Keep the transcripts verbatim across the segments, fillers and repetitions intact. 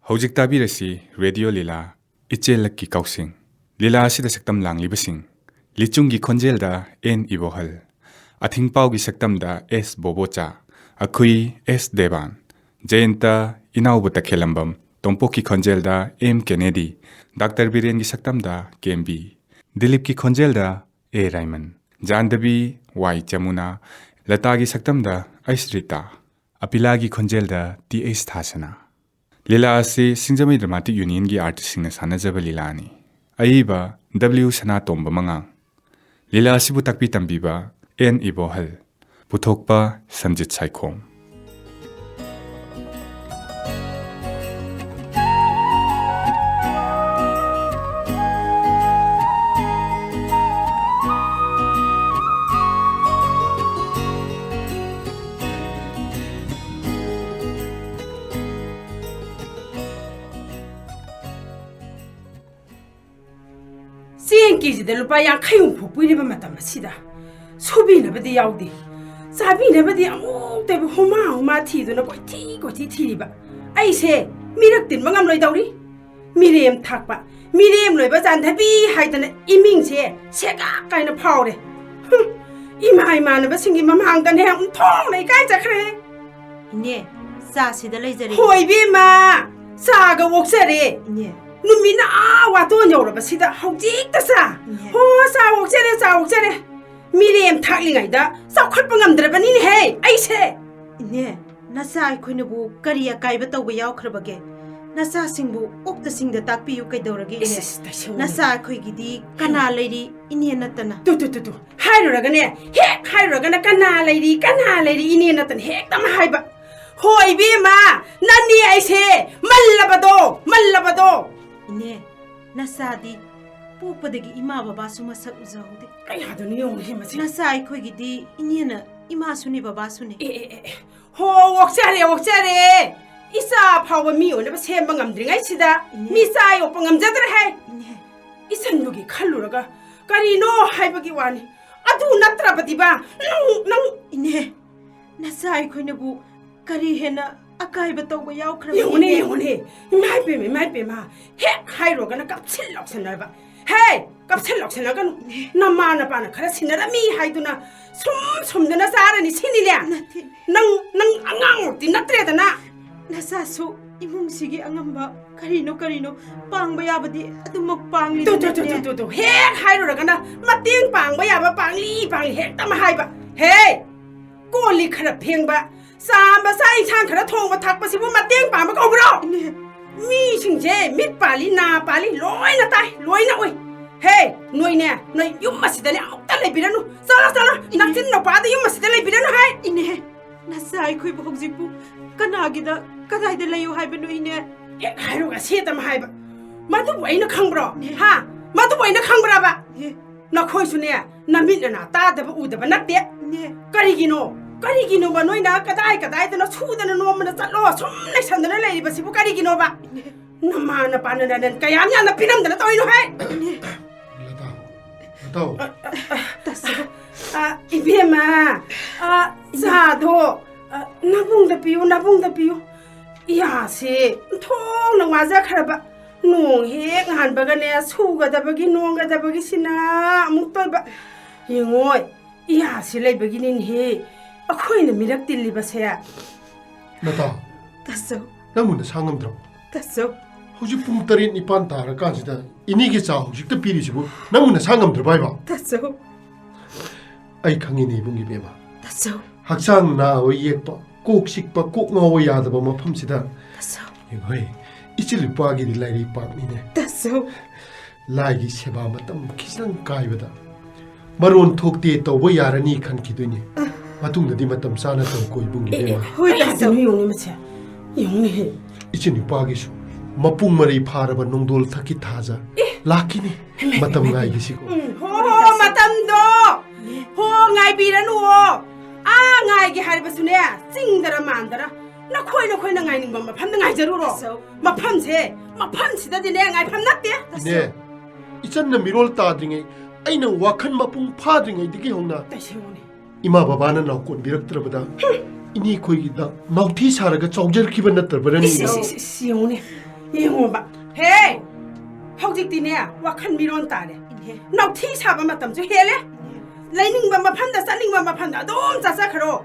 ꯍꯧꯖꯤꯛ ꯇꯥꯕꯤꯔꯁꯤ ꯔꯦꯗꯤꯑꯣ ꯂꯤꯂꯥ, ꯏꯆꯦꯜꯂꯛꯀꯤ ꯀꯥꯎꯁꯤꯡ꯫ ꯂꯤꯂꯥ ꯑꯁꯤꯗ ꯁꯛꯇꯝ ꯂꯥꯡꯂꯤꯕꯁꯤꯡ: ꯂꯤꯆꯨꯡꯒꯤ ꯈꯣꯟꯖꯦꯜꯗ ꯑꯦꯟ ꯏꯕꯣꯍꯜ, ꯑꯊꯤꯡꯄꯥꯎꯒꯤ ꯁꯛꯇꯝꯗ ꯑꯦꯁ ꯕꯣꯕꯣꯆꯥ, ꯑꯈꯨꯏ ꯑꯦꯁ ꯗꯦꯕꯥꯟ, ꯖꯌꯟꯇ ꯏꯅꯥꯎꯕ ꯇꯈꯦꯂꯝꯕꯝ, ꯇꯣꯝꯄꯣꯛꯀꯤ ꯈꯣꯟꯖꯦꯜꯗ ꯑꯦꯝ ꯀꯦꯅꯦꯗꯤ, ꯗꯥꯛꯇꯔ ꯕꯤꯔꯦꯟꯒꯤ ꯁꯛꯇꯝꯗ ꯀꯦꯝꯕꯤ, ꯗꯤꯂꯤꯞꯀꯤ ꯈꯣꯟꯖꯦꯜꯗ ꯑꯦ ꯔꯥꯏꯃꯟ, ꯖꯥꯟꯗꯕꯤ ꯋꯥꯏ ꯆꯃꯨꯅꯥ, ꯂꯇꯥꯒꯤ ꯁꯛꯇꯝꯗ ꯑꯩꯁ ꯔꯤꯇꯥ, ꯑꯄꯤꯂꯥꯒꯤ ꯈꯣꯟꯖꯦꯜꯗ ꯇꯤ ꯑꯩꯆ ꯊꯥꯁꯅꯥ꯫ ꯂꯤꯂꯥ ꯑꯁꯤ ꯁꯤꯡꯖꯃꯩ ꯗ꯭ꯔꯃꯥꯇꯤꯛ ꯌꯨꯅꯤꯌꯟꯒꯤ ꯑꯥꯔꯇꯤꯁꯁꯤꯡꯅ ꯁꯥꯟꯅꯖꯕ ꯂꯤꯂꯥꯅꯤ꯫ ꯑꯏꯕ ꯗꯕ꯭ꯂꯤꯎ ꯁꯅꯥꯇꯣꯝꯕ ꯃꯉꯥꯡ꯫ ꯂꯤꯂꯥ ꯑꯁꯤꯕꯨ ꯇꯥꯛꯄꯤ ꯇꯝꯕꯤꯕ ꯑꯦꯟ ꯏꯕꯣꯍꯜ꯫ ꯄꯨꯊꯣꯛꯄ ꯁꯟꯖꯤꯠ ꯁꯥꯏꯈꯣꯝ꯫ ꯆꯦꯡ ꯀꯦꯖꯤꯗ ꯂꯨꯄꯥ ꯌꯥꯡꯈꯩ ꯍꯨꯝꯐꯨ ꯄꯤꯔꯤꯕ ꯃꯇꯝ ꯑꯁꯤꯗ ꯁꯨꯕꯤꯅꯕꯗꯤ ꯌꯥꯎꯗꯦ, ꯆꯥꯕꯤꯅꯕꯗꯤ ꯑꯃꯨꯛꯇꯕꯨ ꯍꯨꯃꯥ ꯍꯨꯃꯥ ꯊꯤꯗꯨꯅ ꯀꯣꯏꯊꯤ ꯀꯣꯏꯊꯤ ꯊꯤꯔꯤꯕ ꯑꯩꯁꯦ ꯃꯤꯔꯛ ꯇꯤꯟꯕ ꯉꯝꯂꯣꯏꯗꯧꯔꯤ꯫ ꯃꯤꯔꯦꯝ ꯊꯥꯛꯄ, ꯃꯤꯔꯦꯝ ꯂꯣꯏꯕ ꯆꯥꯟꯊꯕꯤ ꯍꯥꯏꯗꯅ ꯏꯃꯤꯡꯁꯦ ꯁꯦꯒꯥꯛ ꯀꯥꯏꯅ ꯐꯥꯎꯔꯦ꯫ ꯍꯨꯝ, ꯏꯃꯥ ꯏꯃꯥꯟꯅꯕꯁꯤꯡꯒꯤ ꯃꯃꯥꯡꯗꯅꯦ ꯑꯣꯟꯊꯣꯛꯅ ꯏꯀꯥꯏꯖꯈ꯭ꯔꯦ꯫ ꯏꯅꯦ, ꯆꯥꯁꯤꯗ ꯂꯩꯖꯔꯦ꯫ ꯍꯣꯏ ꯏꯕꯦꯝꯃ, ꯆꯥꯒ ꯑꯣꯛꯆꯔꯦ꯫ ꯏꯅꯦ꯫ ꯅꯨꯃꯤꯠꯅ ꯑꯥ ꯋꯥꯇꯣꯟ ꯌꯧꯔꯕꯁꯤꯗ ꯍꯧꯖꯤꯛꯇ ꯆꯥ꯫ ꯏꯅꯦ꯫ ꯍꯣ, ꯆꯥ ꯑꯣꯛꯆꯔꯦ, ꯆꯥ ꯑꯣꯛꯆꯔꯦ꯫ ꯃꯤꯔꯦꯝ ꯊꯥꯛꯂꯤꯉꯩꯗ ꯆꯥꯎꯈꯠꯄ ꯉꯝꯗ꯭ꯔꯕꯅꯤꯅꯦꯍꯦ ꯑꯩꯁꯦ꯫ ꯏꯅꯦ, ꯅꯆꯥ ꯑꯩꯈꯣꯏꯅꯕꯨ ꯀꯔꯤ ꯑꯀꯥꯏꯕ ꯇꯧꯕ ꯌꯥꯎꯈ꯭ꯔꯕꯒꯦ? ꯅꯆꯥꯁꯤꯡꯕꯨ ꯑꯣꯛꯇ ꯁꯤꯡꯗ ꯇꯥꯛꯄꯤꯌꯨ ꯀꯩꯗꯧꯔꯒꯦ, ꯏꯅꯦ? ꯏꯁ, ꯏꯁ, ꯇꯥꯏꯁꯪ꯫ ꯅꯆꯥ ꯑꯩꯈꯣꯏꯒꯤꯗꯤ ꯀꯅꯥ ꯂꯩꯔꯤ, ꯏꯅꯦ ꯅꯠꯇꯅ? ꯇꯨ, ꯇꯨ, ꯇꯨ, ꯇꯨ꯫ ꯍꯥꯏꯔꯨꯔꯒꯅꯦ, ꯍꯦꯛ ꯍꯥꯏꯔꯨꯔꯒꯅ "ꯀꯅꯥ ꯂꯩꯔꯤ, ꯀꯅꯥ ꯂꯩꯔꯤ, ꯏꯅꯦ" ꯅꯠꯇꯅ ꯍꯦꯛꯇ ꯑꯃ ꯍꯥꯏꯕ꯫ ꯍꯣ ꯏꯕꯦꯝꯃ, ꯅꯪꯅꯦ ꯑꯩꯁꯦ ꯃꯜꯂꯕꯗꯣ, ꯃꯜꯂꯕꯗꯣ꯫ ꯏꯅꯦ, ꯅꯆꯥꯗꯤ ꯄꯣꯛꯄꯗꯒꯤ ꯏꯃꯥ ꯕꯕꯥꯁꯨ ꯃꯁꯛ ꯎꯖꯍꯧꯗꯦ꯫ ꯀꯌꯥꯗꯅꯣ ꯌꯦꯡꯉꯨꯅꯦ ꯃꯁꯤ꯫ ꯅꯆꯥ ꯑꯩꯈꯣꯏꯒꯤꯗꯤ ꯏꯅꯦꯅ ꯏꯃꯥꯁꯨꯅꯦ ꯕꯕꯥꯁꯨꯅꯦ꯫ ꯑꯦ, ꯑꯦ, ꯑꯦ, ꯑꯦ꯫ ꯍꯣ, ꯑꯣꯛꯆꯔꯦ, ꯑꯣꯛꯆꯔꯦ꯫ ꯏꯆꯥ ꯐꯥꯎꯕ ꯃꯤ ꯑꯣꯏꯅꯕ ꯁꯦꯝꯕ ꯉꯝꯗ꯭ꯔꯤꯉꯩꯁꯤꯗ ꯏꯅꯦ꯫ ꯃꯤꯆꯥ ꯌꯣꯛꯄ ꯉꯝꯖꯗ꯭ꯔꯦ ꯍꯥꯏ꯫ ꯏꯅꯦ꯫ ꯏꯆꯟꯗꯨꯒꯤ ꯈꯜꯂꯨꯔꯒ ꯀꯔꯤꯅꯣ ꯍꯥꯏꯕꯒꯤ ꯋꯥꯅꯤ꯫ ꯑꯗꯨ ꯅꯠꯇ꯭ꯔꯕꯗꯤꯕ, ꯅꯪ, ꯅꯪ ꯏꯅꯦ, ꯅꯆꯥ ꯑꯩꯈꯣꯏꯅꯕꯨ ꯀꯔꯤ ꯍꯦꯟꯅ ꯑꯀꯥꯏꯕ ꯇꯧꯕ ꯌꯥꯎꯈ꯭ꯔꯕ ꯌꯦꯡꯉꯨꯅꯦ, ꯏꯅꯦ꯫ ꯌꯦꯡꯉꯨꯅꯦ꯫ ꯏꯃꯥ ꯏꯄꯦꯝꯃ, ꯏꯃꯥ ꯏꯄꯦꯝꯃ꯫ ꯍꯦꯛ ꯍꯥꯏꯔꯨꯔꯒꯅ ꯀꯥꯞꯁꯤꯜ ꯂꯥꯎꯁꯟꯅꯕ꯫ ꯍꯦ! ꯀꯥꯞꯁꯤꯜ ꯂꯥꯎꯁꯟꯅꯒꯅꯨ꯫ ꯅꯃꯥ ꯅꯄꯥꯅ ꯈꯔ ꯁꯤꯟꯅꯔꯝꯃꯤ ꯍꯥꯏꯗꯨꯅ ꯁꯨꯝ ꯁꯨꯝꯗꯅ ꯆꯥꯔꯅꯤ ꯁꯤꯅꯤꯅꯦ? ꯅꯠꯇꯦ꯫ ꯅꯪ, ꯅꯪ ꯑꯉꯥꯡꯃꯛꯇꯤ ꯅꯠꯇ꯭ꯔꯦꯗꯅ꯫ ꯅꯆꯥꯁꯨ ꯏꯃꯨꯡꯁꯤꯒꯤ ꯑꯉꯝꯕ ꯀꯔꯤꯅꯣ ꯀꯔꯤꯅꯣ ꯄꯥꯡꯕ ꯌꯥꯕꯗꯤ ꯑꯗꯨꯃꯛ ꯇꯨ, ꯇꯨ, ꯇꯨ, ꯄꯥꯡꯂꯤꯕꯅꯤꯅꯦ꯫ ꯇꯨ, ꯇꯨ, ꯇꯨ꯫ ꯍꯦꯛ ꯍꯥꯏꯔꯨꯔꯒꯅ ꯃꯇꯦꯡ ꯄꯥꯡꯕ ꯌꯥꯕ ꯄꯥꯡꯂꯤ ꯄꯥꯡꯂꯤ ꯍꯦꯛꯇ ꯑꯃ ꯍꯥꯏꯕ꯫ ꯍꯦ! ꯀꯣꯜ ꯂꯤꯛ ꯈꯔ ꯐꯦꯡꯕ, ꯆꯥꯝꯕ, ꯆꯥꯛ ꯏꯟꯁꯥꯡ ꯈꯔ ꯊꯣꯡꯕ ꯊꯥꯛꯄꯁꯤꯕꯨ ꯃꯇꯦꯡ ꯄꯥꯡꯕ ꯀꯧꯕ꯭ꯔꯣ? ꯏꯅꯦ꯫ ꯃꯤꯁꯤꯡꯁꯦ ꯃꯤꯠ ꯄꯥꯜꯂꯤ, ꯅꯥ ꯄꯥꯜꯂꯤ, ꯂꯣꯏꯅ ꯇꯥꯏ, ꯂꯣꯏꯅ ꯎꯏ꯫ ꯍꯦ, ꯅꯣꯏꯅꯦ, ꯅꯣꯏ ꯌꯨꯝ ꯑꯁꯤꯗꯅꯦ ꯑꯃꯨꯛꯇ ꯂꯩꯕꯤꯔꯅꯨ꯫ ꯆꯠꯂꯣ, ꯆꯠꯂꯣ, ꯏꯅꯦ꯫ ꯅꯆꯤꯟ ꯅꯨꯄꯥꯗ ꯌꯨꯝ ꯑꯁꯤꯗ ꯂꯩꯕꯤꯔꯅꯨ ꯍꯥꯏ꯫ ꯏꯅꯦ, ꯅꯆꯥ ꯑꯩꯈꯣꯏꯕꯨ ꯍꯧꯖꯤꯛꯄꯨ ꯀꯅꯥꯒꯤꯗ, ꯀꯗꯥꯏꯗ ꯂꯩꯌꯨ ꯍꯥꯏꯕꯅꯣ, ꯏꯅꯦ? ꯍꯦꯛ ꯍꯥꯏꯔꯨꯒ ꯁꯦꯠ ꯑꯃ ꯍꯥꯏꯕ꯫ ꯃꯗꯨꯕꯨ ꯑꯩꯅ ꯈꯪꯕ꯭ꯔꯣ? ꯏꯅꯦ꯫ ꯍꯥ? ꯃꯗꯨꯕꯨ ꯑꯩꯅ ꯈꯪꯕ꯭ꯔꯕ? ꯏꯅꯦ꯫ ꯅꯈꯣꯏꯁꯨꯅꯦ, ꯅꯃꯤꯠ ꯅꯅꯥ ꯇꯥꯗꯕ ꯎꯗꯕ ꯅꯠꯇꯦ꯫ ꯏꯅꯦ꯫ ꯀꯔꯤꯒꯤꯅꯣ? ꯀꯔꯤꯒꯤꯅꯣꯕ ꯅꯣꯏꯅ ꯀꯗꯥꯏ ꯀꯗꯥꯏꯗꯅꯣ ꯁꯨꯗꯅ ꯅꯣꯝꯕꯅ ꯆꯠꯂꯣ, ꯁꯨꯝ ꯂꯩꯁꯟꯗꯅ ꯂꯩꯔꯤꯕꯁꯤꯕꯨ ꯀꯔꯤꯒꯤꯅꯣꯕ? ꯏꯅꯦ꯫ ꯅꯃꯥ ꯅꯄꯥꯅ ꯅꯔꯟ ꯀꯌꯥꯝ ꯌꯥꯝꯅ ꯄꯤꯔꯝꯗꯅ ꯇꯧꯔꯤꯅꯣ ꯍꯦ? ꯏꯅꯦ꯫ ꯂꯇꯥ, ꯂꯇꯥꯎ꯫ ꯑ, ꯑ, ꯑ, ꯇꯥꯆꯧ꯫ ꯑ, ꯏꯕꯦꯝꯃ, ꯑ, ꯆꯥꯗꯣ, ꯑ, ꯅꯕꯨꯡꯗ ꯄꯤꯌꯨ, ꯅꯕꯨꯡꯗ ꯄꯤꯌꯨ꯫ ꯏꯌꯥꯁꯦ ꯊꯣꯡꯅ ꯋꯥꯖꯈ꯭ꯔꯕ꯫ ꯅꯣꯡ ꯍꯦꯛ ꯉꯥꯟꯕꯒꯅꯦ, ꯁꯨꯒꯗꯕꯒꯤ ꯅꯣꯝꯒꯗꯕꯒꯤꯁꯤꯅ ꯑꯃꯨꯛ ꯇꯣꯏꯕ꯫ ꯌꯦꯡꯉꯣꯏ, ꯏꯌꯥꯁꯤ ꯂꯩꯕꯒꯤꯅꯤꯅꯦꯍꯦ ꯑꯩꯈꯣꯏꯅ ꯃꯤꯔꯛ ꯇꯤꯜꯂꯤꯕꯁꯦ꯫ ꯅꯇꯥꯎ, ꯇꯥꯆꯧ꯫ ꯅꯪꯕꯨ ꯅꯁꯥ ꯉꯝꯗ꯭ꯔꯕꯣ? ꯇꯥꯆꯧ꯫ ꯍꯧꯖꯤꯛ ꯄꯨꯡ ꯇꯔꯦꯠ ꯅꯤꯄꯥꯟ ꯇꯥꯔꯀꯥꯟꯁꯤꯗ ꯏꯅꯦꯒꯤ ꯆꯥ ꯍꯧꯖꯤꯛꯇ ꯄꯤꯔꯤꯁꯤꯕꯨ ꯅꯪꯕꯨ ꯅꯁꯥ ꯉꯝꯗ꯭ꯔꯕ ꯍꯥꯏꯕ? ꯇꯥꯆꯧ꯫ ꯑꯩ ꯈꯪꯉꯤꯅꯦ ꯏꯕꯨꯡ ꯏꯕꯦꯝꯃ꯫ ꯇꯥꯆꯧ꯫ ꯍꯛꯆꯥꯡ ꯅꯥꯕ ꯌꯦꯛꯄ, ꯀꯣꯛ ꯆꯤꯛꯄ, ꯀꯣꯛ ꯉꯥꯎꯕ ꯌꯥꯗꯕ ꯃꯐꯝꯁꯤꯗ꯫ ꯇꯥꯆꯧ꯫ ꯌꯦꯡꯉꯣꯏ, ꯏꯆꯤꯜ ꯏꯄꯥꯒꯤꯗꯤ ꯂꯥꯏꯔꯩ ꯄꯥꯛꯅꯤꯅꯦ꯫ ꯇꯥꯆꯧ꯫ ꯂꯥꯏꯒꯤ ꯁꯦꯕꯥ ꯃꯇꯝ ꯈꯤꯇꯪ ꯀꯥꯏꯕꯗ ꯃꯔꯣꯟ ꯊꯣꯛꯇꯦ ꯇꯧꯕ ꯌꯥꯔꯅꯤ ꯈꯟꯈꯤꯗꯣꯏꯅꯦ꯫ ꯃꯇꯨꯡꯗꯗꯤ ꯃꯇꯝ ꯆꯥꯅ ꯇꯧꯀꯣ ꯏꯕꯨꯡ ꯏꯕꯦꯝꯃ꯫ ꯍꯣꯏ, ꯇꯥꯆꯧ꯫ ꯀꯔꯤꯅꯣ ꯌꯦꯡꯉꯨꯅꯦ ꯃꯁꯦ? ꯌꯦꯡꯉꯨꯅꯦꯍꯦ꯫ ꯏꯆꯤꯟ ꯏꯄꯥꯒꯤꯁꯨ ꯃꯄꯨꯡ ꯃꯔꯩ ꯐꯥꯔꯕ ꯅꯣꯡꯗꯣꯜ ꯊꯛꯀꯤ ꯊꯥꯖ ꯂꯥꯛꯈꯤꯅꯤ꯫ ꯍꯩꯃꯥ, ꯃꯇꯝ ꯍꯩꯃꯥ, ꯉꯥꯏꯒꯤꯁꯤꯀꯣ꯫ ꯎꯝ, ꯍꯣ, ꯍꯣ, ꯍꯣ, ꯃꯇꯝꯗꯣ꯫ ꯍꯣ, ꯉꯥꯏꯕꯤꯔꯅꯨꯋꯣ꯫ ꯑꯥ, ꯉꯥꯏꯒꯦ ꯍꯥꯏꯔꯕꯁꯨꯅꯦ, ꯆꯤꯡꯗꯔ ꯃꯥꯟꯗꯔ ꯅꯈꯣꯏ ꯅꯈꯣꯏꯅ ꯉꯥꯏꯅꯤꯡꯕ ꯃꯐꯝꯗ ꯉꯥꯏꯖꯔꯨꯔꯣ꯫ ꯇꯥꯆꯧ꯫ ꯃꯐꯝꯁꯦ, ꯃꯐꯝꯁꯤꯗꯗꯤꯅꯦ ꯉꯥꯏꯐꯝ ꯅꯠꯇꯦ꯫ ꯏꯅꯦ, ꯏꯆꯟꯅ ꯃꯤꯔꯣꯜ ꯇꯥꯗ꯭ꯔꯤꯉꯩ, ꯑꯩꯅ ꯋꯥꯈꯜ ꯃꯄꯨꯡ ꯐꯥꯗ꯭ꯔꯤꯉꯩꯗꯒꯤ ꯍꯧꯅ ꯇꯁꯦꯡꯕꯅꯤ꯫ ꯏꯃꯥ ꯕꯕꯥꯅ ꯅꯥꯎꯀꯣꯟꯕꯤꯔꯛꯇ꯭ꯔꯕꯗ ꯍꯨꯝ꯫ ꯏꯅꯦ ꯑꯩꯈꯣꯏꯒꯤꯗ ꯅꯥꯎꯊꯤ ꯁꯥꯔꯒ ꯆꯥꯎꯖꯔꯛꯈꯤꯕ ꯅꯠꯇ꯭ꯔꯕ꯭ꯔꯅꯦ? ꯏꯁ, ꯏꯁ, ꯏꯁ, ꯏꯁ, ꯌꯦꯡꯉꯨꯅꯦ, ꯌꯦꯡꯉꯣꯕ꯫ ꯍꯦ! ꯍꯧꯖꯤꯛꯇꯤꯅꯦ, ꯋꯥꯈꯜ ꯃꯤꯔꯣꯟ ꯇꯥꯔꯦ꯫ ꯏꯅꯦ꯫ ꯅꯥꯎꯊꯤ ꯁꯥꯕ ꯃꯇꯝꯁꯨ ꯍꯦꯜꯂꯦ꯫ ꯂꯩꯅꯤꯡꯕ ꯃꯐꯝꯗ, ꯆꯠꯅꯤꯡꯕ ꯃꯐꯝꯗ ꯑꯗꯨꯝ ꯆꯠꯆꯈ꯭ꯔꯣ꯫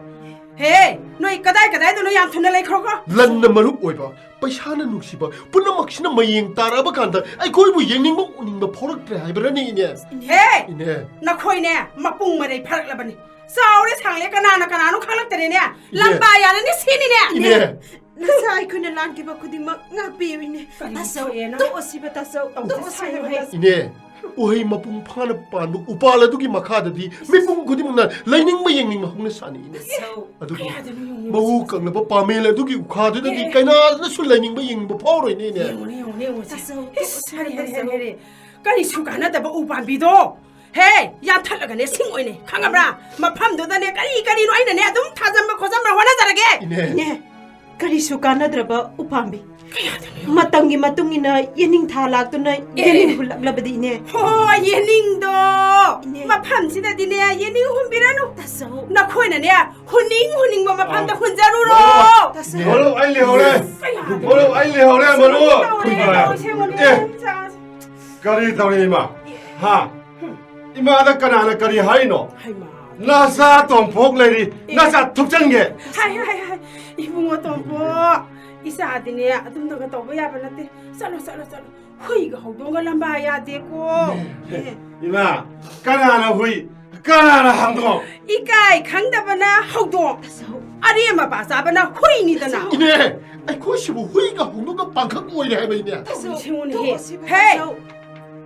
ꯍꯦ! ꯅꯣꯏ ꯀꯗꯥꯏ ꯀꯗꯥꯏꯗꯅꯣ ꯌꯥꯝ ꯊꯨꯅ ꯂꯩꯈ꯭ꯔꯣꯀꯣ꯫ ꯂꯟꯅ ꯃꯔꯨꯞ ꯑꯣꯏꯕ, ꯄꯩꯁꯥꯅ ꯅꯨꯡꯁꯤꯕ, ꯄꯨꯝꯅꯃꯛꯁꯤꯅ ꯃꯌꯦꯡ ꯇꯥꯔꯛꯑꯕ ꯀꯥꯟꯗ ꯑꯩꯈꯣꯏꯕꯨ ꯌꯦꯡꯅꯤꯡꯕ ꯎꯅꯤꯡꯕ ꯐꯥꯎꯔꯛꯇ꯭ꯔꯦ ꯍꯥꯏꯕꯔꯅꯦ, ꯏꯅꯦ? ꯍꯦ! ꯏꯅꯦ꯫ ꯅꯈꯣꯏꯅꯦ, ꯃꯄꯨꯡ ꯃꯔꯩ ꯐꯥꯔꯛꯂꯕꯅꯤ꯫ ꯆꯥꯎꯔꯦ ꯁꯥꯡꯂꯦ, ꯀꯅꯥꯅ ꯀꯅꯥꯅꯣ ꯈꯪꯂꯛꯇꯔꯦꯅꯦ꯫ ꯏꯅꯦ꯫ ꯂꯝꯕꯥ ꯌꯥꯅꯅꯤ ꯁꯤꯅꯤꯅꯦ꯫ ꯏꯅꯦ꯫ ꯅꯆꯥ ꯑꯩꯈꯣꯏꯅ ꯂꯥꯟꯈꯤꯕ ꯈꯨꯗꯤꯡꯃꯛ ꯉꯥꯛꯄꯤꯌꯨ, ꯏꯅꯦ꯫ ꯀꯔꯤ ꯇꯥꯆꯧ, ꯊꯣꯛꯑꯦꯅ? ꯇꯣꯛꯑꯣ ꯁꯤꯕ, ꯇꯥꯆꯧ, ꯑꯃꯨꯛꯇ ꯇꯣꯛꯑꯣ ꯁꯥꯏꯌꯨ ꯁꯤꯕ꯫ ꯍꯦ꯫ ꯏꯅꯦ, ꯎꯍꯩ ꯃꯄꯨꯡ ꯐꯥꯅ ꯄꯥꯟꯕ ꯎꯄꯥꯜ ꯑꯗꯨꯒꯤ ꯃꯈꯥꯗꯗꯤ ꯃꯤꯄꯨꯝ ꯈꯨꯗꯤꯡꯃꯛꯅ ꯂꯩꯅꯤꯡꯕ ꯌꯦꯡꯅꯤꯡꯕ ꯍꯧꯅ ꯁꯥꯅꯤ, ꯏꯅꯦ꯫ ꯇꯥꯆꯧ, ꯑꯗꯨꯕꯨ ꯀꯌꯥꯗꯅꯣ ꯌꯦꯡꯅꯤꯡꯕ ꯃꯍꯨ ꯁꯤꯕ? ꯀꯪꯂꯕ ꯄꯥꯃꯦꯜ ꯑꯗꯨꯒꯤ ꯎꯈꯥꯗꯨꯗꯗꯤ ꯑꯦ꯫ ꯀꯅꯥꯅꯁꯨ ꯂꯩꯅꯤꯡꯕ ꯌꯦꯡꯅꯤꯡꯕ ꯐꯥꯎꯔꯣꯏꯅꯦ, ꯏꯅꯦ꯫ ꯌꯦꯡꯉꯨꯅꯦ, ꯌꯦꯡꯉꯨꯅꯦ, ꯌꯦꯡꯉꯨꯅꯦ꯫ ꯇꯥꯆꯧ, ꯏꯁ, ꯇꯣꯛꯑꯣ ꯁꯤꯕ, ꯍꯔꯦ, ꯍꯔꯦ, ꯇꯥꯆꯧ꯫ ꯍꯔꯦ꯫ ꯀꯔꯤꯁꯨ ꯀꯥꯟꯅꯗꯕ ꯎꯄꯥꯝꯕꯤꯗꯣ꯫ ꯍꯦ, ꯌꯥꯟꯊꯠꯂꯒꯅꯦ ꯁꯤꯡ ꯑꯣꯏꯅ, ꯈꯪꯉꯕ꯭ꯔꯥ? ꯃꯐꯝꯗꯨꯗꯅꯦ ꯀꯔꯤ ꯀꯔꯤꯅꯣ ꯑꯩꯅꯅꯦ ꯑꯗꯨꯝ ꯊꯥꯖꯟꯕ ꯈꯣꯠꯆꯟꯕ ꯍꯣꯠꯅꯖꯔꯒꯦ꯫ ꯏꯅꯦ꯫ ꯏꯅꯦ, ꯀꯔꯤꯁꯨ ꯀꯥꯟꯅꯗ꯭ꯔꯕ ꯎꯄꯥꯝꯕꯤ꯫ ꯀꯌꯥꯗꯅꯣ ꯌꯦꯡꯉꯨ꯫ ꯃꯇꯝꯒꯤ ꯃꯇꯨꯡ ꯏꯟꯅ ꯌꯦꯅꯤꯡꯊꯥ ꯂꯥꯛꯇꯨꯅ ꯑꯦ꯫ ꯌꯦꯅꯤꯡ ꯍꯨꯜꯂꯛꯂꯕꯗꯤ, ꯏꯅꯦ꯫ ꯍꯣ, ꯌꯦꯅꯤꯡꯗꯣ꯫ ꯏꯅꯦ꯫ ꯃꯐꯝꯁꯤꯗꯗꯤꯅꯦ ꯌꯦꯅꯤꯡ ꯍꯨꯟꯕꯤꯔꯅꯨ꯫ ꯇꯥꯆꯧ꯫ ꯅꯈꯣꯏꯅꯅꯦ ꯍꯨꯟꯅꯤꯡ ꯍꯨꯟꯅꯤꯡꯕ ꯃꯐꯝꯗ ꯑꯥ꯫ ꯍꯨꯟꯖꯔꯨꯔꯣ꯫ ꯇꯥꯆꯧ꯫ ꯃꯔꯨꯞ, ꯑꯩ ꯂꯩꯍꯧꯔꯦ꯫ ꯀꯌꯥꯗꯅꯣ? ꯃꯔꯨꯞ, ꯑꯩ ꯂꯩꯍꯧꯔꯦ, ꯃꯔꯨꯞ꯫ ꯁꯦꯡꯉꯣꯅꯦ, ꯁꯦꯡꯉꯣꯅꯦ, ꯑꯦ꯫ ꯁꯦꯡꯉꯣꯅꯦ꯫ ꯀꯔꯤ ꯇꯧꯔꯤ, ꯏꯃꯥ? ꯍꯥ? ꯏꯃꯥꯗ ꯀꯅꯥꯅ ꯀꯔꯤ ꯍꯥꯏꯅꯣ? ꯍꯩꯃꯥ꯫ ꯅꯆꯥ ꯇꯣꯝꯄꯣꯛ ꯂꯩꯔꯤ, ꯑꯦ꯫ ꯅꯆꯥ ꯊꯨꯞꯆꯟꯒꯦ꯫ ꯍꯥꯏ, ꯍꯥꯏ, ꯍꯥꯏ꯫ ꯏꯕꯨꯡꯉꯣ ꯇꯣꯝꯄꯣꯛ, ꯏꯆꯥꯗꯤꯅꯦ ꯑꯗꯨꯝꯅꯒ ꯇꯧꯕ ꯌꯥꯕ ꯅꯠꯇꯦ꯫ ꯆꯠꯂꯣ, ꯆꯠꯂꯣ, ꯆꯠꯂꯣ꯫ ꯍꯨꯏꯒ ꯍꯧꯗꯣꯡꯒ ꯂꯝꯕꯥ ꯌꯥꯗꯦꯀꯣ꯫ ꯑꯦ꯫ ꯏꯃꯥ, ꯀꯅꯥꯅ ꯍꯨꯏ? ꯀꯅꯥꯅ ꯍꯧꯗꯣꯡ? ꯏꯀꯥꯏ ꯈꯪꯗꯕꯅ ꯍꯧꯗꯣꯡ꯫ ꯇꯥꯆꯧ꯫ ꯑꯔꯦꯝ ꯑꯄꯥ ꯆꯥꯕꯅ ꯍꯨꯏꯅꯤꯗꯅ꯫ ꯏꯅꯦ, ꯑꯩꯈꯣꯏꯁꯤꯕꯨ ꯍꯨꯏꯒ ꯍꯧꯗꯣꯡꯒ ꯄꯥꯡꯈꯛ ꯑꯣꯏꯔꯦ ꯍꯥꯏꯕ, ꯏꯅꯦ꯫ ꯇꯥꯆꯧ, ꯁꯤꯡꯉꯨꯅꯦꯍꯦ꯫ ꯇꯣꯛꯑꯣ ꯁꯤꯕ, ꯍꯦ! ꯇꯥꯆꯧ꯫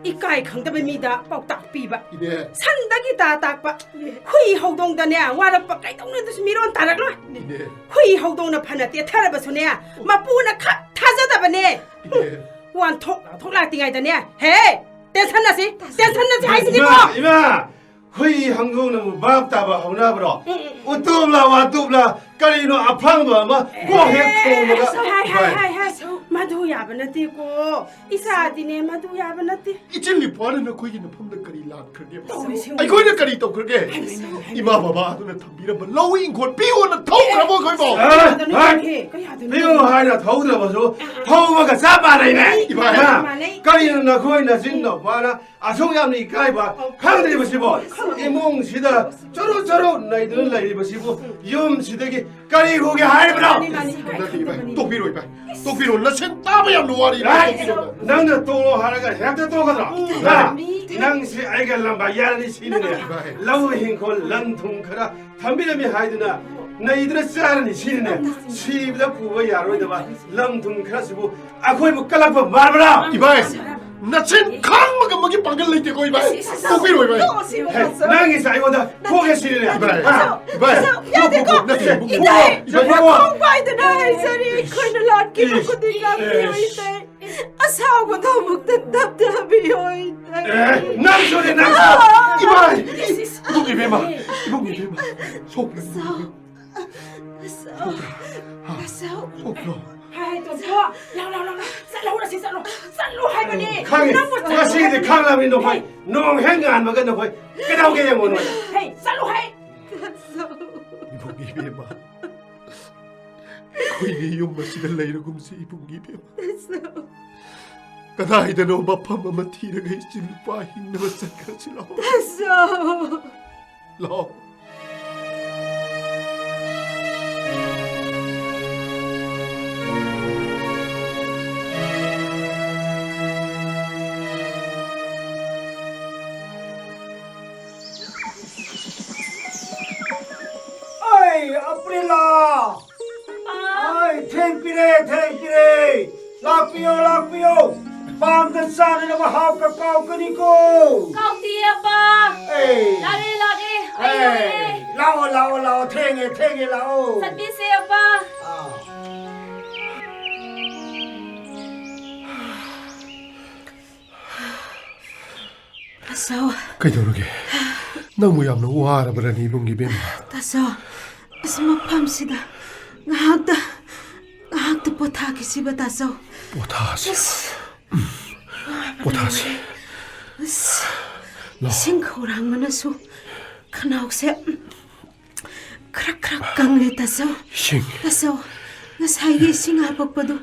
ꯏꯀꯥꯏ ꯈꯪꯗꯕ ꯃꯤꯗ ꯄꯥꯎꯇꯥꯛ ꯄꯤꯕ꯫ ꯏꯅꯦ꯫ ꯁꯟꯗꯒꯤ ꯇꯥ ꯇꯥꯛꯄ꯫ ꯏꯅꯦ꯫ ꯍꯨꯏ ꯍꯧꯗꯣꯡꯗꯅꯦ ꯋꯥꯔꯛꯄ ꯀꯩꯗꯧꯅꯗꯁꯨ ꯃꯤꯔꯣꯟ ꯇꯥꯔꯛꯂꯣꯏ꯫ ꯏꯅꯦ꯫ ꯍꯨꯏ ꯍꯧꯗꯣꯡꯅ ꯐꯅ ꯇꯦꯊꯔꯕꯁꯨꯅꯦ, ꯃꯄꯨꯅ ꯈꯛ ꯊꯥꯖꯗꯕꯅꯦ꯫ ꯏꯅꯦ꯫ ꯋꯥꯟꯊꯣꯛ ꯂꯥꯟꯊꯣꯛ ꯂꯥꯛꯇ꯭ꯔꯤꯉꯩꯗꯅꯦ, ꯍꯦ! ꯇꯦꯟꯁꯟꯅꯁꯤ, ꯇꯦꯟꯁꯟꯅꯁꯤ ꯍꯥꯏꯁꯤꯅꯤꯀꯣ꯫ ꯏꯃꯥ, ꯏꯃꯥ, ꯍꯨꯏ ꯍꯧꯗꯣꯡꯅꯕꯨ ꯚꯥꯞ ꯇꯥꯕ ꯍꯧꯅꯕ꯭ꯔꯣ? ꯎꯝ, ꯎꯝ꯫ ꯎꯇꯨꯞꯂ ꯋꯥꯇꯨꯞꯂ ꯀꯔꯤꯅꯣ ꯑꯐꯪꯕ ꯑꯃ ꯀꯣꯛ ꯍꯦꯛ ꯊꯣꯡꯕꯗ꯫ ꯍꯥꯏ, ꯍꯥꯏ, ꯍꯥꯏ, ꯍꯥꯏ꯫ ꯃꯗꯨ ꯌꯥꯕ ꯅꯠꯇꯦꯀꯣ꯫ ꯏꯆꯥꯗꯤꯅꯦ, ꯃꯗꯨ ꯌꯥꯕ ꯅꯠꯇꯦ꯫ ꯏꯆꯤꯜ ꯏꯄ꯭ꯋꯥꯅ ꯅꯈꯣꯏꯒꯤ ꯃꯐꯝꯗ ꯀꯔꯤ ꯂꯥꯟꯈ꯭ꯔꯒꯦ? ꯇꯧꯔꯤꯁꯤ ꯌꯦꯡꯉꯨ꯫ ꯑꯩꯈꯣꯏꯅ ꯀꯔꯤ ꯇꯧꯈ꯭ꯔꯒꯦ? ꯍꯩꯃ, ꯍꯩꯃ, ꯍꯩꯃ꯫ ꯏꯃꯥ ꯕꯕꯥ ꯑꯗꯨꯅ ꯊꯝꯕꯤꯔꯝꯕ ꯂꯧ ꯏꯪꯈꯣꯜ ꯄꯤꯌꯣꯅ ꯊꯧꯈ꯭ꯔꯕꯣ ꯑꯩꯈꯣꯏꯕꯣ? ꯑꯦ, ꯀꯌꯥꯗꯅꯣ ꯍꯦ? ꯌꯦꯡꯒꯦ, ꯀꯌꯥꯗꯅꯣ? ꯄꯤꯌꯨ ꯍꯥꯏꯅ ꯊꯧꯗ꯭ꯔꯕꯁꯨ ꯑꯥ, ꯑꯥ꯫ ꯊꯧꯕꯒ ꯆꯞ ꯃꯥꯟꯅꯩꯅꯦ꯫ ꯏꯃꯥ꯫ ꯍꯥ? ꯃꯥꯟꯅꯩ꯫ ꯀꯔꯤꯅꯣ ꯅꯈꯣꯏ ꯅꯆꯤꯟ ꯅꯨꯄꯥꯅ ꯑꯁꯨꯛ ꯌꯥꯝꯅ ꯏꯀꯥꯏꯕ ꯈꯪꯗ꯭ꯔꯤꯕꯁꯤꯕꯣ? ꯏꯃꯨꯡꯁꯤꯗ ꯆꯔꯨ ꯆꯔꯨ ꯅꯩꯗꯨꯅ ꯂꯩꯔꯤꯕꯁꯤꯕꯨ ꯌꯨꯝꯁꯤꯗꯒꯤ ꯀꯔꯤ ꯎꯒꯦ ꯍꯥꯏꯔꯤꯕꯅꯣ? ꯃꯥꯅꯤ, ꯃꯥꯅꯤ, ꯏꯀꯥꯏ ꯅꯠꯇꯦ, ꯏꯕꯥꯏ, ꯈꯪꯗꯕꯅꯤ꯫ ꯇꯣꯛꯄꯤꯔꯣ, ꯏꯕꯥꯏ꯫ ꯇꯣꯛꯄꯤꯔꯣ, ꯅꯆꯤꯟ ꯇꯥꯕ ꯌꯥꯝꯅ ꯋꯥꯔꯤ, ꯏꯕꯥꯏ, ꯇꯣꯛꯄꯤꯔꯣ, ꯏꯕꯥꯏ꯫ ꯅꯪꯅ ꯇꯣꯛꯑꯣ ꯍꯥꯏꯔꯒ ꯍꯦꯛꯇ ꯇꯣꯛꯀꯗ꯭ꯔꯣ? ꯎꯝ꯫ ꯍꯥ? ꯃꯤ ꯅꯪꯁꯤ ꯑꯩꯒ ꯂꯝꯕꯥ ꯌꯥꯔꯅꯤ ꯁꯤꯅꯤꯅꯦ꯫ ꯏꯕꯥꯏ꯫ ꯂꯧ ꯍꯤꯡꯈꯣꯜ ꯂꯟ ꯊꯨꯝ ꯈꯔ ꯊꯝꯕꯤꯔꯝꯃꯤ ꯍꯥꯏꯗꯨꯅ ꯅꯩꯗꯨꯅ ꯆꯥꯔꯅꯤ ꯁꯤꯅꯤꯅꯦ꯫ ꯁꯤꯕꯗ ꯄꯨꯕ ꯌꯥꯔꯣꯏꯗꯕ ꯂꯝ ꯊꯨꯝ ꯈꯔꯁꯤꯕꯨ ꯑꯩꯈꯣꯏꯕꯨ ꯀꯜꯂꯛꯄ ꯃꯥꯟꯕ꯭ꯔꯥ? ꯏꯕꯥꯏ, ꯅꯆꯤꯟ ꯈꯥꯡꯕ ꯉꯝꯕꯒꯤ ꯄꯥꯡꯒꯜ ꯂꯩꯇꯦꯀꯣ, ꯏꯕꯥꯏ꯫ ꯏꯁ, ꯏꯁ, ꯇꯣꯛꯄꯤꯔꯣ, ꯏꯕꯥꯏ꯫ ꯇꯣꯛꯑꯣ, ꯁꯤ ꯍꯦ, ꯅꯪꯒꯤꯁꯦ ꯑꯩꯉꯣꯟꯗ ꯊꯣꯛꯑꯦ ꯁꯤꯅꯤꯅꯦ꯫ ꯏꯕꯥꯏ, ꯍꯥ? ꯏꯕꯥꯏ, ꯅꯠꯇꯦ, ꯏꯕꯨꯡꯉꯣ, ꯏꯇꯩ, ꯏꯕꯨꯡꯉꯣ, ꯅꯈꯣꯡ ꯄꯥꯏꯗꯨꯅ ꯍꯥꯏꯖꯔꯤ, ꯑꯩꯈꯣꯏꯅ ꯂꯥꯠꯈꯤꯕ ꯏꯁ, ꯈꯨꯗꯤꯡꯃꯛ ꯏꯁ꯫ ꯄꯤꯌꯣ, ꯏꯇꯩ꯫ ꯑꯁꯥꯎꯕꯗꯣ ꯑꯃꯨꯛꯇ ꯇꯞꯊꯕꯤꯌꯣ, ꯏꯇꯩ꯫ ꯑꯦ, ꯅꯪꯁꯨꯅꯦ, ꯅꯪꯁꯨ꯫ ꯑꯥ! ꯏꯕꯥꯏ, ꯏꯁ, ꯏꯁ꯫ ꯏꯕꯨꯡ ꯏꯕꯦꯝꯃ, ꯏꯕꯨꯡ ꯏꯕꯦꯝꯃ, ꯁꯣꯛꯄꯅꯤ꯫ ꯑꯁꯥꯎ꯫ ꯑꯁꯥꯎ꯫ ꯁꯣꯛꯄ꯭ꯔꯣ? ꯍꯥꯏ, ꯇꯣꯝꯊꯣ, ꯂꯥꯎ, ꯂꯥꯎ, ꯂꯥꯎ, ꯂꯥꯎ꯫ ꯆꯠꯍꯧꯔꯁꯤ, ꯆꯠꯂꯣ꯫ ꯆꯠꯂꯣ ꯍꯥꯏꯕꯅꯦ꯫ ꯈꯪꯉꯦ꯫ ꯅꯪꯕꯨ ꯆꯠꯂꯣ ꯉꯁꯤꯒꯤꯗꯤ ꯍꯥꯏꯕꯅꯦ꯫ ꯈꯪꯂꯕꯅꯤ ꯅꯈꯣꯏ꯫ ꯍꯦ꯫ ꯅꯣꯡ ꯍꯦꯛ ꯉꯥꯟꯕꯒ ꯅꯈꯣꯏ ꯀꯩꯗꯧꯒꯦ ꯌꯦꯡꯉꯣ ꯅꯣꯏ꯫ ꯍꯦ, ꯆꯠꯂꯣ ꯍꯥꯏ꯫ ꯏꯕꯨꯡ ꯏꯕꯦꯝꯃ, ꯑꯩꯈꯣꯏꯒꯤ ꯌꯨꯝ ꯑꯁꯤꯗ ꯂꯩꯔꯒꯨꯝꯁꯤ, ꯏꯕꯨꯡ ꯏꯕꯦꯝꯃ꯫ ꯀꯗꯥꯏꯗꯅꯣ ꯃꯐꯝ ꯑꯃ ꯊꯤꯔꯒ ꯏꯆꯤꯜ ꯏꯄ꯭ꯋꯥ ꯍꯤꯡꯅꯕ ꯆꯠꯈ꯭ꯔꯁꯤ ꯂꯥꯛꯑꯣ꯫ ꯂꯥꯛꯑꯣ꯫ ꯑꯩ, ꯑꯄ꯭ꯔꯤꯂꯥ! ꯑꯩ, ꯊꯦꯡꯄꯤꯔꯦ, ꯊꯦꯡꯄꯤꯔꯦ! ꯂꯥꯛꯄꯤꯌꯣ, ꯂꯥꯛꯄꯤꯌꯣ! ꯄꯥꯝꯗ ꯆꯥꯅꯅꯕ ꯍꯥꯎ ꯀꯀꯥꯎ ꯀꯅꯤꯀꯣ! ꯀꯥꯎꯇꯤꯌꯦ, ꯑꯄꯥ! ꯑꯦ! ꯂꯥꯛꯑꯦ, ꯂꯥꯛꯑꯦ! ꯑꯩ ꯑꯦ! ꯂꯥꯛꯑꯦ! ꯂꯥꯛꯑꯣ, ꯂꯥꯛꯑꯣ, ꯂꯥꯛꯑꯣ! ꯊꯦꯡꯉꯦ, ꯊꯦꯡꯉꯦ, ꯂꯥꯛꯑꯣ! ꯆꯠꯄꯤꯁꯦ, ꯑꯄꯥ! ꯑꯥ꯫ ꯇꯥꯆꯧ꯫ ꯀꯩꯗꯧꯔꯒꯦ? ꯅꯪꯕꯨ ꯌꯥꯝꯅ ꯋꯥꯔꯕ꯭ꯔꯅꯦ, ꯏꯕꯨꯡꯒꯤ ꯏꯕꯦꯝꯃ? ꯇꯥꯆꯧ, ꯑꯁꯤ ꯃꯐꯝꯁꯤꯗ ꯉꯥꯏꯍꯥꯛꯇ, ꯉꯥꯏꯍꯥꯛꯇ ꯄꯣꯊꯥꯈꯤꯁꯤꯕ ꯇꯥꯆꯧ꯫ ꯄꯣꯊꯥꯁꯤ꯫ ꯑꯁ, ꯋꯥꯕꯅ ꯄꯣꯊꯥꯁꯤ꯫ ꯂꯣꯏꯔꯦ꯫ ꯑꯁ, ꯂꯥꯎ꯫ ꯏꯁꯤꯡ ꯈꯧꯔꯥꯡꯕꯅꯁꯨ ꯈꯅꯥꯎꯁꯦ ꯈꯔ ꯈꯔ ꯀꯪꯂꯦ ꯇꯥꯆꯧ꯫ ꯏꯁꯤꯡ꯫ ꯇꯥꯆꯧ, ꯉꯁꯥꯏꯒꯤ ꯏꯁꯤꯡ ꯍꯥꯄꯛꯄꯗꯨ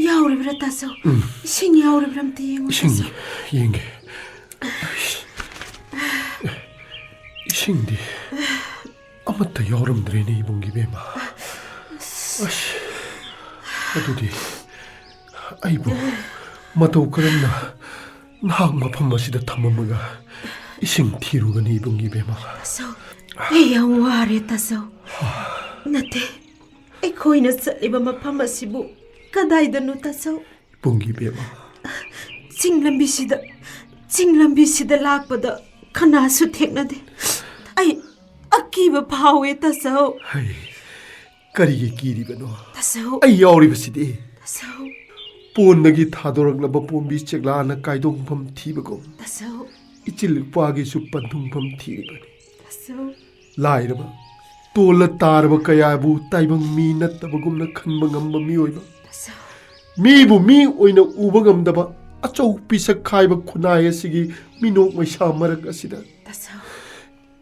ꯌꯥꯎꯔꯤꯕ꯭ꯔꯥ ꯇꯥꯆꯧ? ꯏꯁꯤꯡ ꯌꯥꯎꯔꯤꯕ꯭ꯔꯥ ꯑꯝꯇ ꯌꯦꯡꯉꯨ ꯏꯁꯤꯡ ꯇꯥꯆꯧ꯫ ꯌꯦꯡꯒꯦ꯫ ꯏꯁꯤꯡꯗꯤ ꯑꯃꯠꯇ ꯌꯥꯎꯔꯝꯗ꯭ꯔꯦꯅꯦ ꯏꯕꯨꯡꯒꯤ ꯕꯦꯝꯃ꯫ ꯑꯁ, ꯑꯗꯨꯗꯤ ꯑꯩꯕꯨ ꯃꯇꯧ ꯀꯔꯝꯅ ꯅꯍꯥꯛ ꯃꯐꯝ ꯑꯁꯤꯗ ꯊꯝꯃꯝꯃꯒ ꯏꯁꯤꯡ ꯊꯤꯔꯨꯒꯅꯤ ꯏꯕꯨꯡꯒꯤ ꯕꯦꯝꯃ? ꯇꯥꯆꯧ, ꯑꯩ ꯌꯥꯝ ꯋꯥꯔꯦ ꯇꯥꯆꯧ꯫ ꯅꯠꯇꯦ, ꯑꯩꯈꯣꯏꯅ ꯆꯠꯂꯤꯕ ꯃꯐꯝ ꯑꯁꯤꯕꯨ ꯀꯗꯥꯏꯗꯅꯣ ꯇꯥꯆꯧ? ꯏꯕꯨꯡꯒꯤ ꯕꯦꯝꯃ꯫ ꯆꯤꯡ ꯂꯝꯕꯤꯁꯤꯗ, ꯆꯤꯡ ꯂꯝꯕꯤꯁꯤꯗ ꯂꯥꯛꯄꯗ ꯀꯅꯥꯁꯨ ꯊꯦꯡꯅꯗꯦ꯫ ꯑꯩ ꯑꯀꯤꯕ ꯐꯥꯎꯋꯦ ꯇꯥꯆꯧ꯫ ꯍꯩ, ꯀꯔꯤꯒꯤ ꯀꯤꯔꯤꯕꯅꯣ? ꯇꯥꯆꯧ꯫ ꯑꯩ ꯌꯥꯎꯔꯤꯕꯁꯤꯗꯤ꯫ ꯇꯥꯆꯧ꯫ ꯄꯣꯟꯗꯒꯤ ꯊꯥꯗꯣꯔꯛꯂꯕ ꯄꯣꯝꯕꯤ ꯆꯦꯛꯂꯥꯅ ꯀꯥꯏꯗꯣꯡꯐꯝ ꯊꯤꯕꯒꯨꯝ ꯇꯥꯆꯧ꯫ ꯏꯆꯤꯜ ꯏꯄ꯭ꯋꯥꯒꯤꯁꯨ ꯄꯟꯊꯨꯡꯐꯝ ꯊꯤꯔꯤꯕꯅꯤ꯫ ꯇꯥꯆꯧ꯫ ꯂꯥꯏꯔꯕ, ꯇꯣꯜꯂ ꯇꯥꯔꯕ ꯀꯌꯥꯕꯨ ꯇꯥꯏꯕꯪ ꯃꯤ ꯅꯠꯇꯕꯒꯨꯝꯅ ꯈꯟꯕ ꯉꯝꯕ ꯃꯤꯑꯣꯏꯕ, ꯇꯥꯆꯧ꯫ ꯃꯤꯕꯨ ꯃꯤ ꯑꯣꯏꯅ ꯎꯕ ꯉꯝꯗꯕ ꯑꯆꯧ ꯄꯤꯁꯛ ꯈꯥꯏꯕ ꯈꯨꯟꯅꯥꯏ ꯑꯁꯤꯒꯤ ꯃꯤꯅꯣꯛ ꯃꯩꯁꯥ ꯃꯔꯛ ꯑꯁꯤꯗ ꯇꯥꯆꯧ꯫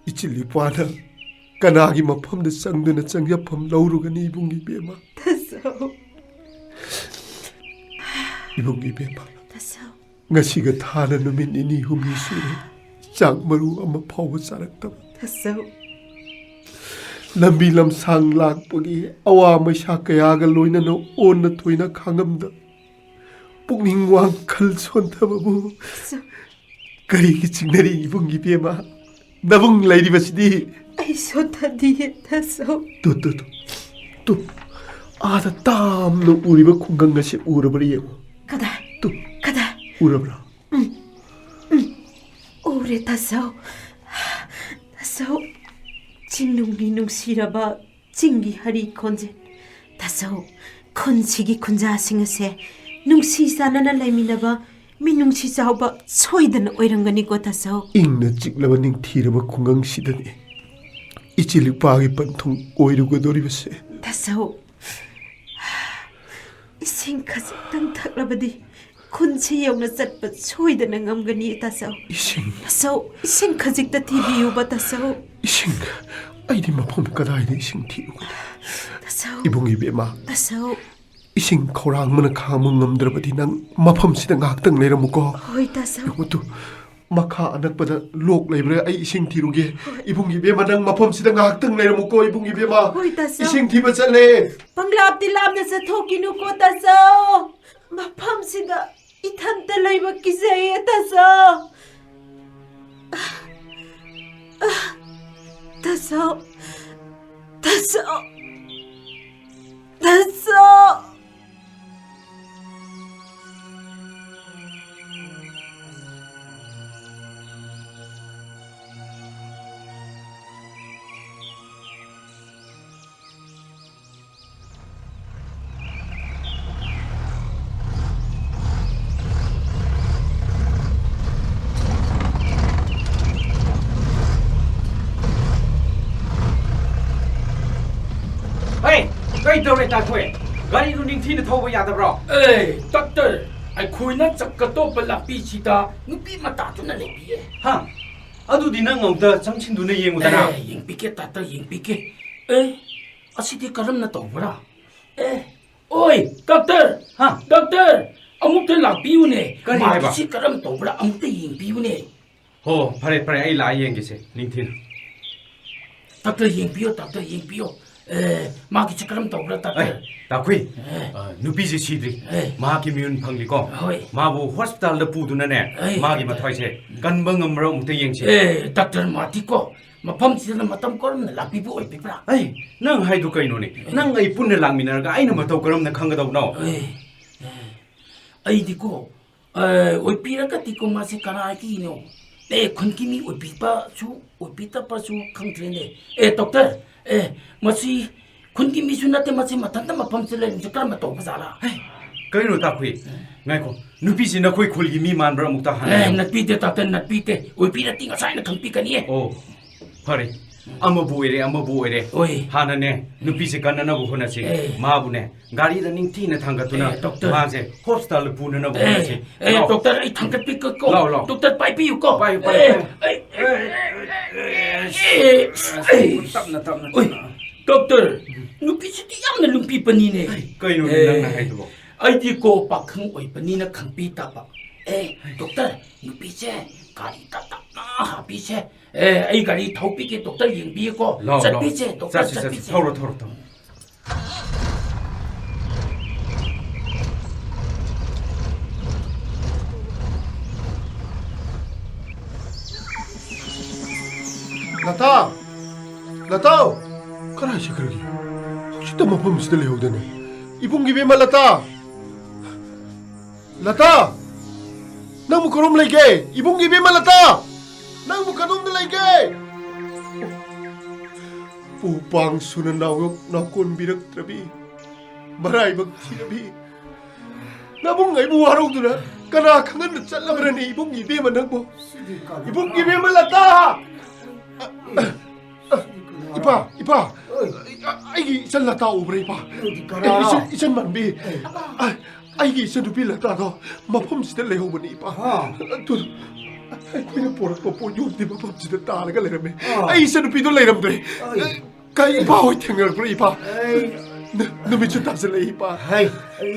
ꯏꯆꯤꯜ ꯏꯄ꯭ꯋꯥꯅ ꯀꯅꯥꯒꯤ ꯃꯐꯝꯗ ꯆꯪꯗꯨꯅ ꯆꯪꯖꯐꯝ ꯂꯧꯔꯨꯒꯅꯤ ꯏꯕꯨꯡꯒꯤ ꯕꯦꯝꯃ? ꯇꯥꯆꯧ꯫ ꯏꯕꯨꯡꯒꯤ ꯕꯦꯝꯃ, ꯇꯥꯆꯧ꯫ ꯉꯁꯤꯒ ꯊꯥꯅ ꯅꯨꯃꯤꯠ ꯅꯤꯅꯤ ꯍꯨꯝꯅꯤ ꯁꯨꯔꯦ ꯆꯥꯛ ꯃꯔꯨ ꯑꯃ ꯐꯥꯎꯕ ꯆꯥꯔꯛꯇꯕ꯫ ꯇꯥꯆꯧ꯫ ꯂꯝꯕꯤ ꯂꯝꯁꯥꯡ ꯂꯥꯛꯄꯒꯤ ꯑꯋꯥ ꯃꯩꯁꯥ ꯀꯌꯥꯒ ꯂꯣꯏꯅꯅ ꯑꯣꯟꯅ ꯊꯣꯏꯅ ꯈꯥꯡꯉꯝꯗ ꯄꯨꯛꯅꯤꯡ ꯋꯥꯈꯜ ꯁꯣꯟꯊꯕꯕꯨ ꯇꯥꯆꯧ꯫ ꯀꯔꯤꯒꯤ ꯆꯤꯡꯅꯔꯤ ꯏꯕꯨꯡꯒꯤ ꯕꯦꯝꯃ? ꯅꯕꯨꯡ ꯂꯩꯔꯤꯕꯁꯤꯗꯤ꯫ ꯑꯩ ꯁꯣꯟꯊꯗꯤꯌꯦ ꯇꯥꯆꯧ꯫ ꯇꯨ, ꯇꯨ, ꯇꯨ, ꯇꯨ꯫ ꯑꯥꯗ ꯇꯥꯝꯅ ꯎꯔꯤꯕ ꯈꯨꯡꯒꯪ ꯑꯁꯤ ꯎꯔꯕ꯭ꯔꯥ ꯌꯦꯡꯉꯨ꯫ ꯀꯗꯥꯏ? ꯇꯨ꯫ ꯀꯗꯥꯏ? ꯎꯔꯕ꯭ꯔꯥ? ꯎꯔꯦ ꯇꯥꯆꯧ꯫ ꯇꯥꯆꯧ꯫ ꯆꯤꯡꯅꯨꯡꯒꯤ ꯅꯨꯡꯁꯤꯔꯕ ꯆꯤꯡꯒꯤ ꯍꯔꯤ ꯈꯣꯟꯖꯦꯜ꯫ ꯇꯥꯆꯧ, ꯈꯨꯟꯁꯤꯒꯤ ꯈꯨꯟꯖꯥꯁꯤꯡ ꯑꯁꯦ ꯅꯨꯡꯁꯤ ꯆꯥꯟꯅꯅ ꯂꯩꯃꯤꯟꯅꯕ ꯃꯤꯅꯨꯡꯁꯤ ꯆꯥꯎꯕ ꯁꯣꯏꯗꯅ ꯑꯣꯏꯔꯝꯒꯅꯤꯀꯣ ꯇꯥꯆꯧ꯫ ꯏꯪꯅ ꯆꯤꯛꯂꯕ ꯅꯤꯡꯊꯤꯔꯕ ꯈꯨꯡꯒꯪꯁꯤꯗꯅꯤ ꯏꯆꯤꯜ ꯏꯄ꯭ꯋꯥꯒꯤ ꯄꯟꯊꯨꯡ ꯑꯣꯏꯔꯨꯒꯗꯧꯔꯤꯕꯁꯦ꯫ ꯇꯥꯆꯧ꯫ ꯏꯁꯤꯡ ꯈꯖꯤꯛꯇꯪ ꯊꯛꯂꯕꯗꯤ ꯈꯨꯟꯁꯤ ꯌꯧꯅ ꯆꯠꯄ ꯁꯣꯏꯗꯅ ꯉꯝꯒꯅꯤ, ꯇꯥꯆꯧ꯫ ꯏꯁꯤꯡ? ꯇꯥꯆꯧ, ꯏꯁꯤꯡ ꯈꯖꯤꯛꯇ ꯊꯤꯕꯤꯌꯨꯕ, ꯇꯥꯆꯧ꯫ ꯏꯁꯤꯡ? ꯑꯩꯗꯤ ꯃꯐꯝ ꯀꯗꯥꯏꯗ ꯏꯁꯤꯡ ꯊꯤꯔꯨꯒꯅꯤ? ꯇꯥꯆꯧ꯫ ꯏꯕꯨꯡ ꯏꯕꯦꯝꯃ, ꯇꯥꯆꯧ꯫ ꯏꯁꯤꯡ ꯈꯧꯔꯥꯡꯕꯅ ꯈꯥꯡꯕ ꯉꯝꯗ꯭ꯔꯕꯗꯤ ꯅꯪ ꯃꯐꯝꯁꯤꯗ ꯉꯥꯏꯍꯥꯛꯇꯪ ꯂꯩꯔꯝꯃꯨꯀꯣ꯫ ꯍꯣꯏ, ꯇꯥꯆꯧ꯫ ꯌꯦꯡꯉꯨ ꯇꯨ, ꯃꯈꯥ ꯑꯅꯛꯄꯗ ꯂꯣꯛ ꯂꯩꯕ꯭ꯔꯥ? ꯑꯩ ꯏꯁꯤꯡ ꯊꯤꯔꯨꯒꯦ꯫ ꯍꯣꯏ꯫ ꯏꯕꯨꯡ ꯏꯕꯦꯝꯃ, ꯅꯪ ꯃꯐꯝꯁꯤꯗ ꯉꯥꯏꯍꯥꯛꯇꯪ ꯂꯩꯔꯝꯃꯨꯀꯣ, ꯏꯕꯨꯡ ꯏꯕꯦꯝꯃ꯫ ꯍꯣꯏ, ꯇꯥꯆꯧ꯫ ꯏꯁꯤꯡ ꯊꯤꯕ ꯆꯠꯂꯦ꯫ ꯄꯪꯂꯥꯞꯇꯤ ꯂꯥꯞꯅ ꯆꯠꯊꯣꯛꯈꯤꯅꯨꯀꯣ, ꯇꯥꯆꯧ꯫ ꯃꯐꯝꯁꯤꯗ ꯏꯊꯟꯇ ꯂꯩꯕ ꯀꯤꯖꯩꯌꯦ, ꯇꯥꯆꯧ꯫ ꯇꯥꯆꯧ꯫ ꯇꯥꯆꯧ꯫ ꯇꯥꯆꯧ꯫ ꯍꯩ, ꯀꯩ ꯇꯧꯔꯦ ꯇꯥꯈꯨꯏ? ꯒꯥꯔꯤꯗꯨ ꯅꯤꯡꯊꯤꯅ ꯊꯧꯕ ꯌꯥꯗꯕ꯭ꯔꯣ? ꯑꯦ, ꯗꯥꯛꯇꯔ, ꯑꯩꯈꯣꯏꯅ ꯆꯠꯀꯗꯧꯕ ꯂꯝꯕꯤꯁꯤꯗ ꯅꯨꯄꯤ ꯃꯆꯥꯗꯨꯅ ꯂꯩꯕꯤꯌꯦ꯫ ꯍꯥ? ꯑꯗꯨꯗꯤ ꯅꯪ ꯑꯃꯨꯛꯇ ꯆꯪꯁꯤꯟꯗꯨꯅ ꯌꯦꯡꯉꯨꯗꯅ꯫ ꯑꯦ, ꯌꯦꯡꯕꯤꯒꯦ, ꯗꯥꯛꯇꯔ, ꯌꯦꯡꯕꯤꯒꯦ꯫ ꯑꯦ, ꯑꯁꯤꯗꯤ ꯀꯔꯝꯅ ꯇꯧꯕ꯭ꯔꯥ? ꯑꯦ, ꯑꯣꯏ, ꯗꯥꯛꯇꯔ! ꯍꯥ? ꯗꯥꯛꯇꯔ! ꯑꯃꯨꯛꯇ ꯂꯥꯛꯄꯤꯌꯨꯅꯦ꯫ ꯀꯔꯤ ꯍꯥꯏꯕ? ꯃꯥꯒꯤꯁꯤ ꯀꯔꯝ ꯇꯧꯕ꯭ꯔꯥ ꯑꯃꯨꯛꯇ ꯌꯦꯡꯕꯤꯌꯨꯅꯦ꯫ ꯍꯣ, ꯐꯔꯦ, ꯐꯔꯦ, ꯑꯩ ꯂꯥꯛꯑ ꯌꯦꯡꯒꯦꯁꯦ, ꯅꯤꯡꯊꯤꯅ꯫ ꯗꯥꯛꯇꯔ, ꯌꯦꯡꯕꯤꯌꯣ, ꯗꯥꯛꯇꯔ, ꯌꯦꯡꯕꯤꯌꯣ꯫ ꯑꯦ, ꯃꯥꯒꯤꯁꯦ ꯀꯔꯝ ꯇꯧꯕ꯭ꯔꯥ, ꯗꯥꯛꯇꯔ? ꯑꯩ, ꯇꯥꯈꯨꯏ, ꯑꯦ꯫ ꯑ, ꯅꯨꯄꯤꯁꯦ ꯁꯤꯗ꯭ꯔꯤ꯫ ꯑꯦ꯫ ꯃꯍꯥꯛꯀꯤ ꯃꯤꯍꯨꯟ ꯐꯪꯂꯤꯀꯣ꯫ ꯍꯣꯏ꯫ ꯃꯥꯕꯨ ꯍꯣꯁꯄꯤꯇꯥꯜꯗ ꯄꯨꯗꯨꯅꯅꯦ, ꯑꯩ, ꯃꯥꯒꯤ ꯗꯥꯛꯇꯔ꯫ ꯃꯊ꯭ꯋꯥꯏꯁꯦ ꯀꯟꯕ ꯉꯝꯕ꯭ꯔꯥ ꯑꯃꯨꯛꯇ ꯌꯦꯡꯁꯤ꯫ ꯑꯦ, ꯗꯥꯛꯇꯔ, ꯃꯥꯗꯤꯀꯣ, ꯃꯐꯝꯁꯤꯗ ꯃꯇꯝ ꯀꯔꯝꯅ ꯂꯥꯛꯄꯤꯕ ꯑꯣꯏꯕꯤꯕ꯭ꯔꯥ? ꯑꯩ, ꯅꯪ ꯍꯥꯏꯗꯨ ꯀꯩꯅꯣꯅꯦ? ꯑꯦ꯫ ꯅꯪ ꯑꯩ ꯄꯨꯟꯅ ꯂꯥꯛꯃꯤꯟꯅꯔꯒ ꯑꯩꯅ ꯃꯇꯧ ꯀꯔꯝꯅ ꯈꯪꯒꯗꯧꯕꯅꯣ? ꯑꯦ, ꯑꯦ, ꯑꯩꯗꯤꯀꯣ, ꯑꯦ, ꯑꯣꯏꯕꯤꯔꯒꯗꯤꯀꯣ ꯃꯥꯁꯦ ꯀꯅꯥꯒꯤꯅꯣ? ꯑꯦ, ꯈꯨꯟꯒꯤ ꯃꯤ ꯑꯣꯏꯕꯤꯕꯁꯨ ꯑꯣꯏꯕꯤꯗꯕꯁꯨ ꯈꯪꯗ꯭ꯔꯦꯅꯦ꯫ ꯑꯦ, ꯗꯥꯛꯇꯔ, ꯑꯦ, ꯃꯁꯤ ꯈꯨꯟꯒꯤ ꯃꯤꯁꯨ ꯅꯠꯇꯦ, ꯃꯁꯤ ꯃꯊꯟꯇ ꯃꯐꯝꯁꯤꯗ ꯂꯩꯔꯤꯁꯦ ꯀꯔꯝꯅ ꯇꯧꯕ ꯖꯥꯠꯂꯥ? ꯍꯦ, ꯀꯩꯅꯣ ꯇꯥꯈꯨꯏ? ꯉꯥꯏꯈꯣ, ꯅꯨꯄꯤꯁꯤ ꯅꯈꯣꯏ ꯈꯨꯜꯒꯤ ꯃꯤ ꯃꯥꯟꯕ꯭ꯔꯥ ꯑꯃꯨꯛꯇ ꯍꯥꯟꯅ ꯑꯦ, ꯌꯦꯡꯉꯨ꯫ ꯅꯠꯄꯤꯗꯦ ꯗꯥꯛꯇꯔ, ꯅꯠꯄꯤꯗꯦ꯫ ꯑꯣꯏꯕꯤꯔꯗꯤ ꯉꯁꯥꯏꯅ ꯈꯪꯕꯤꯒꯅꯤꯌꯦ꯫ ꯑꯣ, ꯐꯔꯦ꯫ ꯑꯃꯕꯨ ꯑꯣꯏꯔꯦ, ꯑꯃꯕꯨ ꯑꯣꯏꯔꯦ꯫ ꯍꯣꯏ꯫ ꯍꯥꯟꯅꯅꯦ, ꯅꯨꯄꯤꯁꯦ ꯀꯟꯅꯅꯕ ꯍꯣꯠꯅꯁꯤ꯫ ꯑꯦ꯫ ꯃꯥꯕꯨꯅꯦ, ꯒꯥꯔꯤꯗ ꯅꯤꯡꯊꯤꯅ ꯊꯥꯡꯒꯠꯇꯨꯅ ꯑꯦ, ꯗꯣꯛꯇꯔ꯫ ꯃꯥꯁꯦ ꯍꯣꯁꯄꯤꯇꯥꯜꯗ ꯄꯨꯅꯅꯕ ꯑꯦ, ꯍꯣꯠꯅꯁꯤ꯫ ꯑꯦ, ꯂꯥꯛꯑꯣ꯫ ꯗꯣꯛꯇꯔ, ꯑꯩ ꯊꯥꯡꯒꯠꯄꯤꯒꯦꯀꯣ꯫ ꯂꯥꯛꯑꯣ, ꯂꯥꯛꯑꯣ꯫ ꯗꯣꯛꯇꯔ, ꯄꯥꯏꯕꯤꯌꯨꯀꯣ꯫ ꯄꯥꯏꯌꯨ, ꯄꯥꯏꯌꯨ, ꯑꯦ, ꯄꯥꯏꯌꯨ꯫ ꯑꯦ, ꯑꯦ, ꯑꯦ, ꯑꯦ, ꯇꯞꯅ, ꯇꯞꯅ, ꯎꯏ, ꯇꯞꯅ꯫ ꯗꯣꯛꯇꯔ, ꯅꯨꯄꯤꯁꯤꯗꯤ ꯌꯥꯝꯅ ꯂꯨꯝꯄꯤꯕꯅꯤꯅꯦ꯫ ꯀꯩꯅꯣꯅꯦ ꯑꯦ, ꯅꯪꯅ ꯍꯥꯏꯗꯨꯕꯣ? ꯑꯩꯗꯤ ꯀꯣ ꯄꯥꯈꯪ ꯑꯣꯏꯕꯅꯤꯅ ꯈꯪꯕꯤ ꯇꯥꯕ꯫ ꯑꯦ, ꯗꯣꯛꯇꯔ, ꯅꯨꯄꯤꯁꯦ ꯒꯥꯔꯤꯗ ꯇꯞꯅ ꯍꯥꯞꯄꯤꯁꯦ꯫ ꯑꯦ, ꯑꯩ ꯒꯥꯔꯤ ꯊꯧꯕꯤꯒꯦ, ꯗꯣꯛꯇꯔ ꯌꯦꯡꯕꯤꯌꯦꯀꯣ꯫ ꯂꯥꯛꯑꯣ, ꯂꯥꯛꯑꯣ꯫ ꯆꯠꯄꯤꯁꯦ, ꯗꯣꯛꯇꯔ, ꯆꯠꯁꯤ, ꯆꯠꯁꯤ꯫ ꯆꯠꯄꯤꯁꯦ꯫ ꯊꯧꯔꯣ, ꯊꯧꯔꯣ, ꯊꯧꯔꯣ꯫ ꯂꯇꯥ! ꯂꯇꯥ! ꯀꯗꯥꯏ ꯆꯠꯈ꯭ꯔꯒꯦ? ꯍꯧꯖꯤꯛꯇ ꯃꯐꯝꯁꯤꯗ ꯂꯩꯍꯧꯗꯦꯅꯦ꯫ ꯏꯕꯨꯡ ꯏꯕꯦꯝꯃ ꯂꯇꯥ! ꯂꯇꯥ! ꯅꯪꯕꯨ ꯀꯔꯣꯝ ꯂꯩꯒꯦ? ꯏꯕꯨꯡ ꯏꯕꯦꯝꯃ ꯂꯇꯥ! ꯅꯪꯕꯨ ꯀꯗꯣꯝꯗ ꯂꯩꯒꯦ? ꯄꯨ ꯄꯥꯡ ꯁꯨꯅ ꯅꯥꯎꯌꯣꯛ ꯅꯥꯎꯀꯣꯟꯕꯤꯔꯛꯇ꯭ꯔꯕꯤ, ꯃꯔꯥꯏꯕꯛ ꯊꯤꯔꯕꯤ, ꯅꯕꯨꯡ ꯑꯩꯕꯨ ꯋꯥꯔꯧꯗꯨꯅ ꯀꯅꯥ ꯈꯪꯍꯟꯗ ꯆꯠꯂꯕ꯭ꯔꯅꯦ ꯏꯕꯨꯡ ꯏꯕꯦꯝꯃ ꯅꯪꯕꯨ? ꯏꯕꯨꯡ ꯏꯕꯦꯝꯃ ꯂꯇꯥ! ꯏꯄꯥ, ꯏꯄꯥ, ꯑꯩꯒꯤ ꯏꯆꯟ ꯂꯇꯥ ꯎꯕ꯭ꯔꯥ, ꯏꯄꯥ? ꯅꯪꯗꯤ ꯀꯅꯥꯔꯣ? ꯏꯆꯟ, ꯏꯆꯟ ꯃꯥꯟꯕꯤ, ꯑꯩꯒꯤ ꯏꯆꯟꯅꯨꯄꯤ ꯂꯇꯥꯗꯣ ꯃꯐꯝꯁꯤꯗ ꯂꯩꯍꯧꯕꯅꯤ, ꯏꯄꯥ꯫ ꯑꯥ꯫ ꯑꯗꯨ ꯑꯩꯈꯣꯏꯅ ꯄꯣꯔꯛꯄ ꯄꯣꯠꯌꯣꯝꯗꯤ ꯃꯐꯝꯁꯤꯗ ꯇꯥꯔꯒ ꯂꯩꯔꯝꯃꯦ꯫ ꯑꯥ꯫ ꯑꯩ ꯏꯆꯟꯅꯨꯄꯤꯗꯣ ꯂꯩꯔꯝꯗ꯭ꯔꯦ꯫ ꯑꯩ ꯀꯩ ꯏꯄꯥ ꯍꯣꯏ ꯊꯦꯡꯅꯔꯛꯄ꯭ꯔꯣ, ꯏꯄꯥ? ꯑꯩ ꯅ-, ꯅꯨꯃꯤꯠꯁꯨ ꯇꯥꯁꯤꯜꯂꯛꯏ, ꯏꯄꯥ꯫ ꯍꯩ,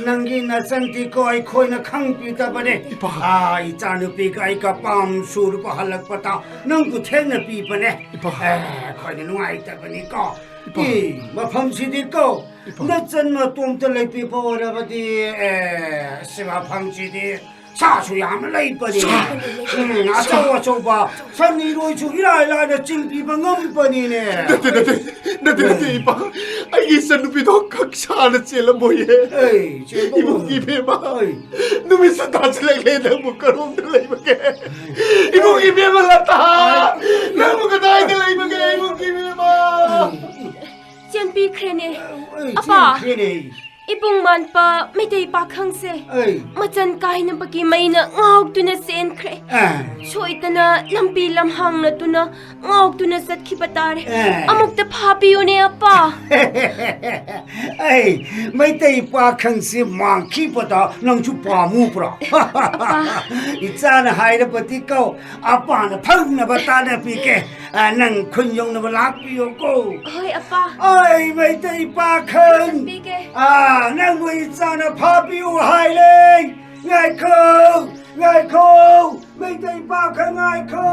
ꯅꯪꯒꯤ ꯅꯆꯟꯗꯤꯀꯣ ꯑꯩꯈꯣꯏꯅ ꯈꯪꯕꯤꯗꯕꯅꯦ꯫ ꯏꯄꯥ꯫ ꯑꯥ, ꯏꯆꯥꯅꯨꯄꯤꯒ ꯑꯩꯒ ꯄꯥꯝ ꯁꯨꯔꯨꯕ ꯍꯜꯂꯛꯄꯗ ꯅꯪꯕꯨ ꯊꯦꯡꯅ ꯄꯤꯕꯅꯦ꯫ ꯏꯄꯥ꯫ ꯑꯦ, ꯑꯩꯈꯣꯏꯅ ꯅꯨꯡꯉꯥꯏꯇꯕꯅꯤꯀꯣ꯫ ꯏꯄꯥ꯫ ꯏ, ꯃꯐꯝꯁꯤꯗꯤꯀꯣ, ꯏꯄꯥ꯫ ꯅꯆꯟ ꯃꯇꯣꯝꯇ ꯂꯩꯕꯤꯕ ꯑꯣꯏꯔꯕꯗꯤ, ꯑꯦ, ꯁꯤ ꯃꯐꯝꯁꯤꯗꯤ ꯁꯥꯁꯨ ꯌꯥꯝꯅ ꯂꯩꯕꯅꯤ꯫ ꯁꯥ-, ꯎꯝ, ꯑꯆꯧ ꯑꯆꯧꯕ ꯁꯟ ꯏꯔꯣꯏꯁꯨ ꯏꯔꯥꯏ ꯂꯥꯏꯅ ꯆꯤꯡꯕꯤꯕ ꯉꯝꯕꯅꯤꯅꯦ꯫ ꯅꯠꯇꯦ, ꯅꯠꯇꯦ, ꯅꯠꯇꯦ, ꯅꯠꯇꯦ, ꯏꯄꯥ꯫ ꯑꯩꯒꯤ ꯏꯆꯟꯅꯨꯄꯤꯗꯣ ꯈꯛ ꯁꯥꯅ ꯆꯦꯜꯂꯝꯃꯣꯏꯌꯦ꯫ ꯑꯩ ꯆꯦꯟꯕ ꯏꯕꯨꯡ ꯉꯝ-, ꯏꯕꯦꯝꯃ, ꯑꯩ ꯅꯨꯃꯤꯠꯁꯨ ꯇꯥꯁꯤꯜꯂꯛꯂꯦ, ꯅꯪꯕꯨ ꯀꯔꯣꯝꯗ ꯂꯩꯕꯒꯦ? ꯏꯕꯨꯡ ꯏꯕꯦꯝꯃ ꯂꯇꯥ, ꯅꯪꯕꯨ ꯀꯗꯥꯏꯗ ꯂꯩꯕꯒꯦ, ꯏꯕꯨꯡ ꯏꯕꯦꯝꯃ? ꯆꯦꯟꯕꯤꯈ꯭ꯔꯦꯅꯦ, ꯑꯩ ꯑꯄꯥ꯫ ꯆꯦꯟꯈ꯭ꯔꯦꯅꯦ꯫ ꯏꯕꯨꯡ ꯃꯥꯟꯄ ꯃꯩꯇꯩ ꯄꯥꯈꯪꯁꯦ ꯑꯩ꯫ ꯃꯆꯟ ꯀꯥꯏꯅꯕꯒꯤ ꯃꯩꯅ ꯉꯥꯎꯗꯨꯅ ꯆꯦꯟꯈ꯭ꯔꯦ꯫ ꯑ꯫ ꯁꯣꯏꯗꯅ ꯂꯝꯕꯤ ꯂꯝꯍꯥꯡ ꯅꯠꯇꯨꯅ ꯉꯥꯎꯗꯨꯅ ꯆꯠꯈꯤꯕ ꯇꯥꯔꯦ꯫ ꯑ꯫ ꯑꯃꯨꯛꯇ ꯐꯥꯕꯤꯌꯨꯅꯦ, ꯑꯄꯥ꯫ ꯑꯩ, ꯃꯩꯇꯩ ꯄꯥꯈꯪꯁꯦ ꯃꯥꯡꯈꯤꯕꯗ ꯅꯪꯁꯨ ꯄꯥꯝꯃꯨꯕ꯭ꯔꯣ? ꯑꯄꯥ꯫ ꯏꯆꯥꯅ ꯍꯥꯏꯔꯕꯗꯤ ꯀꯧ, ꯑꯄꯥꯅ ꯐꯪꯅꯕ ꯇꯥꯟꯅꯕꯤꯒꯦ꯫ ꯑ, ꯅꯪ ꯈꯨꯟ ꯌꯧꯅꯕ ꯂꯥꯛꯄꯤꯌꯨꯀꯣ꯫ ꯍꯣꯏ, ꯑꯄꯥ꯫ ꯑꯩ ꯃꯩꯇꯩ ꯄꯥꯈꯪ꯫ ꯆꯠꯄꯤꯒꯦ꯫ ꯑ, ꯅꯪꯕꯨ ꯏꯆꯥꯅ ꯐꯥꯕꯤꯌꯨ ꯍꯥꯏꯔꯦ꯫ ꯉꯥꯏꯈꯣ, ꯉꯥꯏꯈꯣ, ꯃꯩꯇꯩ ꯄꯥꯈꯪ ꯉꯥꯏꯈꯣ꯫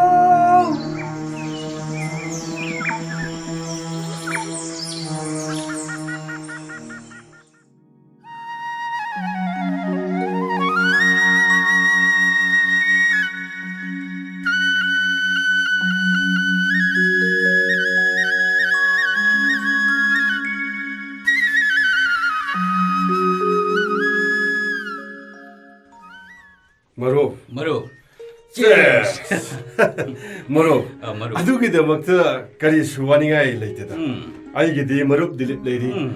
ꯃꯔꯨꯞ꯫ ꯃꯔꯨꯞ꯫ Cheers! ꯃꯔꯨꯞ, ꯑ, ꯃꯔꯨꯞ꯫ ꯑꯗꯨꯒꯤꯗꯃꯛꯇ ꯀꯔꯤꯁꯨ ꯋꯥꯅꯤꯡꯉꯥꯏ ꯂꯩꯇꯦꯗ꯫ ꯎꯝ꯫ ꯑꯩꯒꯤꯗꯤ ꯃꯔꯨꯞ ꯗꯤꯂꯤꯞ ꯂꯩꯔꯤ꯫ ꯎꯝ꯫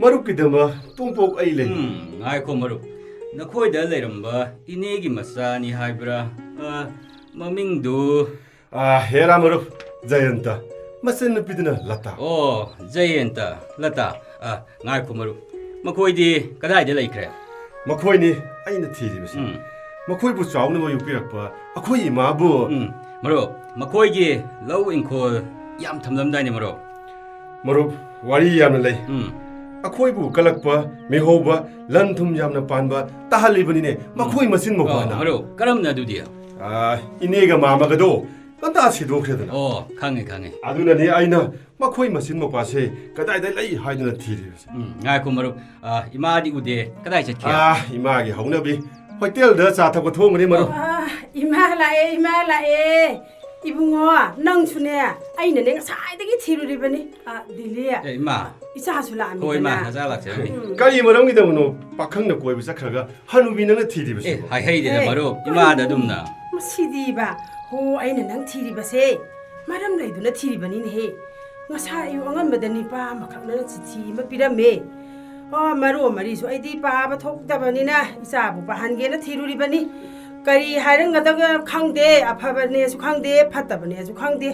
ꯃꯔꯨꯞꯀꯤꯗꯃꯛ ꯇꯣꯝꯄꯣꯛ ꯑꯩ ꯂꯩꯔꯤ꯫ ꯎꯝ, ꯉꯥꯏꯈꯣ ꯃꯔꯨꯞ꯫ ꯅꯈꯣꯏꯗ ꯂꯩꯔꯝꯕ ꯏꯅꯦꯒꯤ ꯃꯆꯥꯅꯤ ꯍꯥꯏꯕ꯭ꯔꯥ? ꯑ, ꯃꯃꯤꯡꯗꯨ ꯑ, ꯍꯦꯔꯥ ꯃꯔꯨꯞ, ꯖꯌꯟꯇ꯫ ꯃꯆꯟꯅꯨꯄꯤꯗꯨꯅ ꯂꯇꯥ꯫ ꯑꯣ, ꯖꯌꯟꯇ, ꯂꯇꯥ꯫ ꯑ, ꯉꯥꯏꯈꯣ ꯃꯔꯨꯞ꯫ ꯃꯈꯣꯏꯗꯤ ꯀꯗꯥꯏꯗ ꯂꯩꯈ꯭ꯔꯦ? ꯃꯈꯣꯏꯅꯤ ꯑꯩꯅ ꯊꯤꯔꯤꯕꯁꯤ꯫ ꯎꯝ꯫ ꯃꯈꯣꯏꯕꯨ ꯆꯥꯎꯅꯕ ꯌꯣꯛꯄꯤꯔꯛꯄ ꯑꯩꯈꯣꯏ ꯏꯃꯥꯕꯨ ꯎꯝ, ꯃꯔꯨꯞ, ꯃꯈꯣꯏꯒꯤ ꯂꯧ ꯏꯪꯈꯣꯜ ꯌꯥꯝ ꯊꯝꯂꯝꯗꯥꯏꯅꯦ, ꯃꯔꯨꯞ꯫ ꯃꯔꯨꯞ, ꯋꯥꯔꯤ ꯌꯥꯝꯅ ꯂꯩ꯫ ꯎꯝ꯫ ꯑꯩꯈꯣꯏꯕꯨ ꯀꯜꯂꯛꯄ, ꯃꯤꯍꯧꯕ, ꯂꯟ ꯊꯨꯝ ꯌꯥꯝꯅ ꯄꯥꯟꯕ ꯇꯥꯍꯜꯂꯤꯕꯅꯤꯅꯦ, ꯎꯝ꯫ ꯃꯈꯣꯏ ꯃꯆꯤꯟ ꯑꯣ, ꯃꯧꯄꯥꯅ꯫ ꯃꯔꯨꯞ, ꯀꯔꯝꯅ ꯑꯗꯨꯗꯤ? ꯑꯥ, ꯏꯅꯦꯒ ꯃꯥꯃꯒꯗꯣ ꯉꯟꯇꯥ ꯁꯤꯗꯣꯛꯈ꯭ꯔꯦꯗꯅ꯫ ꯑꯣ, ꯈꯪꯉꯦ, ꯈꯪꯉꯦ꯫ ꯑꯗꯨꯅꯅꯦ ꯑꯩꯅ ꯃꯈꯣꯏ ꯃꯆꯤꯟ ꯃꯧꯄꯥꯁꯦ ꯀꯗꯥꯏꯗ ꯂꯩ ꯍꯥꯏꯗꯨꯅ ꯊꯤꯔꯤꯕꯁꯦ꯫ ꯎꯝ, ꯉꯥꯏꯈꯣ ꯃꯔꯨꯞ, ꯑꯥ, ꯏꯃꯥꯗꯤ ꯎꯗꯦ, ꯀꯗꯥꯏ ꯆꯠꯈꯤ? ꯑꯥ, ꯏꯃꯥꯒꯤ ꯍꯧꯅꯕꯤ ꯍꯣꯇꯦꯜꯗ ꯆꯥ ꯊꯛꯄ ꯊꯣꯛꯑꯝꯒꯅꯤ ꯃꯔꯨꯞ꯫ ꯑꯥ, ꯏꯃꯥ ꯂꯥꯛꯑꯦ, ꯏꯃꯥ ꯂꯥꯛꯑꯦ꯫ ꯏꯕꯨꯡꯉꯣ, ꯅꯪꯁꯨꯅꯦ, ꯑꯩꯅꯅꯦ ꯉꯁꯥꯏꯗꯒꯤ ꯊꯤꯔꯨꯔꯤꯕꯅꯤ꯫ ꯑꯥ, ꯗꯤꯂꯤ꯫ ꯑꯦ, ꯏꯃꯥ꯫ ꯏꯆꯥꯁꯨ ꯂꯥꯛꯑꯝꯃꯤꯗꯅ꯫ ꯍꯣꯏ, ꯏꯃꯥ, ꯅꯆꯥ ꯂꯥꯛꯆꯔꯝꯃꯤ꯫ ꯎꯝ꯫ ꯀꯔꯤ ꯃꯔꯝꯒꯤꯗꯃꯛꯅꯣ ꯄꯥꯈꯪꯅ ꯀꯣꯏꯕ ꯆꯠꯈ꯭ꯔꯒ ꯍꯅꯨꯕꯤ ꯅꯪꯅ ꯊꯤꯔꯤꯕꯁꯤꯕꯣ? ꯑꯦ, ꯍꯥꯏꯍꯩꯗꯦꯗ, ꯑꯦ꯫ ꯃꯔꯨꯞ, ꯏꯃꯥꯗ ꯑꯗꯨꯝꯅ꯫ ꯃꯁꯤꯗꯤꯕ, ꯍꯣ, ꯑꯩꯅ ꯅꯪ ꯊꯤꯔꯤꯕꯁꯦ ꯃꯔꯝ ꯂꯩꯗꯨꯅ ꯊꯤꯔꯤꯕꯅꯤꯅꯦꯍꯦ꯫ ꯉꯁꯥꯏ ꯑꯌꯨꯛ ꯑꯉꯟꯕꯗ ꯅꯤꯄꯥ ꯑꯃꯈꯛꯅ ꯆꯤꯊꯤ ꯑꯃ ꯄꯤꯔꯝꯃꯦ꯫ ꯑꯣ, ꯃꯔꯣ ꯃꯔꯤꯁꯨ ꯑꯩꯗꯤ ꯄꯥꯕ ꯊꯣꯛꯇꯕꯅꯤꯅ ꯏꯆꯥꯕꯨ ꯄꯥꯍꯟꯒꯦꯅ ꯊꯤꯔꯨꯔꯤꯕꯅꯤ꯫ ꯀꯔꯤ ꯍꯥꯏꯔꯝꯒꯗꯒ ꯈꯪꯗꯦ, ꯑꯐꯕꯅꯦꯁꯨ ꯈꯪꯗꯦ, ꯐꯠꯇꯕꯅꯦꯁꯨ ꯈꯪꯗꯦ꯫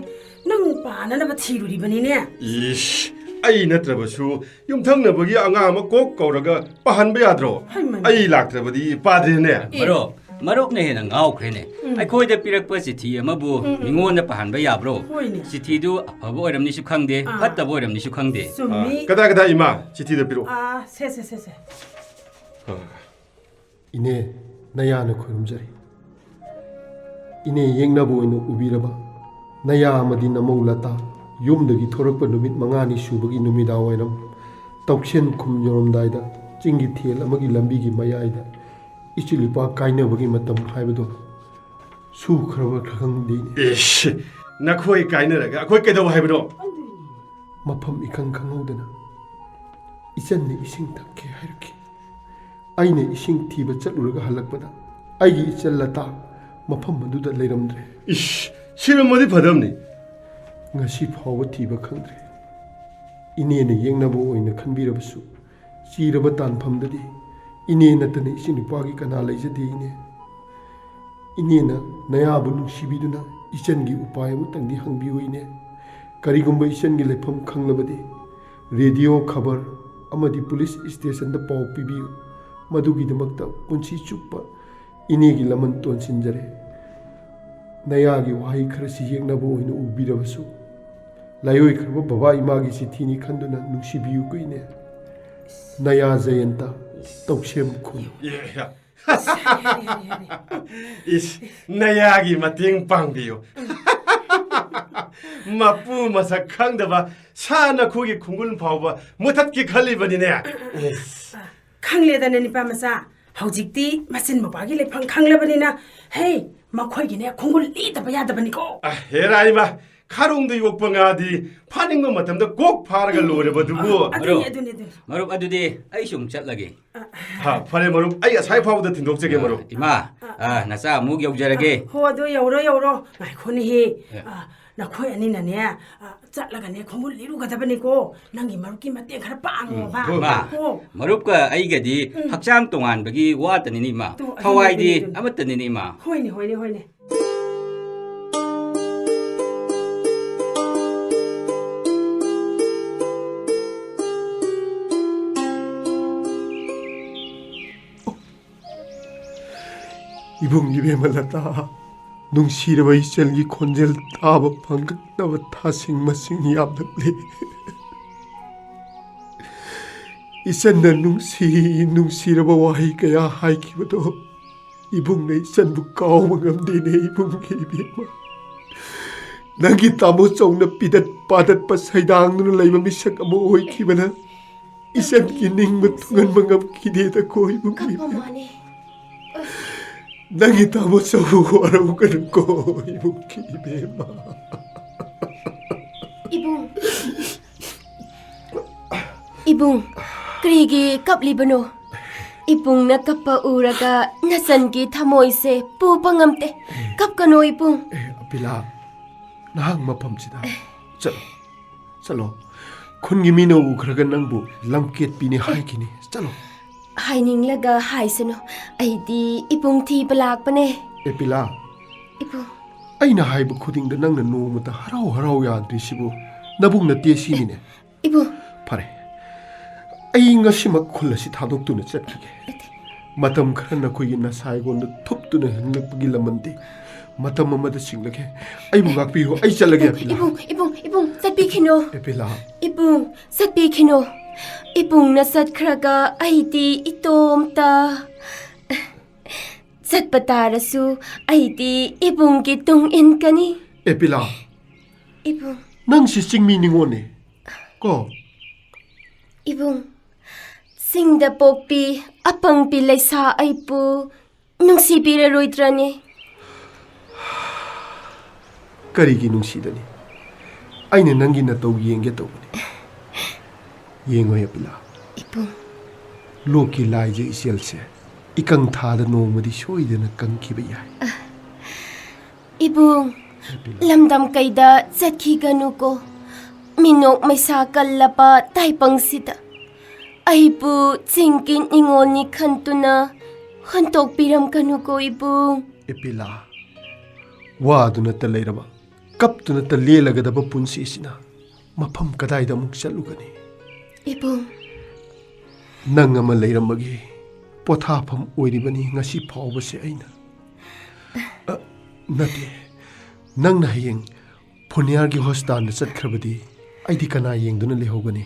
ꯅꯪ ꯄꯥꯅꯅꯕ ꯊꯤꯔꯨꯔꯤꯕꯅꯤꯅꯦ꯫ ꯏꯁ, ꯑꯩ ꯅꯠꯇ꯭ꯔꯕꯁꯨ ꯌꯨꯝꯊꯪꯅꯕꯒꯤ ꯑꯉꯥꯡ ꯑꯃ ꯀꯣꯛ ꯀꯧꯔꯒ ꯄꯥꯍꯟꯕ ꯌꯥꯗ꯭ꯔꯣ? ꯍꯩꯃꯥ꯫ ꯑꯩ ꯂꯥꯛꯇ꯭ꯔꯕꯗꯤ ꯄꯥꯗ꯭ꯔꯦꯅꯦ꯫ ꯑꯦ꯫ ꯃꯔꯨꯞ, ꯃꯔꯨꯞꯅ ꯍꯦꯟꯅ ꯉꯥꯎꯈ꯭ꯔꯦꯅꯦ꯫ ꯎꯝ꯫ ꯑꯩꯈꯣꯏꯗ ꯄꯤꯔꯛꯄ ꯆꯤꯊꯤ ꯑꯃꯕꯨ ꯎꯝ, ꯎꯝ꯫ ꯃꯤꯉꯣꯟꯗ ꯄꯥꯍꯟꯕ ꯌꯥꯕ꯭ꯔꯣ? ꯍꯣꯏꯅꯦ꯫ ꯆꯤꯊꯤꯗꯨ ꯑꯐꯕ ꯑꯣꯏꯔꯝꯅꯤꯁꯨ ꯈꯪꯗꯦ, ꯑꯥ꯫ ꯐꯠꯇꯕ ꯑꯣꯏꯔꯝꯅꯤꯁꯨ ꯈꯪꯗꯦ꯫ ꯆꯨꯝꯃꯤ꯫ ꯑꯥ, ꯀꯗꯥꯏ, ꯀꯗꯥꯏ, ꯏꯃꯥ? ꯆꯤꯊꯤꯗ ꯄꯤꯔꯛꯑꯣ꯫ ꯑꯥ, ꯁꯦ, ꯁꯦ, ꯁꯦ, ꯁꯦ꯫ ꯑꯥ꯫ ꯏꯅꯦ, ꯅꯌꯥꯅ ꯈꯨꯔꯨꯝꯖꯔꯤ꯫ ꯏꯅꯦ ꯌꯦꯛꯅꯕ ꯑꯣꯏꯅ ꯎꯕꯤꯔꯕ ꯅꯌꯥ ꯑꯃꯗꯤ ꯅꯃꯧ ꯂꯇꯥ ꯌꯨꯝꯗꯒꯤ ꯊꯣꯔꯛꯄ ꯅꯨꯃꯤꯠ ꯃꯉꯥꯅꯤ ꯁꯨꯕꯒꯤ ꯅꯨꯃꯤꯗꯥꯡ ꯋꯥꯏꯔꯝ ꯇꯧꯁꯦꯝ ꯈꯨꯝ ꯌꯧꯔꯝꯗꯥꯏꯗ ꯆꯤꯡꯒꯤ ꯊꯦꯜ ꯑꯃꯒꯤ ꯂꯝꯕꯤꯒꯤ ꯃꯌꯥꯏꯗ ꯏꯆꯤꯜ ꯏꯄꯥ ꯀꯥꯏꯅꯕꯒꯤ ꯃꯇꯝ ꯍꯥꯏꯕꯗꯣ ꯁꯨꯈ꯭ꯔꯕ ꯈꯪꯗꯦꯅꯦ꯫ ꯏꯁ, ꯅꯈꯣꯏ ꯀꯥꯏꯅꯔꯒ ꯑꯩꯈꯣꯏ ꯀꯩꯗꯧ ꯍꯥꯏꯕꯅꯣ? ꯃꯐꯝ ꯏꯈꯪ ꯈꯪꯍꯧꯗꯅ ꯏꯆꯟꯅ ꯏꯁꯤꯡ ꯊꯛꯀꯦ ꯍꯥꯏꯔꯛꯈꯤ꯫ ꯑꯩꯅ ꯏꯁꯤꯡ ꯊꯤꯕ ꯆꯠꯂꯨꯔꯒ ꯍꯜꯂꯛꯄꯗ ꯑꯩꯒꯤ ꯏꯆꯜ ꯂꯇꯥ ꯃꯐꯝ ꯑꯗꯨꯗ ꯂꯩꯔꯝꯗ꯭ꯔꯦ꯫ ꯏꯁ, ꯁꯤꯔꯝꯃꯗꯤ ꯐꯗꯝꯅꯤ꯫ ꯉꯁꯤ ꯐꯥꯎꯕ ꯊꯤꯕ ꯈꯪꯗ꯭ꯔꯦ꯫ ꯏꯅꯦꯅ ꯌꯦꯛꯅꯕ ꯑꯣꯏꯅ ꯈꯟꯕꯤꯔꯕꯁꯨ, ꯆꯤꯔꯕ ꯇꯥꯟꯐꯝꯗꯗꯤ ꯏꯅꯦ ꯅꯠꯇꯅ ꯏꯆꯤꯟ ꯅꯨꯄꯥꯒꯤ ꯀꯅꯥ ꯂꯩꯖꯗꯦ ꯏꯅꯦ꯫ ꯏꯅꯦꯅ ꯅꯌꯥꯕꯨ ꯅꯨꯡꯁꯤꯕꯤꯗꯨꯅ ꯏꯆꯟꯒꯤ ꯎꯄꯥꯏ ꯑꯃꯇꯪꯗꯤ ꯍꯪꯕꯤꯌꯨ ꯏꯅꯦ꯫ ꯀꯔꯤꯒꯨꯝꯕ ꯏꯆꯟꯒꯤ ꯂꯩꯐꯝ ꯈꯪꯂꯕꯗꯤ ꯔꯦꯗꯤꯑꯣ, ꯈꯕꯔ ꯑꯃꯗꯤ ꯄꯨꯂꯤꯁ ꯁ꯭ꯇꯦꯁꯟꯗ ꯄꯥꯎ ꯄꯤꯕꯤꯌꯨ꯫ ꯃꯗꯨꯒꯤꯗꯃꯛꯇ ꯄꯨꯟꯁꯤ ꯆꯨꯞꯄ ꯏꯅꯦꯒꯤ ꯂꯃꯟ ꯇꯣꯟꯁꯤꯟꯖꯔꯦ꯫ ꯅꯌꯥꯒꯤ ꯋꯥꯍꯩ ꯈꯔꯁꯤ ꯌꯦꯛꯅꯕ ꯑꯣꯏꯅ ꯎꯕꯤꯔꯕꯁꯨ, ꯂꯥꯏꯑꯣꯏꯈ꯭ꯔꯕ ꯕꯕꯥ ꯏꯃꯥꯒꯤ ꯆꯤꯊꯤꯅꯤ ꯈꯟꯗꯨꯅ ꯅꯨꯡꯁꯤꯕꯤꯌꯨꯀꯣ ꯏꯅꯦ꯫ ꯅꯌꯥ ꯖꯌꯟꯇ, ꯇꯧꯁꯦꯝ ꯈꯨꯟ꯫ ꯌꯥꯔꯦ, ꯌꯥꯔꯦ, ꯌꯥꯔꯦ, ꯌꯥꯔꯦ꯫ ꯏꯁ, ꯅꯌꯥꯒꯤ ꯃꯇꯦꯡ ꯄꯥꯡꯕꯤꯌꯨ꯫ ꯃꯄꯨ ꯃꯁꯛ ꯈꯪꯗꯕ ꯁꯥ ꯅꯈꯣꯏꯒꯤ ꯈꯣꯡꯒꯨꯟ ꯐꯥꯎꯕ ꯃꯨꯊꯠꯀꯦ ꯈꯜꯂꯤꯕꯅꯤꯅꯦ꯫ ꯏꯁ꯫ ꯈꯪꯂꯦꯗꯅ, ꯅꯤꯄꯥ ꯃꯆꯥ꯫ ꯍꯧꯖꯤꯛꯇꯤ ꯃꯆꯤꯟ ꯃꯧꯄꯥꯒꯤ ꯂꯩꯐꯝ ꯈꯪꯂꯕꯅꯤꯅ, ꯍꯦ, ꯃꯈꯣꯏꯒꯤꯅꯦ ꯈꯣꯡꯒꯨꯟ ꯂꯤꯗꯕ ꯌꯥꯗꯕꯅꯤꯀꯣ꯫ ꯑ, ꯍꯦꯔꯥ ꯏꯃꯥ, ꯈꯥꯔꯣꯡꯗ ꯌꯣꯛꯄ ꯉꯥꯗꯤ ꯐꯥꯅꯤꯡꯕ ꯃꯇꯝꯗ ꯀꯣꯛ ꯐꯥꯔꯒ ꯂꯣꯏꯔꯕꯗꯨꯕꯨ꯫ ꯑꯗꯨꯅꯤ, ꯃꯔꯨꯞ, ꯑꯗꯨꯅꯤ, ꯑꯗꯨꯅꯤ꯫ ꯃꯔꯨꯞ, ꯑꯗꯨꯗꯤ ꯑꯩꯁꯨ ꯑꯃꯨꯛ ꯆꯠꯂꯒꯦ꯫ ꯍꯥ, ꯐꯔꯦ ꯃꯔꯨꯞ, ꯑꯩ ꯑꯁꯥꯏ ꯐꯥꯎꯕꯗ ꯊꯤꯟꯗꯣꯛꯆꯒꯦ ꯃꯔꯨꯞ꯫ ꯏꯃꯥ, ꯑ, ꯅꯆꯥ ꯑꯃꯨꯛ ꯌꯧꯖꯔꯒꯦ꯫ ꯍꯣ, ꯑꯗꯨ ꯌꯧꯔꯣ, ꯌꯧꯔꯣ꯫ ꯉꯥꯏꯈꯣꯅꯦꯍꯦ꯫ ꯑ, ꯅꯈꯣꯏ ꯑꯅꯤꯅꯅꯦ, ꯑ, ꯆꯠꯂꯒꯅꯦ ꯈꯣꯡꯒꯨꯜ ꯂꯤꯔꯨꯒꯗꯕꯅꯤꯀꯣ꯫ ꯅꯪꯒꯤ ꯃꯔꯨꯞꯀꯤ ꯃꯇꯦꯡ ꯈꯔ ꯄꯥꯡꯉꯣꯕ꯫ ꯎꯝ, ꯍꯣꯏ, ꯃꯥ, ꯍꯣꯏ꯫ ꯃꯔꯨꯞꯀ ꯑꯩꯒꯗꯤ ꯎꯝ꯫ ꯍꯛꯆꯥꯡ ꯇꯣꯉꯥꯟꯕꯒꯤ ꯋꯥꯇꯅꯤꯅꯦ, ꯏꯃꯥ꯫ ꯇꯣ-, ꯑꯗꯨꯅꯦ, ꯊꯋꯥꯏꯗꯤ ꯑꯗꯨꯅꯦ, ꯑꯗꯨꯅꯦ꯫ ꯑꯃꯠꯇꯅꯤꯅꯦ, ꯏꯃꯥ꯫ ꯍꯣꯏꯅꯦ, ꯍꯣꯏꯅꯦ, ꯍꯣꯏꯅꯦ꯫ ꯏꯕꯨꯡ ꯏꯕꯦꯝꯃ ꯂꯇꯥ, ꯅꯨꯡꯁꯤꯔꯕ ꯏꯆꯜꯒꯤ ꯈꯣꯟꯖꯦꯜ ꯇꯥꯕ ꯐꯪꯉꯛꯇꯕ ꯊꯥꯁꯤꯡ ꯃꯁꯤꯡ ꯌꯥꯝꯂꯛꯂꯦ꯫ ꯏꯆꯟꯅ ꯅꯨꯡꯁꯤ ꯅꯨꯡꯁꯤꯔꯕ ꯋꯥꯍꯩ ꯀꯌꯥ ꯍꯥꯏꯈꯤꯕꯗꯣ ꯏꯕꯨꯡꯅ ꯏꯆꯟꯕꯨ ꯀꯥꯎꯕ ꯉꯝꯗꯦꯅꯦ, ꯏꯕꯨꯡꯒꯤ ꯏꯕꯦꯝꯃ꯫ ꯅꯪꯒꯤ ꯇꯥꯃꯣ ꯆꯧꯅ ꯄꯤꯗꯠ ꯄꯥꯗꯠꯄ ꯁꯩꯗꯥꯡꯗꯨꯅ ꯂꯩꯕ ꯃꯤꯁꯛ ꯑꯃ ꯑꯣꯏꯈꯤꯕꯅ ꯏꯆꯟꯒꯤ ꯅꯤꯡꯕ ꯊꯨꯡꯍꯟꯕ ꯉꯝꯈꯤꯗꯦꯗꯀꯣ, ꯏꯕꯨꯡꯒꯤ ꯀꯞꯄ ꯏꯕꯦꯝꯃ꯫ ꯃꯥꯅꯦ꯫ ꯅꯪꯒꯤ ꯇꯥꯃꯣ ꯆꯧ ꯋꯥꯔꯧꯒꯅꯨꯀꯣ, ꯏꯕꯨꯡꯒꯤ ꯏꯕꯦꯝꯃ꯫ ꯏꯕꯨꯡ꯫ ꯏꯕꯨꯡ, ꯀꯔꯤꯒꯤ ꯀꯞꯂꯤꯕꯅꯣ? ꯏꯕꯨꯡꯅ ꯀꯞꯄ ꯎꯔꯒ ꯅꯆꯟꯒꯤ ꯊꯃꯣꯏꯁꯦ ꯄꯨꯕ ꯉꯝꯗꯦ꯫ ꯀꯞꯀꯅꯣ, ꯏꯕꯨꯡ꯫ ꯑꯦ, ꯑꯄꯤꯂꯥ, ꯅꯍꯥꯛ ꯃꯐꯝꯁꯤꯗ ꯆꯠꯂꯣ, ꯆꯠꯂꯣ꯫ ꯈꯨꯟꯒꯤ ꯃꯤꯅ ꯎꯈ꯭ꯔꯒ ꯅꯪꯕꯨ ꯂꯝꯀꯦꯠꯄꯤꯅꯤ ꯍꯥꯏꯈꯤꯅꯤ꯫ ꯆꯠꯂꯣ꯫ ꯍꯥꯏꯅꯤꯡꯂꯒ ꯍꯥꯏꯁꯅꯨ꯫ ꯑꯩꯗꯤ ꯏꯕꯨꯡ ꯊꯤꯕ ꯂꯥꯛꯄꯅꯦ꯫ ꯑꯦꯄꯤꯂꯥ, ꯏꯕꯨꯡ꯫ ꯑꯩꯅ ꯍꯥꯏꯕ ꯈꯨꯗꯤꯡꯗ ꯅꯪꯅ ꯅꯣꯡꯃꯇ ꯍꯔꯥꯎ ꯍꯔꯥꯎ ꯌꯥꯗ꯭ꯔꯤꯁꯤꯕꯨ ꯅꯕꯨꯡ ꯅꯠꯇꯦ ꯁꯤꯅꯤꯅꯦ꯫ ꯏꯕꯨꯡ꯫ ꯐꯔꯦ, ꯑꯩ ꯉꯁꯤꯃꯛ ꯈꯨꯜ ꯑꯁꯤ ꯊꯥꯗꯣꯛꯇꯨꯅ ꯆꯠꯈꯤꯒꯦ꯫ ꯃꯇꯝ ꯈꯔ ꯅꯈꯣꯏꯒꯤ ꯅꯁꯥ ꯑꯩꯉꯣꯟꯗ ꯊꯨꯞꯇꯨꯅ ꯍꯤꯡꯂꯛꯄꯒꯤ ꯂꯃꯟꯗꯤ ꯃꯇꯝ ꯑꯃꯗ ꯆꯤꯡꯂꯒꯦ꯫ ꯑꯩꯕꯨ ꯉꯥꯛꯄꯤꯌꯨ, ꯑꯩ ꯆꯠꯂꯒꯦ, ꯑꯦꯄꯤꯂꯥ꯫ ꯏꯕꯨꯡ, ꯏꯕꯨꯡ, ꯏꯕꯨꯡ, ꯆꯠꯄꯤꯈꯤꯅꯣ꯫ ꯑꯦꯄꯤꯂꯥ꯫ ꯏꯕꯨꯡ, ꯆꯠꯄꯤꯈꯤꯅꯣ꯫ ꯏꯕꯨꯡꯅ ꯆꯠꯈ꯭ꯔꯒ ꯑꯩꯗꯤ ꯏꯇꯣꯝꯇ꯫ ꯆꯠꯄ ꯇꯥꯔꯁꯨ ꯑꯩꯗꯤ ꯏꯕꯨꯡꯒꯤ ꯇꯨꯡ ꯏꯟꯒꯅꯤ꯫ ꯑꯦꯄꯤꯂꯥ꯫ ꯏꯕꯨꯡ꯫ ꯅꯪꯁꯤ ꯆꯤꯡꯃꯤ ꯅꯤꯉꯣꯜꯅꯦ꯫ ꯀꯣ? ꯏꯕꯨꯡ, ꯆꯤꯡꯗ ꯄꯣꯛꯄꯤ ꯑꯄꯪꯕꯤ ꯂꯩꯁꯥ ꯑꯩꯕꯨ ꯅꯨꯡꯁꯤꯕꯤꯔꯔꯣꯏꯗ꯭ꯔꯅꯦ? ꯀꯔꯤꯒꯤ ꯅꯨꯡꯁꯤꯗꯅꯤ? ꯑꯩꯅ ꯅꯪꯒꯤ ꯅꯇꯧ ꯌꯦꯡꯒꯦ ꯇꯧꯕꯅꯤ꯫ ꯌꯦꯡꯉꯣ ꯑꯦꯄꯤꯂꯥ, ꯏꯕꯨꯡ꯫ ꯂꯣꯛꯀꯤ ꯂꯥꯏꯖ ꯏꯆꯦꯜꯁꯦ ꯏꯀꯪ ꯊꯥꯗ ꯅꯣꯡꯃꯗꯤ ꯁꯣꯏꯗꯅ ꯀꯪꯈꯤꯕ ꯌꯥꯏ꯫ ꯏꯕꯨꯡ, ꯑꯦꯄꯤꯂꯥ꯫ ꯂꯝꯗꯝ ꯀꯩꯗ ꯆꯠꯈꯤꯒꯅꯨꯀꯣ꯫ ꯃꯤꯅꯣꯛ ꯃꯩꯁꯥ ꯀꯜꯂꯕ ꯇꯥꯏꯕꯪꯁꯤꯗ ꯑꯩꯕꯨ ꯆꯤꯡꯒꯤ ꯅꯤꯉꯣꯜꯅꯤ ꯈꯟꯇꯨꯅ ꯍꯨꯟꯇꯣꯛꯄꯤꯔꯝꯒꯅꯨꯀꯣ ꯏꯕꯨꯡ꯫ ꯑꯦꯄꯤꯂꯥ, ꯋꯥꯗꯨꯅꯇ ꯂꯩꯔꯕ, ꯀꯞꯇꯨꯅꯇ ꯂꯦꯜꯂꯒꯗꯕ ꯄꯨꯟꯁꯤꯁꯤꯅ ꯃꯐꯝ ꯀꯗꯥꯏꯗ ꯑꯃꯨꯛ ꯆꯠꯂꯨꯒꯅꯤ? ꯏꯕꯨꯡ꯫ ꯅꯪ ꯑꯃ ꯂꯩꯔꯝꯕꯒꯤ ꯄꯣꯊꯥꯐꯝ ꯑꯣꯏꯔꯤꯕꯅꯤ ꯉꯁꯤ ꯐꯥꯎꯕꯁꯦ ꯑꯩꯅ꯫ ꯑ, ꯅꯠꯇꯦ, ꯅꯪꯅ ꯍꯌꯦꯡ ꯐꯣꯅꯤꯌꯥꯔꯒꯤ ꯍꯣꯁꯄꯤꯇꯥꯜꯗ ꯆꯠꯈ꯭ꯔꯕꯗꯤ ꯑꯩꯗꯤ ꯀꯅꯥ ꯌꯦꯡꯗꯨꯅ ꯂꯩꯍꯧꯒꯅꯤ?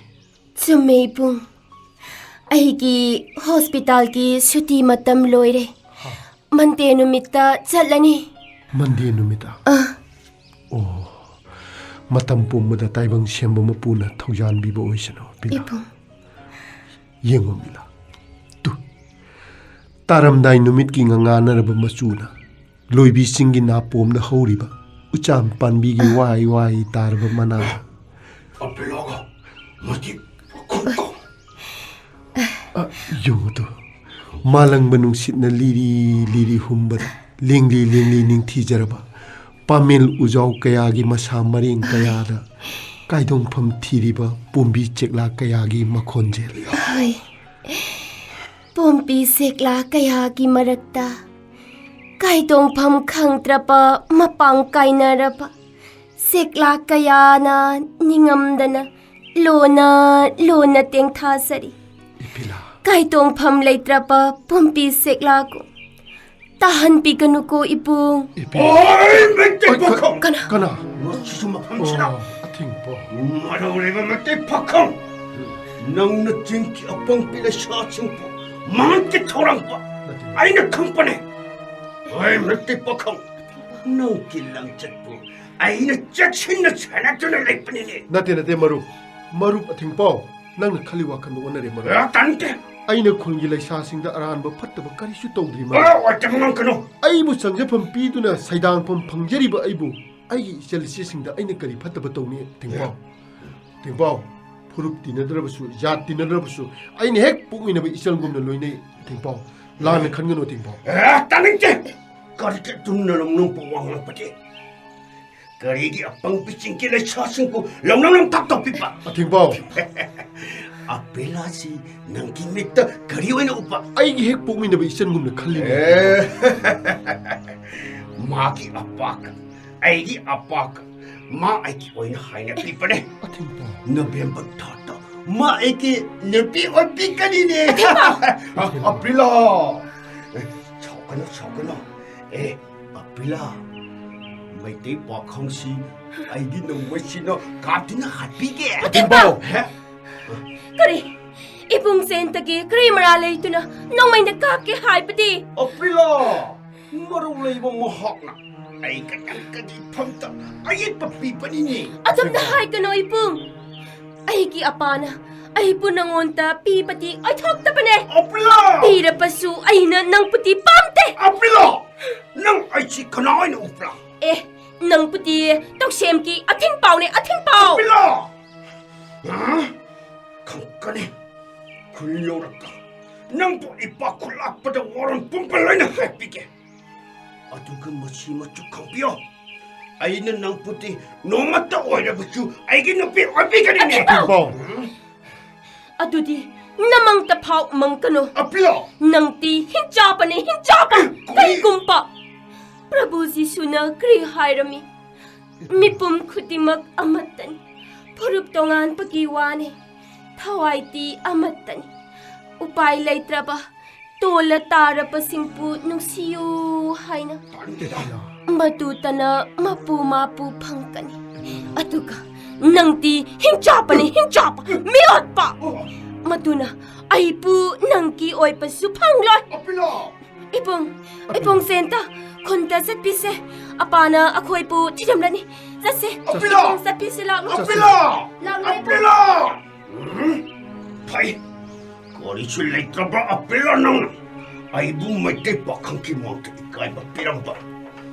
ꯆꯨꯝꯃꯦ ꯏꯕꯨꯡ꯫ ꯑꯩꯒꯤ ꯍꯣꯁꯄꯤꯇꯥꯜꯒꯤ ꯁꯨꯇꯤ ꯃꯇꯝ ꯂꯣꯏꯔꯦ꯫ ꯍꯥ? ꯃꯟꯗꯦ ꯅꯨꯃꯤꯠꯇ ꯆꯠꯂꯅꯤ꯫ ꯃꯟꯗꯦ ꯅꯨꯃꯤꯠꯇ? ꯑ꯫ ꯑꯣ, ꯃꯇꯝ ꯄꯨꯝꯕꯗ ꯇꯥꯏꯕꯪ ꯁꯦꯝꯕ ꯃꯄꯨꯅ ꯊꯧꯖꯥꯟꯕꯤꯕ ꯑꯣꯏꯁꯅꯨ, ꯕꯤꯅꯥ꯫ ꯏꯕꯨꯡ꯫ ꯌꯦꯡꯉꯣ ꯃꯤꯂꯥ, ꯇꯨ, ꯇꯥꯔꯝꯗꯥꯏ ꯅꯨꯃꯤꯠꯀꯤ ꯉꯉꯥꯟꯅꯔꯕ ꯃꯆꯨꯅ ꯂꯣꯏꯕꯤ ꯆꯤꯡꯒꯤ ꯅꯥꯄꯣꯝꯗ ꯍꯧꯔꯤꯕ ꯎꯆꯥꯟ ꯄꯥꯟꯕꯤꯒꯤ ꯋꯥꯏ ꯋꯥꯏ ꯇꯥꯔꯕ ꯃꯅꯥꯗ꯫ ꯑꯄꯤꯂꯥꯒ ꯃꯇꯤꯛ ꯈꯨꯠꯇꯣ꯫ ꯑ, ꯌꯦꯡꯉꯨ ꯇꯨ, ꯃꯥꯂꯪꯕ ꯅꯨꯡꯁꯤꯠꯅ ꯂꯤꯔꯤ ꯂꯤꯔꯤ ꯍꯨꯝꯕꯗ ꯂꯦꯡꯂꯤ ꯂꯦꯡꯂꯤ ꯅꯤꯡꯊꯤꯖꯔꯕ ꯄꯥꯃꯦꯜ ꯎꯖꯥꯎ ꯀꯌꯥꯒꯤ ꯃꯁꯥ ꯃꯔꯦꯡ ꯀꯌꯥꯗ ꯀꯥꯏꯗꯣꯡꯐꯝ ꯊꯤꯔꯤꯕ ꯄꯣꯝꯕꯤ ꯆꯦꯛꯂꯥ ꯀꯌꯥꯒꯤ ꯃꯈꯣꯟꯖꯦꯜ꯫ ꯍꯣꯏ꯫ ꯄꯣꯝꯕꯤ ꯆꯦꯛꯂꯥ ꯀꯌꯥꯒꯤ ꯃꯔꯛꯇ ꯀꯥꯏꯗꯣꯡꯐꯝ ꯈꯪꯗ꯭ꯔꯕ ꯃꯄꯥꯡ ꯀꯥꯏꯅꯔꯕ ꯆꯦꯛꯂꯥ ꯀꯌꯥꯅ ꯅꯤꯡꯉꯝꯗꯅ ꯂꯣꯟꯅ ꯂꯣꯟꯅ ꯇꯦꯡꯊꯥꯖꯔꯤ꯫ ꯏꯄꯤꯂꯥ꯫ ꯀꯥꯏꯗꯣꯡꯐꯝ ꯂꯩꯇ꯭ꯔꯕ ꯄꯣꯝꯕꯤ ꯆꯦꯛꯂꯥꯒꯨꯝ ꯇꯥꯍꯟꯕꯤꯒꯅꯨꯀꯣ ꯏꯕꯨꯡ꯫ ꯏꯄꯤꯂꯥ꯫ ꯑꯣꯏ, ꯃꯩꯇꯩ ꯑꯣꯏ, ꯄꯥꯈꯪ! ꯀꯅꯥ? ꯀꯅꯥ? ꯃꯁꯤꯁꯨ ꯃꯐꯝꯁꯤꯗ꯫ ꯑꯣ, ꯑꯊꯤꯡꯄꯣ꯫ ꯃꯔꯧꯔꯤꯕ ꯃꯩꯇꯩ ꯄꯥꯈꯪ! ꯅꯪꯅ ꯆꯤꯡꯒꯤ ꯑꯄꯪꯕꯤ ꯂꯩꯁꯥꯁꯤꯡꯕꯨ ꯃꯥꯡꯍꯟꯒꯦ ꯊꯧꯔꯥꯡꯕ ꯅꯠꯇꯦ꯫ ꯑꯩꯅ ꯈꯪꯕꯅꯦ꯫ ꯑꯣꯏ, ꯃꯩꯇꯩ ꯄꯥꯈꯪ! ꯅꯪꯒꯤ ꯂꯝꯆꯠꯄꯨ ꯑꯩꯅ ꯆꯦꯛꯁꯤꯟꯅ ꯁꯦꯟꯅꯗꯨꯅ ꯂꯩꯕꯅꯤꯅꯦ꯫ ꯅꯠꯇꯦ, ꯅꯠꯇꯦ, ꯃꯔꯨꯞ꯫ ꯃꯔꯨꯞ ꯑꯊꯤꯡꯄꯥꯎ, ꯅꯪꯅ ꯈꯜꯂꯤ ꯋꯥꯈꯜꯗꯣ ꯑꯣꯟꯅꯔꯦ, ꯃꯔꯨꯞ꯫ ꯑ, ꯇꯥꯅꯤꯡꯗꯦ꯫ ꯑꯩꯅ ꯈꯨꯜꯒꯤ ꯂꯩꯁꯥꯁꯤꯡꯗ ꯑꯔꯥꯟꯕ ꯐꯠꯇꯕ ꯀꯔꯤꯁꯨ ꯇꯧꯗ꯭ꯔꯤ, ꯑ, ꯃꯔꯨꯞ꯫ ꯋꯥꯇꯝ ꯉꯥꯡꯒꯅꯨ꯫ ꯑꯩꯕꯨ ꯆꯪꯖꯐꯝ ꯄꯤꯗꯨꯅ ꯁꯩꯗꯥꯡꯐꯝ ꯐꯪꯖꯔꯤꯕ ꯑꯩꯕꯨ ꯑꯩꯒꯤ ꯏꯆꯜ ꯏꯆꯦꯁꯤꯡꯗ ꯑꯩꯅ ꯀꯔꯤ ꯐꯠꯇꯕ ꯇꯧꯅꯤ? ꯊꯤꯡꯄꯥꯎ, ꯊꯤꯡꯄꯥꯎ, ꯐꯨꯔꯨꯞ ꯇꯤꯟꯅꯗ꯭ꯔꯕꯁꯨ, ꯖꯥꯠ ꯇꯤꯟꯅꯗ꯭ꯔꯕꯁꯨ, ꯑꯩꯅ ꯍꯦꯛ ꯄꯣꯛꯃꯤꯟꯅꯕ ꯏꯆꯜꯒꯨꯝꯅ ꯂꯣꯏꯅꯩ꯫ ꯊꯤꯡꯄꯥꯎ, ꯂꯥꯟꯅ ꯈꯟꯒꯅꯨ, ꯊꯤꯡꯄꯥꯎ꯫ ꯑꯦ, ꯇꯥꯅꯤꯡꯗꯦ! ꯀꯔꯤꯒꯤ ꯑꯗꯨꯝꯅ ꯂꯝꯅꯝꯄ ꯋꯥ ꯉꯥꯡꯕꯗꯤ? ꯀꯔꯤꯒꯤ ꯑꯄꯪꯕꯤꯁꯤꯡꯒꯤ ꯂꯩꯁꯥꯁꯤꯡꯕꯨ ꯂꯝꯅꯝ ꯂꯝꯊꯥꯛ ꯇꯧꯕꯤꯕ? ꯑꯊꯤꯡꯄꯥꯎ! ꯑꯄ꯭ꯔꯤꯂꯥꯁꯤ ꯅꯪꯒꯤ ꯃꯤꯠꯇ ꯀꯔꯤ ꯑꯣꯏꯅ ꯎꯕ? ꯑꯩꯒꯤ ꯍꯦꯛ ꯄꯣꯛꯃꯤꯟꯅꯕ ꯏꯆꯟꯒꯨꯝꯅ ꯈꯜꯂꯤꯅꯦ꯫ ꯑꯦ, ꯃꯥꯒꯤ ꯑꯄꯥꯒ ꯑꯩꯒꯤ ꯑꯄꯥꯒ ꯃꯥ ꯑꯩꯒꯤ ꯑꯣꯏꯅ ꯍꯥꯏꯅꯕꯤꯕꯅꯦ꯫ ꯑꯊꯤꯡꯄꯥꯎ! ꯅꯕꯦꯝꯕꯔ ꯊꯥꯗ ꯃꯥ ꯑꯩꯒꯤ ꯅꯨꯄꯤ ꯑꯣꯏꯕꯤꯒꯅꯤꯅꯦ꯫ ꯑꯊꯤꯡꯄꯥꯎ! ꯑ, ꯑꯄ꯭ꯔꯤꯂꯥ! ꯑꯦ, ꯁꯥꯎꯒꯅꯨ, ꯁꯥꯎꯒꯅꯨ꯫ ꯑꯦ, ꯑꯄ꯭ꯔꯤꯂꯥ, ꯃꯩꯇꯩ ꯄꯥꯈꯪꯁꯤ ꯑꯩꯒꯤ ꯅꯣꯡꯃꯩꯁꯤꯅ ꯀꯥꯞꯇꯨꯅ ꯍꯥꯠꯄꯤꯒꯦ꯫ ꯑꯊꯤꯡꯄꯥꯎ! ꯍꯦ? ꯀꯔꯤ? ꯏꯕꯨꯡ ꯁꯦꯟꯇꯒꯤ ꯀꯔꯤ ꯃꯔꯥ ꯂꯩꯇꯨꯅ ꯅꯣꯡꯃꯩꯅ ꯀꯥꯞꯀꯦ ꯍꯥꯏꯕꯗꯤ? ꯑꯄ꯭ꯔꯤꯂꯥ! ꯃꯔꯧ ꯂꯩꯕ ꯃꯍꯥꯛꯅ ꯑꯩꯒ ꯅꯪꯒꯒꯤ ꯏꯐꯝꯗ ꯑꯌꯦꯠꯄ ꯄꯤꯕꯅꯤꯅꯦ꯫ ꯑꯗꯨꯝꯅ ꯍꯥꯏꯒꯅꯨ, ꯏꯕꯨꯡ꯫ ꯑꯩꯒꯤ ꯑꯄꯥꯅ ꯑꯩꯕꯨ ꯅꯉꯣꯟꯗ ꯄꯤꯕꯗꯤ ꯑꯣꯏꯊꯣꯛꯇꯕꯅꯦ꯫ ꯑꯄ꯭ꯔꯤꯂꯥ! ꯄꯤꯔꯕꯁꯨ ꯑꯩꯅ ꯅꯪꯕꯨꯗꯤ ꯄꯥꯝꯗꯦ꯫ ꯑꯄ꯭ꯔꯤꯂꯥ! ꯅꯪ ꯑꯩꯁꯤ ꯀꯅꯥ ꯑꯣꯏꯅ ꯎꯕ꯭ꯔꯥ? ꯑꯦ, ꯅꯪꯕꯨꯗꯤ ꯇꯧꯁꯦꯝꯒꯤ ꯑꯊꯤꯡꯄꯥꯎꯅꯦ, ꯑꯊꯤꯡꯄꯥꯎ꯫ ꯑꯄ꯭ꯔꯤꯂꯥ! ꯍꯥ? ꯈꯪꯒꯅꯤ꯫ ꯈꯨꯜ ꯌꯧꯔꯛꯇ ꯅꯪꯕꯨ ꯏꯄꯥ ꯈꯨꯜ ꯂꯥꯛꯄꯗ ꯋꯥꯔꯣꯟ ꯄꯨꯝꯕ ꯂꯣꯏꯅ ꯍꯥꯏꯕꯤꯒꯦ꯫ ꯑꯗꯨꯒ ꯃꯁꯤꯃꯁꯨ ꯈꯪꯕꯤꯌꯣ, ꯑꯩꯅ ꯅꯪꯕꯨꯗꯤ ꯅꯣꯡꯃꯇ ꯑꯣꯏꯔꯕꯁꯨ ꯑꯩꯒꯤ ꯅꯨꯄꯤ ꯑꯣꯏꯕꯤꯒꯅꯤꯅꯦ꯫ ꯑꯊꯤꯡꯄꯥꯎ! ꯑꯗꯨꯗꯤ ꯅꯃꯪꯇ ꯐꯥꯎ ꯃꯪꯀꯅꯨ꯫ ꯑꯄ꯭ꯔꯤꯂꯥ! ꯅꯪꯗꯤ ꯍꯤꯡꯆꯥꯕꯅꯤ, ꯍꯤꯡꯆꯥꯕ꯫ ꯑꯦ, ꯀꯔꯤ? ꯀꯔꯤꯒꯨꯝꯕ ꯄ꯭ꯔꯚꯨ ꯖꯤꯁꯨꯅ ꯀꯔꯤ ꯍꯥꯏꯔꯝꯃꯤ? ꯃꯤꯄꯨꯝ ꯈꯨꯗꯤꯡꯃꯛ ꯑꯃꯠꯇꯅꯤ, ꯐꯨꯔꯨꯞ ꯇꯣꯉꯥꯟꯕꯒꯤ ꯋꯥꯅꯤ꯫ ꯊꯋꯥꯏꯗꯤ ꯑꯃꯠꯇꯅꯤ꯫ ꯎꯄꯥꯏ ꯂꯩꯇ꯭ꯔꯕ ꯇꯣꯜꯂ ꯇꯥꯔꯕꯁꯤꯡꯕꯨ ꯅꯨꯡꯁꯤꯌꯨ ꯍꯥꯏꯅ꯫ ꯇꯥꯅꯤꯡꯗꯦꯗ꯫ ꯃꯗꯨꯇꯅ ꯃꯄꯨ ꯃꯥꯄꯨ ꯐꯪꯒꯅꯤ꯫ ꯑꯗꯨꯒ ꯅꯪꯗꯤ ꯍꯤꯡꯆꯥꯕꯅꯤ, ꯍꯤꯡꯆꯥꯕ, ꯃꯤꯑꯣꯠꯄ꯫ ꯑꯣ꯫ ꯃꯗꯨꯅ ꯑꯩꯕꯨ ꯅꯪꯒꯤ ꯑꯣꯏꯕꯁꯨ ꯐꯪꯂꯣꯏ꯫ ꯑꯄ꯭ꯔꯤꯂꯥ! ꯏꯕꯨꯡ, ꯏꯕꯨꯡ ꯁꯦꯟꯇ, ꯈꯨꯟꯗ ꯆꯠꯄꯤꯁꯦ꯫ ꯑꯄꯥꯅ ꯑꯩꯈꯣꯏꯕꯨ ꯊꯤꯔꯝꯂꯅꯤ꯫ ꯆꯠꯁꯦ꯫ ꯑꯄ꯭ꯔꯤꯂꯥ! ꯏꯕꯨꯡ, ꯆꯠꯄꯤꯁꯦ, ꯂꯥꯛꯂꯣ꯫ ꯑꯄ꯭ꯔꯤꯂꯥ! ꯂꯥꯛꯂꯣ, ꯏꯕꯨꯡ꯫ ꯑꯄ꯭ꯔꯤꯂꯥ! ꯎꯝ? ꯐꯩ꯫ ꯀꯔꯤꯁꯨ ꯂꯩꯇ꯭ꯔꯕ ꯑꯄ꯭ꯔꯤꯂꯥ ꯅꯪꯅ ꯑꯩꯕꯨ ꯃꯩꯇꯩ ꯄꯥꯈꯪꯒꯤ ꯃꯥꯡꯗ ꯏꯀꯥꯏꯕ ꯄꯤꯔꯝꯕ꯫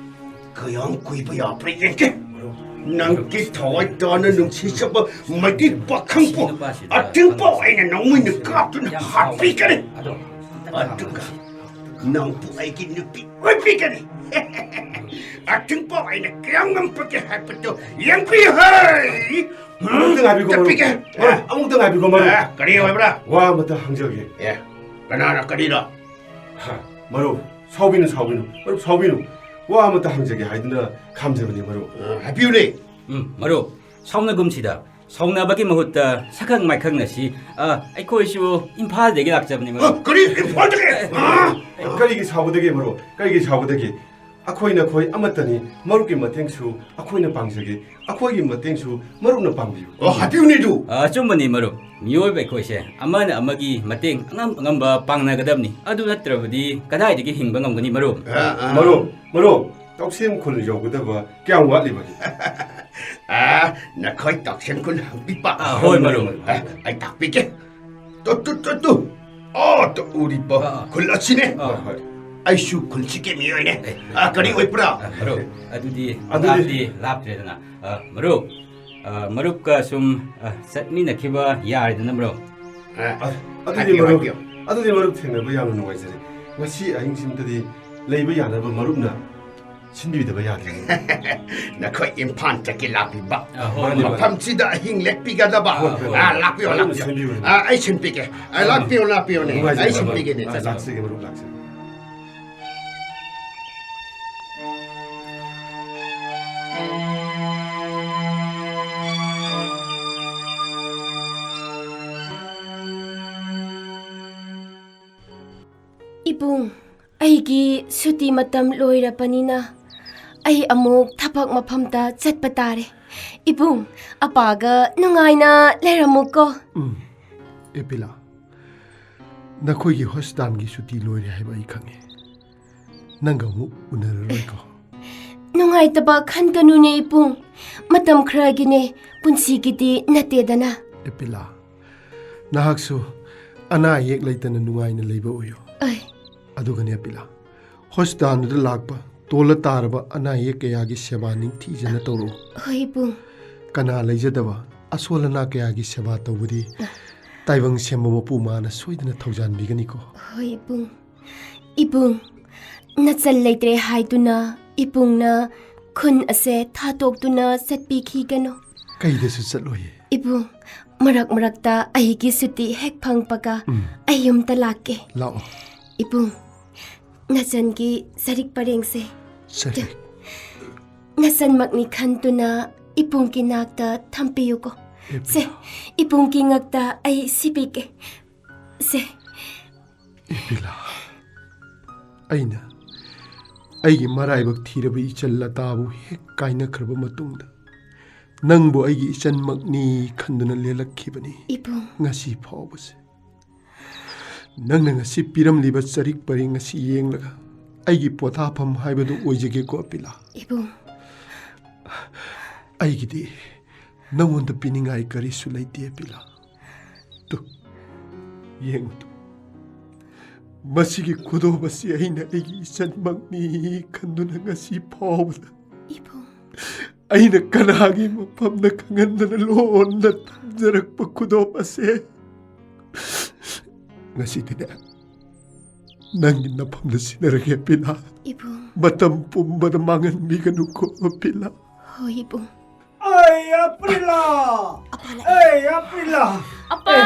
ꯀꯌꯥꯝ ꯀꯨꯏꯕ ꯌꯥꯕ꯭ꯔꯥ ꯌꯦꯡꯒꯦ꯫ ꯅꯪꯒꯤ ꯊꯋꯥꯏ ꯇꯥꯅ ꯅꯨꯡꯁꯤꯖꯕ ꯃꯩꯇꯩ ꯄꯥꯈꯪꯕꯨ ꯑꯇꯤꯡꯄꯥꯎ ꯑꯩꯅ ꯅꯣꯡꯃꯩꯅ ꯀꯥꯞꯇꯨꯅ ꯍꯥꯠꯄꯤꯒꯅꯤ꯫ ꯑꯗꯨꯒ ꯅꯪꯕꯨ ꯑꯩꯒꯤ ꯅꯨꯄꯤ ꯑꯣꯏꯕꯤꯒꯅꯤ꯫ ꯑꯇꯤꯡꯄꯥꯎ ꯑꯩꯅ ꯀꯌꯥꯝ ꯉꯝꯕꯒꯦ ꯍꯥꯏꯕꯗꯨ ꯌꯦꯡꯕꯤꯌꯨ ꯍꯩ꯫ ꯑꯃꯨꯛꯇ ꯉꯥꯏꯕꯤꯈꯣ, ꯃꯔꯨꯞ꯫ ꯑꯃꯨꯛꯇ ꯉꯥꯏꯕꯤꯈꯣ, ꯃꯔꯨꯞ꯫ ꯑꯦ, ꯀꯔꯤ ꯑꯣꯏꯕ꯭ꯔꯥ? ꯋꯥ ꯑꯃꯇ ꯍꯪꯖꯒꯦ꯫ ꯑꯦ, ꯀꯅꯥꯅ ꯀꯔꯤꯅꯣ? ꯍꯥ, ꯃꯔꯨꯞ, ꯁꯥꯎꯕꯤꯅꯨ, ꯁꯥꯎꯕꯤꯅꯨ, ꯃꯔꯨꯞ, ꯁꯥꯎꯕꯤꯅꯨ꯫ ꯋꯥ ꯑꯃꯇ ꯍꯪꯖꯒꯦ ꯍꯥꯏꯗꯨꯅ ꯈꯥꯝꯖꯕꯅꯤ, ꯃꯔꯨꯞ꯫ ꯑ, ꯍꯥꯏꯕꯤꯌꯨꯅꯦ꯫ ꯎꯝ, ꯃꯔꯨꯞ, ꯁꯥꯎꯅꯒꯨꯝꯁꯤꯗ꯫ ꯁꯥꯎꯅꯕꯒꯤ ꯃꯍꯨꯠꯇ ꯁꯛꯈꯪ ꯃꯥꯏꯈꯪꯅꯁꯤ꯫ ꯑ, ꯑꯩꯈꯣꯏꯁꯨ ꯏꯝꯐꯥꯜꯗꯒꯤ ꯂꯥꯛꯆꯕꯅꯤ, ꯃꯔꯨꯞ꯫ ꯑ, ꯀꯔꯤ? ꯏꯝꯐꯥꯜꯗꯒꯤ? ꯑ? ꯀꯔꯤꯒꯤ ꯁꯥꯎꯒꯗꯒꯦ, ꯃꯔꯨꯞ? ꯀꯔꯤꯒꯤ ꯁꯥꯎꯒꯗꯒꯦ? ꯑꯩꯈꯣꯏ ꯅꯈꯣꯏ ꯑꯃꯠꯇꯅꯤ꯫ ꯃꯔꯨꯞꯀꯤ ꯃꯇꯦꯡꯁꯨ ꯑꯩꯈꯣꯏꯅ ꯄꯥꯡꯖꯒꯦ, ꯑꯩꯈꯣꯏꯒꯤ ꯃꯇꯦꯡꯁꯨ ꯃꯔꯨꯞꯅ ꯄꯥꯡꯕꯤꯌꯨ꯫ ꯑꯣ, ꯍꯥꯏꯕꯤꯌꯨꯅꯦ ꯑꯗꯨ꯫ ꯑ, ꯑꯆꯨꯝꯕꯅꯤ, ꯃꯔꯨꯞ꯫ ꯃꯤꯑꯣꯏꯕ ꯑꯩꯈꯣꯏꯁꯦ ꯑꯃꯅ ꯑꯃꯒꯤ ꯃꯇꯦꯡ ꯑꯉꯝ ꯑꯉꯝꯕ ꯄꯥꯡꯅꯒꯗꯕꯅꯤ꯫ ꯑꯗꯨ ꯅꯠꯇ꯭ꯔꯕꯗꯤ ꯀꯗꯥꯏꯗꯒꯤ ꯍꯤꯡꯕ ꯉꯝꯒꯅꯤ, ꯃꯔꯨꯞ? ꯑ, ꯑ꯫ ꯃꯔꯨꯞ, ꯃꯔꯨꯞ, ꯇꯧꯁꯦꯝ ꯈꯨꯜ ꯌꯧꯒꯗꯕ ꯀꯌꯥꯝ ꯋꯥꯠꯂꯤꯕꯒꯦ? ꯑ, ꯅꯈꯣꯏ ꯇꯧꯁꯦꯝ ꯈꯨꯜ ꯍꯪꯕꯤꯕ꯫ ꯑ, ꯍꯣꯏ, ꯃꯔꯨꯞ꯫ ꯑ, ꯑꯩ ꯇꯥꯛꯄꯤꯒꯦ꯫ ꯇꯨ, ꯇꯨ, ꯇꯨ, ꯇꯨ꯫ ꯑꯣ, ꯇꯨ ꯎꯔꯤꯕ ꯑ, ꯑ꯫ ꯈꯨꯜ ꯑꯁꯤꯅꯦ꯫ ꯑ꯫ ꯍꯣꯏ, ꯍꯣꯏ꯫ ꯑꯩꯁꯨ ꯈꯨꯜꯁꯤꯒꯤ ꯃꯤꯑꯣꯏꯅꯦ꯫ ꯑꯦ, ꯑ, ꯀꯔꯤ ꯑꯣꯏꯕ꯭ꯔꯥ? ꯑ, ꯃꯔꯨꯞ, ꯑꯗꯨꯗꯤ ꯑꯗꯨꯗꯤ ꯂꯥꯞꯇꯤ ꯂꯥꯞꯇ꯭ꯔꯦꯗꯅ꯫ ꯑ, ꯃꯔꯨꯞ, ꯑ, ꯃꯔꯨꯞꯀ ꯁꯨꯝ, ꯑ, ꯆꯠꯃꯤꯟꯅꯈꯤꯕ ꯌꯥꯔꯦꯗꯅ, ꯃꯔꯨꯞ? ꯑ, ꯑ, ꯑꯗꯨꯗꯤ ꯍꯥꯏꯕꯤꯌꯨ, ꯃꯔꯨꯞ, ꯍꯥꯏꯕꯤꯌꯨ꯫ ꯑꯗꯨꯗꯤ ꯃꯔꯨꯞ ꯊꯦꯡꯅꯕ ꯌꯥꯝꯅ ꯅꯨꯡꯉꯥꯏꯖꯔꯦ꯫ ꯉꯁꯤ ꯑꯍꯤꯡꯁꯤꯃꯇꯗꯤ ꯂꯩꯕ ꯌꯥꯅꯕ ꯃꯔꯨꯞꯅ ꯁꯤꯟꯕꯤꯗꯕ ꯌꯥꯗ꯭ꯔꯦ꯫ ꯅꯈꯣꯏ ꯏꯝꯐꯥꯜꯗꯒꯤ ꯂꯥꯛꯄꯤꯕ꯫ ꯑ, ꯍꯣꯏ, ꯃꯥꯅꯤ, ꯃꯥꯅꯤ꯫ ꯃꯐꯝꯁꯤꯗ ꯑꯍꯤꯡ ꯂꯦꯛꯄꯤꯒꯗꯕ꯫ ꯍꯣꯏ, ꯍꯣꯏ, ꯑ, ꯍꯣꯏ꯫ ꯂꯥꯛꯄꯤꯌꯣ, ꯃꯔꯨꯞꯅ ꯂꯥꯛꯄꯤꯌꯣ꯫ ꯁꯤꯟꯕꯤꯌꯨꯅꯦ꯫ ꯑ, ꯑꯩ ꯁꯤꯟꯕꯤꯒꯦ꯫ ꯑ, ꯂꯥꯛꯄꯤꯌꯣ, ꯂꯥꯛꯄꯤꯌꯣꯅꯦ꯫ ꯅꯨꯡꯉꯥꯏꯖꯔꯦ, ꯑꯩ ꯃꯔꯨꯞ꯫ ꯁꯤꯟꯕꯤꯒꯦꯅꯦ꯫ ꯑ, ꯆꯠꯂꯣ꯫ ꯂꯥꯛꯆꯒꯦ, ꯃꯔꯨꯞ, ꯂꯥꯛꯆꯒꯦ꯫ ꯏꯕꯨꯡ, ꯑꯩꯒꯤ ꯁꯨꯇꯤ ꯃꯇꯝ ꯂꯣꯏꯔꯕꯅꯤꯅ ꯑꯩ ꯑꯃꯨꯛ ꯊꯕꯛ ꯃꯐꯝꯗ ꯆꯠꯄ ꯇꯥꯔꯦ꯫ ꯏꯕꯨꯡ, ꯑꯄꯥꯒ ꯅꯨꯡꯉꯥꯏꯅ ꯂꯩꯔꯝꯃꯨꯀꯣ꯫ ꯎꯝ, ꯑꯦꯄꯤꯂꯥ, ꯅꯈꯣꯏꯒꯤ ꯍꯣꯁꯄꯤꯇꯥꯜꯒꯤ ꯁꯨꯇꯤ ꯂꯣꯏꯔꯦ ꯍꯥꯏꯕ ꯑꯩ ꯈꯪꯉꯦ꯫ ꯅꯪꯒ ꯑꯃꯨꯛ ꯎꯅꯔꯔꯣꯏꯀꯣ꯫ ꯅꯨꯡꯉꯥꯏꯇꯕ ꯈꯟꯒꯅꯨꯅꯦ ꯏꯕꯨꯡ, ꯃꯇꯝ ꯈꯔꯒꯤꯅꯦ, ꯄꯨꯟꯁꯤꯒꯤꯗꯤ ꯅꯠꯇꯦꯗꯅ꯫ ꯑꯦꯄꯤꯂꯥ, ꯅꯍꯥꯛꯁꯨ ꯑꯅꯥ ꯑꯌꯦꯛ ꯂꯩꯇꯅ ꯅꯨꯡꯉꯥꯏꯅ ꯂꯩꯕ ꯑꯣꯏꯌꯨ꯫ ꯑꯩ ꯑꯗꯨꯒꯅꯦ ꯑꯦꯄꯤꯂꯥ, ꯍꯣꯁꯄꯤꯇꯥꯜꯗꯨꯗ ꯂꯥꯛꯄ ꯇꯣꯜꯂ ꯇꯥꯔꯕ ꯑꯅꯥ ꯑꯌꯦꯛ ꯀꯌꯥꯒꯤ ꯁꯦꯕꯥ ꯅꯤꯡꯊꯤꯖꯅ ꯇꯧꯔꯛꯎ꯫ ꯍꯣꯏ ꯏꯕꯨꯡ꯫ ꯀꯅꯥ ꯂꯩꯖꯗꯕ ꯑꯁꯣꯜ ꯑꯅꯥ ꯀꯌꯥꯒꯤ ꯁꯦꯕꯥ ꯇꯧꯕꯗꯤ ꯇꯥꯏꯕꯪ ꯁꯦꯝꯕ ꯃꯄꯨ ꯃꯥꯅ ꯁꯣꯏꯗꯅ ꯊꯧꯖꯥꯟꯕꯤꯒꯅꯤꯀꯣ꯫ ꯍꯣꯏ ꯏꯕꯨꯡ꯫ ꯏꯕꯨꯡ, ꯅꯆꯜ ꯂꯩꯇ꯭ꯔꯦ ꯍꯥꯏꯗꯨꯅ ꯏꯕꯨꯡꯅ ꯈꯨꯟ ꯑꯁꯦ ꯊꯥꯗꯣꯛꯇꯨꯅ ꯆꯠꯄꯤꯈꯤꯒꯅꯨ꯫ ꯀꯩꯗꯁꯨ ꯆꯠꯂꯣꯏꯌꯦ꯫ ꯏꯕꯨꯡ, ꯃꯔꯛ ꯃꯔꯛꯇ ꯑꯩꯒꯤ ꯁꯨꯇꯤ ꯍꯦꯛ ꯐꯪꯕꯒ ꯎꯝ꯫ ꯑꯩ ꯌꯨꯝꯗ ꯂꯥꯛꯀꯦ꯫ ꯂꯥꯛꯑꯣ꯫ ꯏꯕꯨꯡ, ꯅꯆꯟꯒꯤ ꯆꯔꯤꯛ ꯄꯔꯦꯡꯁꯦ ꯆꯔꯤꯛ꯫ ꯅꯆꯟꯃꯛꯅꯤ ꯈꯟꯗꯨꯅ ꯏꯕꯨꯡꯒꯤ ꯅꯥꯛꯇ ꯊꯝꯕꯤꯌꯨꯀꯣ꯫ ꯏꯕꯨꯡ꯫ ꯁꯦ, ꯏꯕꯨꯡꯒꯤ ꯉꯛꯇ ꯑꯩ ꯁꯤꯕꯤꯒꯦ꯫ ꯁꯦ꯫ ꯏꯕꯤꯂꯥ, ꯑꯩꯅ ꯑꯩꯒꯤ ꯃꯔꯥꯏꯕꯛ ꯊꯤꯔꯕ ꯏꯆꯜ ꯂꯇꯥꯕꯨ ꯍꯦꯛ ꯀꯥꯏꯅꯈ꯭ꯔꯕ ꯃꯇꯨꯡꯗ ꯅꯪꯕꯨ ꯑꯩꯒꯤ ꯏꯆꯟꯃꯛꯅꯤ ꯈꯟꯗꯨꯅ ꯂꯦꯜꯂꯛꯈꯤꯕꯅꯤ꯫ ꯏꯕꯨꯡ꯫ ꯉꯁꯤ ꯐꯥꯎꯕꯁꯦ꯫ ꯅꯪꯅ ꯉꯁꯤ ꯄꯤꯔꯝꯂꯤꯕ ꯆꯔꯤꯛ ꯄꯔꯦꯡ ꯑꯁꯤ ꯌꯦꯡꯂꯒ ꯑꯩꯒꯤ ꯄꯣꯊꯥꯐꯝ ꯍꯥꯏꯕꯗꯨ ꯑꯣꯏꯖꯒꯦꯀꯣ, ꯑꯄꯤꯂꯥ꯫ ꯏꯕꯨꯡ꯫ ꯑꯩꯒꯤꯗꯤ ꯅꯉꯣꯟꯗ ꯄꯤꯅꯤꯡꯉꯥꯏ ꯀꯔꯤꯁꯨ ꯂꯩꯇꯦ, ꯑꯄꯤꯂꯥ꯫ ꯇꯨ, ꯌꯦꯡꯉꯨ ꯇꯨ꯫ ꯃꯁꯤꯒꯤ ꯈꯨꯗꯣꯞ ꯑꯁꯤ ꯑꯩꯅ ꯑꯩꯒꯤ ꯏꯆꯟꯃꯛꯅꯤ ꯈꯟꯗꯨꯅ ꯉꯁꯤ ꯐꯥꯎꯕꯗ ꯏꯕꯨꯡ꯫ ꯑꯩꯅ ꯀꯅꯥꯒꯤ ꯃꯐꯝꯗ ꯈꯪꯍꯟꯗꯅ ꯂꯣꯟꯅ ꯊꯝꯖꯔꯛꯄ ꯈꯨꯗꯣꯞ ꯑꯁꯦ ꯉꯁꯤꯗꯤꯅꯦ, ꯅꯪꯒꯤ ꯅꯐꯝꯗ ꯁꯤꯟꯅꯔꯒꯦ, ꯄꯤꯂꯥ꯫ ꯏꯕꯨꯡ꯫ ꯃꯇꯝ ꯄꯨꯝꯕꯗ ꯃꯥꯡꯍꯟꯕꯤꯒꯅꯨꯀꯣ, ꯄꯤꯂꯥ꯫ ꯍꯣꯏ, ꯏꯕꯨꯡ꯫ ꯑꯩ, ꯑꯄ꯭ꯔꯤꯂꯥ! ꯑꯄꯥ ꯂꯥꯛꯑꯦ꯫ ꯑꯩ, ꯑꯄ꯭ꯔꯤꯂꯥ! ꯑꯄꯥ!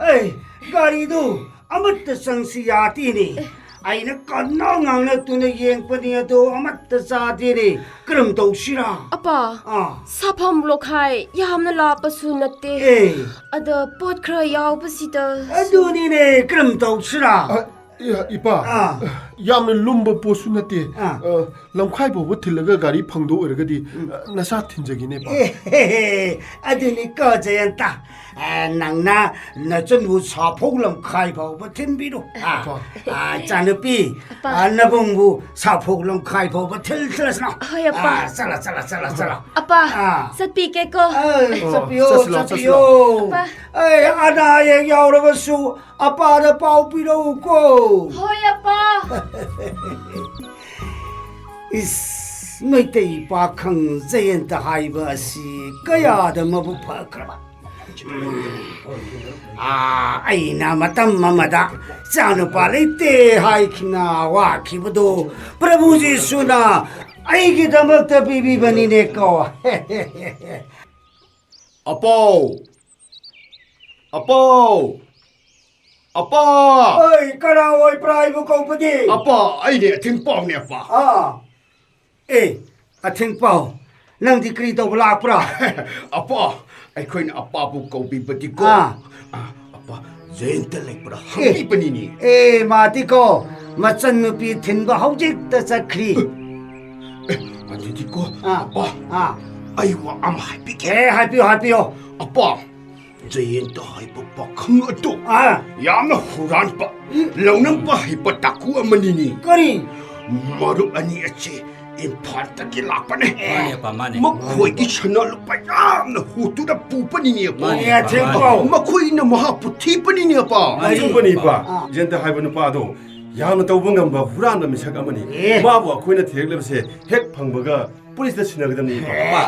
ꯑꯦ, ꯑꯦ, ꯒꯥꯔꯤꯗꯨ ꯑꯃꯠꯇ ꯆꯪꯁꯤ ꯌꯥꯗꯦꯅꯦ꯫ ꯑꯩꯅ ꯀꯟꯅ ꯉꯥꯡꯅꯗꯨꯅ ꯌꯦꯡꯕꯅꯤ, ꯑꯗꯣ ꯑꯃꯠꯇ ꯆꯥꯗꯦꯅꯦ꯫ ꯀꯔꯝ ꯇꯧꯁꯤꯔꯥ? ꯑꯄꯥ, ꯑꯥ꯫ ꯁꯥꯐꯝ ꯂꯣꯈꯥꯏ ꯌꯥꯝꯅ ꯂꯥꯞꯄꯁꯨ ꯅꯠꯇꯦ꯫ ꯑꯦ꯫ ꯑꯗ ꯄꯣꯠ ꯈꯔ ꯌꯥꯎꯕꯁꯤꯗ ꯑꯗꯨꯅꯤꯅꯦ, ꯀꯔꯝ ꯇꯧꯁꯤꯔꯥ? ꯑ, ꯏ-, ꯏꯄꯥ, ꯑꯥ꯫ ꯌꯥꯝꯅ ꯂꯨꯝꯕ ꯄꯣꯠꯁꯨ ꯅꯠꯇꯦ꯫ ꯑꯥ꯫ ꯑ, ꯂꯝꯈꯥꯏ ꯐꯥꯎꯕ ꯊꯤꯜꯂꯒ ꯒꯥꯔꯤ ꯐꯪꯗꯣꯛ ꯑꯣꯏꯔꯒꯗꯤ, ꯎꯝ꯫ ꯑ, ꯅꯁꯥ ꯊꯤꯟꯖꯒꯦꯅꯦ, ꯏꯄꯥ꯫ ꯑꯦ, ꯍꯦ, ꯍꯦ, ꯑꯗꯨꯅꯤꯀꯣ, ꯖꯌꯟꯇ꯫ ꯑ, ꯅꯪꯅ ꯅꯆꯟꯕꯨ ꯁꯥꯐꯧ ꯂꯝꯈꯥꯏ ꯐꯥꯎꯕ ꯊꯤꯟꯕꯤꯔꯨ꯫ ꯑ, ꯏꯄꯥ꯫ ꯑ, ꯏꯆꯥꯅꯨꯄꯤ, ꯑꯄꯥ꯫ ꯑ, ꯅꯕꯨꯡꯕꯨ ꯁꯥꯐꯧ ꯂꯝꯈꯥꯏ ꯐꯥꯎꯕ ꯊꯤꯜ-, ꯊꯤꯜꯂꯁꯤꯅꯣ꯫ ꯍꯣꯏ, ꯑꯄꯥ꯫ ꯑ, ꯆꯠꯂꯣ, ꯆꯠꯂꯣ, ꯆꯠꯂꯣ, ꯆꯠꯂꯣ꯫ ꯑꯄꯥ, ꯑ꯫ ꯆꯠꯄꯤꯒꯦꯀꯣ꯫ ꯑ, ꯑꯣ, ꯆꯠꯄꯤꯌꯣ, ꯆꯠꯁꯤꯜꯂꯣ, ꯆꯠꯄꯤꯌꯣ꯫ ꯆꯠꯁꯤꯜꯂꯣ꯫ ꯑꯄꯥ꯫ ꯑꯩ ꯑꯅꯥ ꯑꯌꯦꯛ ꯌꯥꯎꯔꯕꯁꯨ ꯑꯄꯥꯗ ꯄꯥꯎ ꯄꯤꯔꯛꯎꯀꯣ꯫ ꯍꯣꯏ, ꯑꯄꯥ꯫ ꯏꯁ, ꯃꯩꯇꯩ ꯄꯥꯈꯪ ꯖꯌꯟꯇ ꯍꯥꯏꯕ ꯑꯁꯤ ꯀꯌꯥꯗ ꯃꯕꯨꯛ ꯐꯈ꯭ꯔꯕ꯫ ꯑꯥ, ꯑꯩꯅ ꯃꯇꯝ ꯑꯃꯗ ꯏꯆꯥꯅꯨꯄꯥ ꯂꯩꯇꯦ ꯍꯥꯏꯈꯤꯅ ꯋꯥꯈꯤꯕꯗꯨ ꯄ꯭ꯔꯚꯨ ꯖꯤꯁꯨꯅ ꯑꯩꯒꯤꯗꯃꯛꯇ ꯄꯤꯕꯤꯕꯅꯤꯅꯦꯀꯣ꯫ ꯑꯄꯥꯎ! ꯑꯄꯥꯎ! ꯑꯄꯥ! ꯑꯩ ꯀꯅꯥ ꯑꯣꯏꯕ꯭ꯔꯥ ꯑꯩꯕꯨ ꯀꯧꯕꯗꯤ? ꯑꯄꯥ, ꯑꯩꯅꯦ ꯑꯊꯤꯡꯄꯥꯎꯅꯦ, ꯑꯄꯥ꯫ ꯑꯥ꯫ ꯑꯦ, ꯑꯊꯤꯡꯄꯥꯎ, ꯅꯪꯗꯤ ꯀꯔꯤ ꯇꯧꯕ ꯂꯥꯛꯄ꯭ꯔꯥ? ꯑꯄꯥ, ꯑꯩꯈꯣꯏꯅ ꯑꯄꯥꯕꯨ ꯀꯧꯕꯤꯕꯗꯤꯀꯣ꯫ ꯑꯥ꯫ ꯑꯥ, ꯑꯄꯥ, ꯖꯌꯟꯇ ꯂꯩꯕ꯭ꯔꯥ ꯑꯦ꯫ ꯍꯪꯕꯤꯕꯅꯤꯅꯦ꯫ ꯑꯦ, ꯃꯥꯗꯤꯀꯣ, ꯃꯆꯟꯅꯨꯄꯤ ꯊꯤꯟꯕ ꯍꯧꯖꯤꯛꯇ ꯆꯠꯈ꯭ꯔꯤ꯫ ꯑꯦ, ꯑꯗꯨꯗꯤꯀꯣ, ꯑꯥ, ꯑꯄꯥ, ꯑꯥ꯫ ꯑꯩ ꯋꯥ ꯑꯃ ꯍꯥꯏꯕꯤꯒꯦ꯫ ꯑꯦ, ꯍꯥꯏꯕꯤꯌꯨ, ꯍꯥꯏꯕꯤꯌꯨ꯫ ꯑꯄꯥ, ꯖꯌꯟꯇ ꯍꯥꯏꯕ ꯄꯥꯈꯪ ꯑꯗꯨ ꯑꯥ꯫ ꯌꯥꯝꯅ ꯍꯨꯔꯥꯟꯕ, ꯎꯝ꯫ ꯂꯧꯅꯝꯕ ꯍꯩꯕ ꯗꯥꯀꯨ ꯑꯃꯅꯤꯅꯦ꯫ ꯀꯔꯤ? ꯃꯔꯨꯞ ꯑꯅꯤ ꯑꯁꯤ ꯏꯝꯐꯥꯜꯗꯒꯤ ꯂꯥꯛꯄꯅꯦ꯫ ꯃꯥꯅꯦ, ꯑꯄꯥ, ꯃꯥꯅꯦ꯫ ꯃꯈꯣꯏꯒꯤ ꯁꯅꯥ ꯂꯨꯄꯥ ꯌꯥꯝꯅ ꯍꯨꯠꯇꯨꯅ ꯄꯨꯕꯅꯤꯅꯦ, ꯑꯄꯥ꯫ ꯃꯥꯅꯦ, ꯑꯄꯥ, ꯃꯥꯅꯦ꯫ ꯃꯈꯣꯏꯅ ꯃꯍꯥꯛꯄꯨ ꯊꯤꯕꯅꯤꯅꯦ, ꯑꯄꯥ꯫ ꯃꯥꯅꯦ, ꯑꯆꯨꯝꯕꯅꯤ, ꯑꯄꯥ꯫ ꯑꯥ꯫ ꯖꯌꯟꯇ ꯍꯥꯏꯕ ꯅꯨꯄꯥ ꯑꯗꯣ ꯌꯥꯝꯅ ꯇꯧꯕ ꯉꯝꯕ ꯍꯨꯔꯥꯟꯕ ꯃꯤꯁꯛ ꯑꯃꯅꯤ꯫ ꯑꯦ꯫ ꯃꯥꯕꯨ ꯑꯩꯈꯣꯏꯅ ꯊꯤꯔꯛꯂꯤꯕꯁꯦ ꯍꯦꯛ ꯐꯪꯕꯒ ꯄꯨꯂꯤꯁꯇ ꯁꯤꯟꯅꯒꯗꯕꯅꯤ, ꯏꯄꯥ꯫ ꯑꯄꯥ,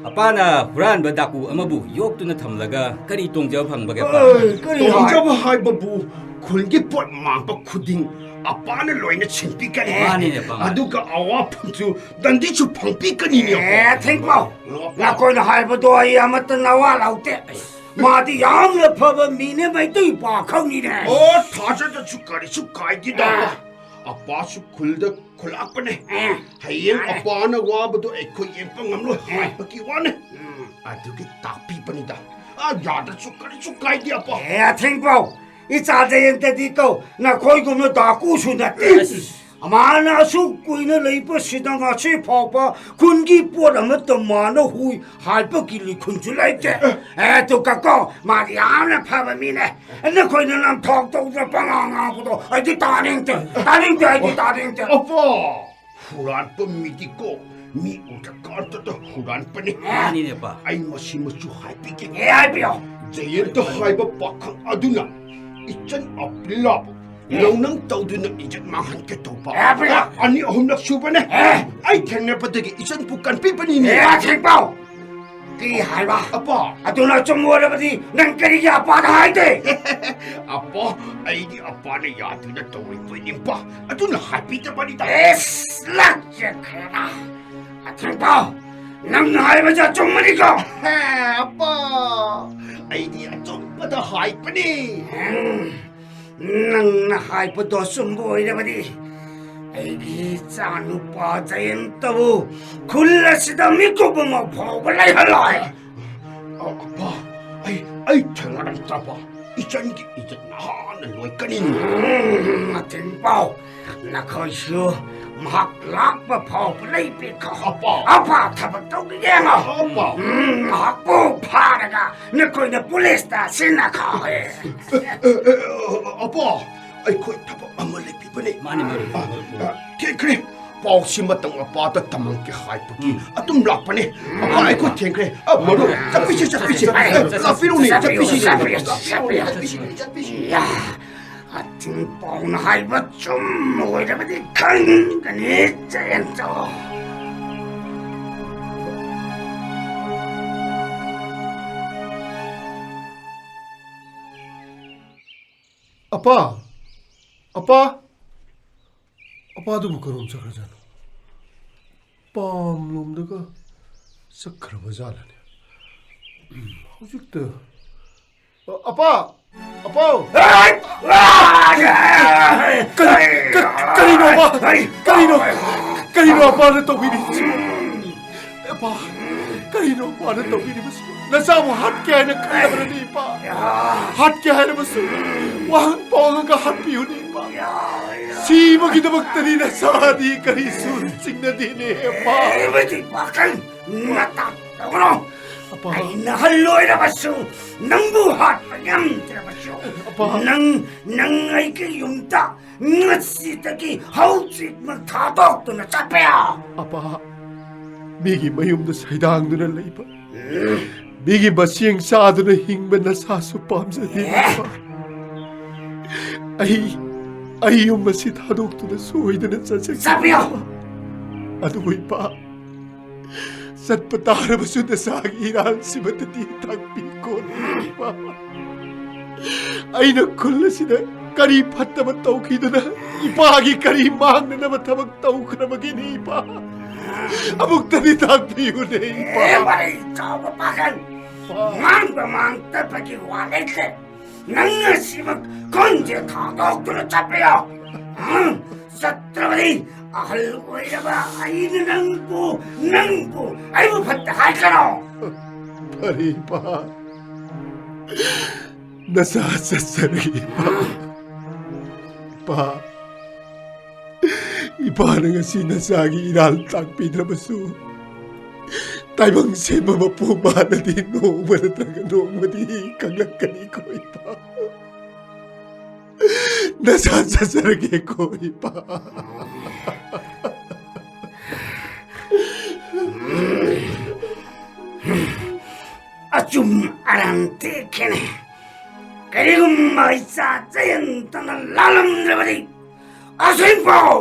ꯑꯄꯥꯅ ꯍꯨꯔꯥꯟꯕ ꯗꯥꯀꯨ ꯑꯃꯕꯨ ꯌꯣꯛꯇꯨꯅ ꯊꯝꯂꯒ ꯀꯔꯤ ꯇꯣꯡꯖꯕ ꯐꯪꯕꯒꯦ, ꯑꯄꯥ? ꯑꯦ, ꯀꯔꯤ ꯍꯥꯏ- ꯇꯣꯡꯖꯕ ꯍꯥꯏꯕꯕꯨ ꯈꯨꯜꯒꯤ ꯄꯣꯠ ꯃꯥꯡꯕ ꯈꯨꯗꯤꯡ ꯑꯄꯥꯅ ꯂꯣꯏꯅ ꯁꯤꯟꯕꯤꯒꯅꯤ꯫ ꯃꯥꯅꯤꯅꯦ, ꯑꯄꯥ, ꯃꯥꯅꯤ꯫ ꯑꯗꯨꯒ ꯑꯋꯥꯐꯝꯁꯨ ꯗꯟꯗꯤꯁꯨ ꯐꯪꯕꯤꯒꯅꯤꯅꯦ, ꯑꯄꯥ꯫ ꯑꯦ, ꯊꯦꯡꯄꯥꯎ, ꯑꯄꯥ꯫ ꯅꯈꯣꯏꯅ ꯍꯥꯏꯕꯗꯣ ꯑꯩ ꯑꯃꯠꯇ ꯅꯋꯥ ꯂꯧꯗꯦ꯫ ꯃꯥꯗꯤ ꯌꯥꯝꯅ ꯐꯕ ꯃꯤꯅꯦ, ꯃꯩꯇꯩ ꯄꯥꯈꯪꯅꯤꯅꯦ꯫ ꯑꯣ, ꯊꯥꯖꯗ꯭ꯔꯁꯨ ꯀꯔꯤꯁꯨ ꯀꯥꯏꯗꯦꯗ꯫ ꯑꯥ꯫ ꯑꯄꯥꯁꯨ ꯈꯨꯜꯗ ꯈꯨꯜꯂꯛꯄꯅꯦ꯫ ꯑꯦ꯫ ꯍꯌꯦꯡ ꯑꯦ꯫ ꯑꯄꯥꯅ ꯋꯥꯕꯗꯣ ꯑꯩꯈꯣꯏ ꯌꯦꯡꯕ ꯉꯝꯂꯣꯏ ꯑꯦ꯫ ꯍꯥꯏꯕꯒꯤ ꯋꯥꯅꯦ꯫ ꯎꯝ꯫ ꯑꯗꯨꯒꯤ ꯇꯥꯛꯄꯤꯕꯅꯤꯗ꯫ ꯑ, ꯌꯥꯗ꯭ꯔꯁꯨ ꯀꯔꯤꯁꯨ ꯀꯥꯏꯗꯦ, ꯑꯄꯥ꯫ ꯑꯦ, ꯑꯊꯦꯡꯄꯥꯎ, ꯏꯆꯥ ꯖꯌꯟꯇꯗꯤ ꯀꯧ, ꯅꯈꯣꯏꯒꯨꯝꯅ ꯗꯥꯀꯨꯁꯨ ꯅꯠꯇꯦ꯫ ꯑꯁ꯫ ꯃꯥꯅ ꯑꯁꯨꯛ ꯀꯨꯏꯅ ꯂꯩꯕꯁꯤꯗ ꯉꯁꯤ ꯐꯥꯎꯕ ꯈꯨꯟꯒꯤ ꯄꯣꯠ ꯑꯃꯠꯇ ꯃꯥꯅ ꯍꯨꯏ ꯍꯥꯠꯄꯒꯤ ꯂꯤꯈꯨꯟꯁꯨ ꯂꯩꯇꯦ꯫ ꯑꯦ, ꯇꯨ ꯀꯀꯣ, ꯃꯥꯗꯤ ꯌꯥꯝꯅ ꯐꯕ ꯃꯤꯅꯦ꯫ ꯅꯈꯣꯏꯅ ꯅꯝꯊꯥꯛ ꯇꯧꯗꯅ ꯄꯉꯥꯡ ꯉꯥꯡꯕꯗꯣ ꯑꯩꯗꯤ ꯇꯥꯅꯤꯡꯗꯦ, ꯇꯥꯅꯤꯡꯗꯦ, ꯑꯩꯗꯤ ꯇꯥꯅꯤꯡꯗꯦ꯫ ꯑꯄꯥ, ꯍꯨꯔꯥꯟꯕ ꯃꯤꯗꯤꯀꯣ, ꯃꯤ ꯎꯗ꯭ꯔꯀꯥꯟꯗꯗ ꯍꯨꯔꯥꯟꯕꯅꯤ꯫ ꯃꯥꯅꯤꯅꯦ, ꯑꯄꯥ꯫ ꯑꯩ ꯃꯁꯤ ꯃꯆꯨ ꯍꯥꯏꯕꯤꯒꯦ꯫ ꯑꯦ, ꯍꯥꯏꯕꯤꯌꯣ꯫ ꯖꯌꯟꯇ ꯍꯥꯏꯕ ꯄꯥꯈꯪ ꯑꯗꯨꯅ ꯏꯆꯟ ꯑꯄ꯭ꯔꯤꯂꯥꯕꯨ ꯂꯧꯅꯝ ꯇꯧꯗꯨꯅ ꯏꯖꯠ ꯃꯥꯡꯍꯟꯒꯦ ꯇꯧꯕ꯫ ꯑꯦ, ꯑꯄꯥ! ꯑꯅꯤ ꯑꯍꯨꯝꯂꯛ ꯁꯨꯕꯅꯦ꯫ ꯑꯦ! ꯑꯩ ꯊꯦꯡꯅꯕꯗꯒꯤ ꯏꯆꯟꯕꯨ ꯀꯟꯕꯤꯕꯅꯤꯅꯦ꯫ ꯑꯦ, ꯑꯊꯦꯡꯄꯥꯎ! ꯀꯔꯤ ꯍꯥꯏꯕ? ꯑꯄꯥ! ꯑꯗꯨꯅ ꯑꯆꯨꯝꯕ ꯑꯣꯏꯔꯕꯗꯤ ꯅꯪ ꯀꯔꯤꯒꯤ ꯑꯄꯥꯗ ꯍꯥꯏꯗꯦ? ꯑꯄꯥ, ꯑꯩꯗꯤ ꯑꯄꯥꯅ ꯌꯥꯗꯨꯅ ꯇꯧꯔꯤꯕꯅꯤꯄꯥ꯫ ꯑꯗꯨꯅ ꯍꯥꯏꯕꯤꯗꯕꯅꯤꯗ꯫ ꯑꯦꯁ, ꯂꯥꯛꯆꯈ꯭ꯔꯦꯗ꯫ ꯑꯊꯦꯡꯄꯥꯎ! ꯅꯪꯅ ꯍꯥꯏꯕꯁꯦ ꯑꯆꯨꯝꯕꯅꯤꯀꯣ? ꯍꯦ, ꯑꯄꯥ! ꯑꯩꯗꯤ ꯑꯆꯨꯝꯕꯗ ꯍꯥꯏꯕꯅꯤ꯫ ꯎꯝ, ꯅꯪꯅ ꯍꯥꯏꯕꯗꯣ ꯑꯆꯨꯝꯕ ꯑꯣꯏꯔꯕꯗꯤ ꯑꯩꯒꯤ ꯏꯆꯥꯅꯨꯄꯥ ꯖꯌꯟꯇꯕꯨ ꯈꯨꯜ ꯑꯁꯤꯗ ꯃꯤꯀꯨꯞ ꯑꯃ ꯐꯥꯎꯕ ꯂꯩꯍꯜꯂꯣꯏ꯫ ꯑ-, ꯑꯄꯥ, ꯑꯩ, ꯑꯩ ꯊꯦꯡꯅꯔꯝꯗ꯭ꯔꯕ ꯏꯆꯟꯒꯤ ꯏꯖꯠ ꯅꯍꯥꯟꯅ ꯂꯣꯏꯀꯅꯤ꯫ ꯎꯝ, ꯑꯊꯦꯡꯄꯥꯎ! ꯅꯈꯣꯏꯁꯨ ꯃꯍꯥꯛ ꯂꯥꯛꯄ ꯐꯥꯎꯕ ꯂꯩꯕꯤꯈꯣ꯫ ꯑꯄꯥ! ꯑꯄꯥ ꯊꯕꯛ ꯇꯧꯒꯦ ꯌꯦꯡꯉꯣ꯫ ꯑꯄꯥ! ꯎꯝ, ꯃꯍꯥꯛꯄꯨ ꯐꯥꯔꯒ ꯅꯈꯣꯏꯅ ꯄꯨꯂꯤꯁꯇ ꯁꯤꯟꯅꯈꯣ꯫ ꯑꯦ, ꯑꯦ, ꯑꯦ, ꯑꯄꯥ, ꯑꯩꯈꯣꯏ ꯊꯕꯛ ꯑꯃ ꯂꯩꯕꯤꯕꯅꯦ꯫ ꯃꯥꯅꯤ, ꯃꯥꯅꯤ, ꯃꯥꯅꯤ, ꯃꯥꯅꯤ꯫ ꯑ, ꯊꯦꯡꯈ꯭ꯔꯦ꯫ ꯄꯥꯎꯁꯤ ꯃꯇꯪ ꯑꯄꯥꯗ ꯇꯝꯃꯛꯀꯦ ꯍꯥꯏꯕꯒꯤ ꯑꯗꯨꯝ ꯂꯥꯛꯄꯅꯦ꯫ ꯑꯄꯥ, ꯑꯩꯈꯣꯏ ꯊꯦꯡꯈ꯭ꯔꯦ꯫ ꯑ, ꯃꯔꯨꯞ, ꯆꯠꯄꯤꯁꯤ, ꯆꯠꯄꯤꯁꯤ꯫ ꯑ, ꯂꯥꯛꯄꯤꯔꯣꯅꯦ, ꯆꯠꯄꯤꯁꯤ, ꯆꯠꯄꯤꯁꯤ꯫ ꯆꯠꯄꯤꯔꯣꯅꯦ, ꯆꯠꯄꯤꯁꯤ꯫ ꯆꯠꯄꯤꯁꯤ꯫ ꯌꯥ, ꯑꯊꯤꯡꯄꯥꯎꯅ ꯍꯥꯏꯕ ꯆꯨꯝꯕ ꯑꯣꯏꯔꯕꯗꯤ ꯈꯪꯒꯅꯤ, ꯖꯌꯟꯇ꯫ ꯑꯄꯥ! ꯑꯄꯥ! ꯑꯄꯥꯗꯨꯕꯨ ꯀꯔꯣꯝ ꯆꯠꯈ꯭ꯔꯖꯥꯠꯅꯣ? ꯄꯥꯝꯂꯣꯝꯗꯒ ꯆꯠꯈ꯭ꯔꯕ ꯖꯥꯠꯂꯅꯦ? ꯎꯝ, ꯍꯧꯖꯤꯛꯇ꯫ ꯑ-, ꯑꯄꯥ! ꯑꯄꯥꯎ! ꯀꯔꯤ-, ꯀ-, ꯀꯔꯤꯅꯣ, ꯑꯄꯥ? ꯀꯔꯤꯅꯣ? ꯀꯔꯤꯅꯣ ꯑꯄꯥꯅ ꯇꯧꯕꯤꯔꯤꯁꯤꯕꯨ? ꯑꯄꯥ, ꯀꯔꯤꯅꯣ ꯑꯄꯥꯅ ꯇꯧꯕꯤꯔꯤꯕꯁꯤꯕꯨ? ꯅꯆꯥꯕꯨ ꯍꯥꯠꯀꯦ ꯍꯥꯏꯅ ꯈꯜꯂꯕꯅꯤ, ꯏꯄꯥ꯫ ꯍꯥꯠꯀꯦ ꯍꯥꯏꯔꯕꯁꯨ ꯋꯥꯍꯪ ꯄꯥꯎꯍꯪꯒ ꯍꯥꯠꯄꯤꯌꯨꯅꯦ, ꯏꯄꯥ꯫ ꯁꯤꯕꯒꯤꯗꯃꯛꯇꯗꯤ ꯅꯆꯥꯗꯤ ꯀꯔꯤꯁꯨ ꯆꯤꯡꯅꯗꯦꯅꯦ, ꯑꯄꯥ꯫ ꯍꯥꯏꯕꯗꯤ ꯄꯥꯈꯪ ꯃꯇꯥ ꯇꯧꯒꯅꯨ꯫ ꯑꯄꯥ꯫ ꯑꯩ ꯅꯍꯜ ꯂꯣꯏꯔꯕꯁꯨ ꯅꯪꯕꯨ ꯍꯥꯠꯄ ꯉꯝꯗ꯭ꯔꯕꯁꯨ ꯑꯄꯥ꯫ ꯅꯪ, ꯅꯪ ꯑꯩꯒꯤ ꯌꯨꯝꯗ ꯉꯁꯤꯗꯒꯤ ꯍꯧꯖꯤꯛꯃꯛ ꯊꯥꯗꯣꯛꯇꯨꯅ ꯆꯠꯄ ꯌꯥ꯫ ꯑꯄꯥ, ꯃꯤꯒꯤ ꯃꯌꯨꯝꯗ ꯁꯩꯗꯥꯡꯗꯨꯅ ꯂꯩꯕ, ꯃꯤꯒꯤ ꯃꯆꯦꯡ ꯆꯥꯗꯨꯅ ꯍꯤꯡꯕ ꯅꯁꯥꯁꯨ ꯄꯥꯝꯖꯗꯦ, ꯑꯄꯥ꯫ ꯑꯩ, ꯑꯩ ꯌꯨꯝ ꯑꯁꯤ ꯊꯥꯗꯣꯛꯇꯨꯅ ꯁꯣꯏꯗꯅ ꯆꯠꯆꯒꯦ꯫ ꯆꯠꯄꯤꯌꯣ꯫ ꯑꯗꯨꯕꯨ ꯏꯄꯥ, ꯆꯠꯄ ꯇꯥꯔꯕꯁꯨ ꯅꯆꯥꯒꯤ ꯏꯔꯥꯜꯁꯤꯃꯇꯗꯤ ꯇꯥꯛꯄꯤꯀꯣꯅꯦ ꯏꯄꯥ꯫ ꯑꯩꯅ ꯈꯨꯜ ꯑꯁꯤꯗ ꯀꯔꯤ ꯐꯠꯇꯕ ꯇꯧꯈꯤꯗꯨꯅ ꯏꯄꯥꯒꯤ ꯀꯔꯤ ꯃꯥꯡꯅꯅꯕ ꯊꯕꯛ ꯇꯧꯈ꯭ꯔꯕꯒꯦꯅꯦ ꯏꯄꯥ? ꯑꯃꯨꯛꯇꯗꯤ ꯇꯥꯛꯄꯤꯌꯨꯅꯦ ꯏꯄꯥ꯫ ꯑꯦ, ꯋꯥꯔꯤ ꯆꯥꯎꯕ ꯄꯥꯈꯪ, ꯏꯄꯥ꯫ ꯉꯥꯡꯕ ꯃꯥꯡ ꯇꯠꯄꯒꯤ ꯋꯥ ꯂꯩꯇꯦ꯫ ꯅꯪ ꯉꯁꯤꯃꯛ ꯈꯨꯟꯁꯦ ꯊꯥꯗꯣꯛꯇꯨꯅ ꯆꯠꯄꯤꯌꯣ꯫ ꯎꯝ, ꯆꯠꯇ꯭ꯔꯕꯗꯤ ꯑꯍꯜ ꯑꯣꯏꯔꯕ ꯑꯩꯅ ꯅꯪꯕꯨ, ꯅꯪꯕꯨ, ꯑꯩꯕꯨ ꯐꯠꯇꯦ ꯍꯥꯏꯒꯅꯣ꯫ ꯐꯔꯦ ꯏꯄꯥ, ꯅꯆꯥ ꯆꯠꯆꯔꯒꯦ ꯏꯄꯥ꯫ ꯏꯄꯥ, ꯏꯄꯥꯅ ꯉꯁꯤ ꯅꯆꯥꯒꯤ ꯏꯔꯥꯜ ꯇꯥꯛꯄꯤꯗ꯭ꯔꯕꯁꯨ, ꯇꯥꯏꯕꯪ ꯁꯦꯝꯕ ꯃꯄꯨ ꯃꯥꯅꯗꯤ ꯅꯣꯡꯃ ꯅꯠꯇ꯭ꯔꯒ ꯅꯣꯡꯃꯗꯤ ꯈꯪꯂꯛꯀꯅꯤꯀꯣ ꯏꯄꯥ꯫ ꯅꯆꯥ ꯆꯠꯆꯔꯒꯦꯀꯣ ꯏꯄꯥ꯫ ꯑꯆꯨꯝ ꯑꯔꯥꯟ ꯇꯦꯛꯈꯤꯅꯤ꯫ ꯀꯔꯤꯒꯨꯝꯕ ꯏꯆꯥ ꯖꯌꯟꯇꯅ ꯂꯥꯜꯂꯝꯗ꯭ꯔꯕꯗꯤ ꯑꯁꯤꯐꯥꯎ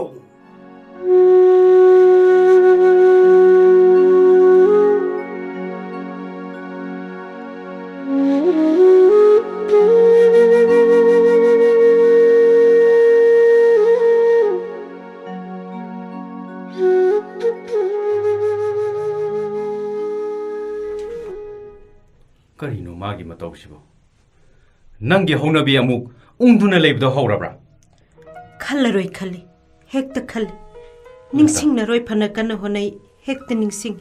ꯀꯔꯤꯅꯣ ꯃꯥꯒꯤ ꯃꯇꯧꯁꯤꯕꯣ? ꯅꯪꯒꯤ ꯍꯧꯅꯕꯤ ꯑꯃꯨꯛ ꯎꯪꯗꯨꯅ ꯂꯩꯕꯗꯣ ꯍꯧꯔꯕ꯭ꯔꯥ? ꯈꯜꯂꯔꯣꯏ ꯈꯜꯂꯤ, ꯍꯦꯛꯇ ꯈꯜꯂꯤ꯫ ꯅꯤꯡꯁꯤꯡꯂꯔꯣꯏ ꯐꯅ ꯀꯟꯅ ꯍꯣꯠꯅꯩ, ꯍꯦꯛꯇ ꯅꯤꯡꯁꯤꯡ꯫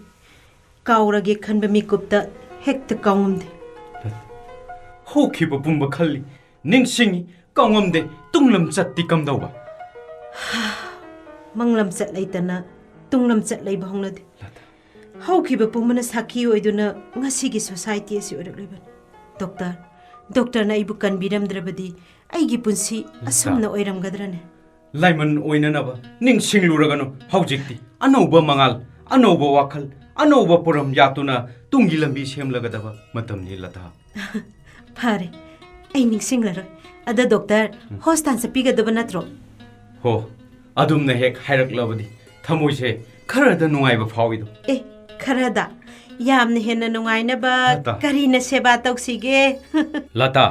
ꯀꯥꯎꯔꯒꯦ ꯈꯟꯕ ꯃꯤꯀꯨꯞꯇ ꯍꯦꯛꯇ ꯀꯥꯎꯉꯝꯗꯦ꯫ ꯍꯧꯈꯤꯕ ꯄꯨꯝꯕ ꯈꯜꯂꯤ, ꯅꯤꯡꯁꯤꯡꯉꯤ, ꯀꯥꯎꯉꯝꯗꯦ꯫ ꯇꯨꯡ ꯂꯝꯆꯠꯇꯤ ꯀꯝꯗꯧꯕ? ꯃꯪ ꯂꯝꯆꯠ ꯂꯩꯇꯅ ꯇꯨꯡ ꯂꯝꯆꯠ ꯂꯩꯕ ꯍꯧꯅꯗꯦ꯫ ꯂꯇꯥ꯫ ꯍꯧꯈꯤꯕ ꯄꯨꯝꯕꯅ ꯁꯥꯈꯤ ꯑꯣꯏꯗꯨꯅ ꯉꯁꯤꯒꯤ society ꯑꯁꯤ ꯑꯣꯏꯔꯛꯂꯤꯕꯅꯤ꯫ ꯗꯣꯛꯇꯔ, ꯗꯣꯛꯇꯔꯅ ꯑꯩꯕꯨ ꯀꯟꯕꯤꯔꯝꯗ꯭ꯔꯕꯗꯤ ꯑꯩꯒꯤ ꯄꯨꯟꯁꯤ ꯂꯇꯥ꯫ ꯑꯁꯨꯝꯅ ꯑꯣꯏꯔꯝꯒꯗ꯭ꯔꯅꯦ? ꯂꯥꯏꯃꯟ ꯑꯣꯏꯅꯅꯕ ꯅꯤꯡꯁꯤꯡꯂꯨꯔꯒꯅꯨ꯫ ꯍꯧꯖꯤꯛꯇꯤ ꯑꯅꯧꯕ ꯃꯉꯥꯜ, ꯑꯅꯧꯕ ꯋꯥꯈꯜ, ꯑꯅꯧꯕ ꯄꯣꯔꯝ ꯌꯥꯠꯇꯨꯅ ꯇꯨꯡꯒꯤ ꯂꯝꯕꯤ ꯁꯦꯝꯂꯒꯗꯕ ꯃꯇꯝꯅꯤ, ꯂꯇꯥ꯫ ꯐꯔꯦ, ꯑꯩ ꯅꯤꯡꯁꯤꯡꯂꯔꯣꯏ꯫ ꯑꯗ ꯗꯣꯛꯇꯔ, ꯎꯝ꯫ ꯍꯣꯁꯇꯥꯟ ꯆꯠꯄꯤꯒꯗꯕ ꯅꯠꯇ꯭ꯔꯣ? ꯍꯣ, ꯑꯗꯨꯝꯅ ꯍꯦꯛ ꯍꯥꯏꯔꯛꯂꯕꯗꯤ ꯊꯃꯣꯏꯁꯦ ꯈꯔꯗ ꯅꯨꯡꯉꯥꯏꯕ ꯐꯥꯎꯏꯗꯣ꯫ ꯑꯦ, ꯈꯔꯗ? ꯌꯥꯝꯅ ꯍꯦꯟꯅ ꯅꯨꯡꯉꯥꯏꯅꯕ ꯂꯇꯥ꯫ ꯀꯔꯤꯅ ꯁꯦꯕꯥ ꯇꯧꯁꯤꯒꯦ? ꯂꯇꯥ,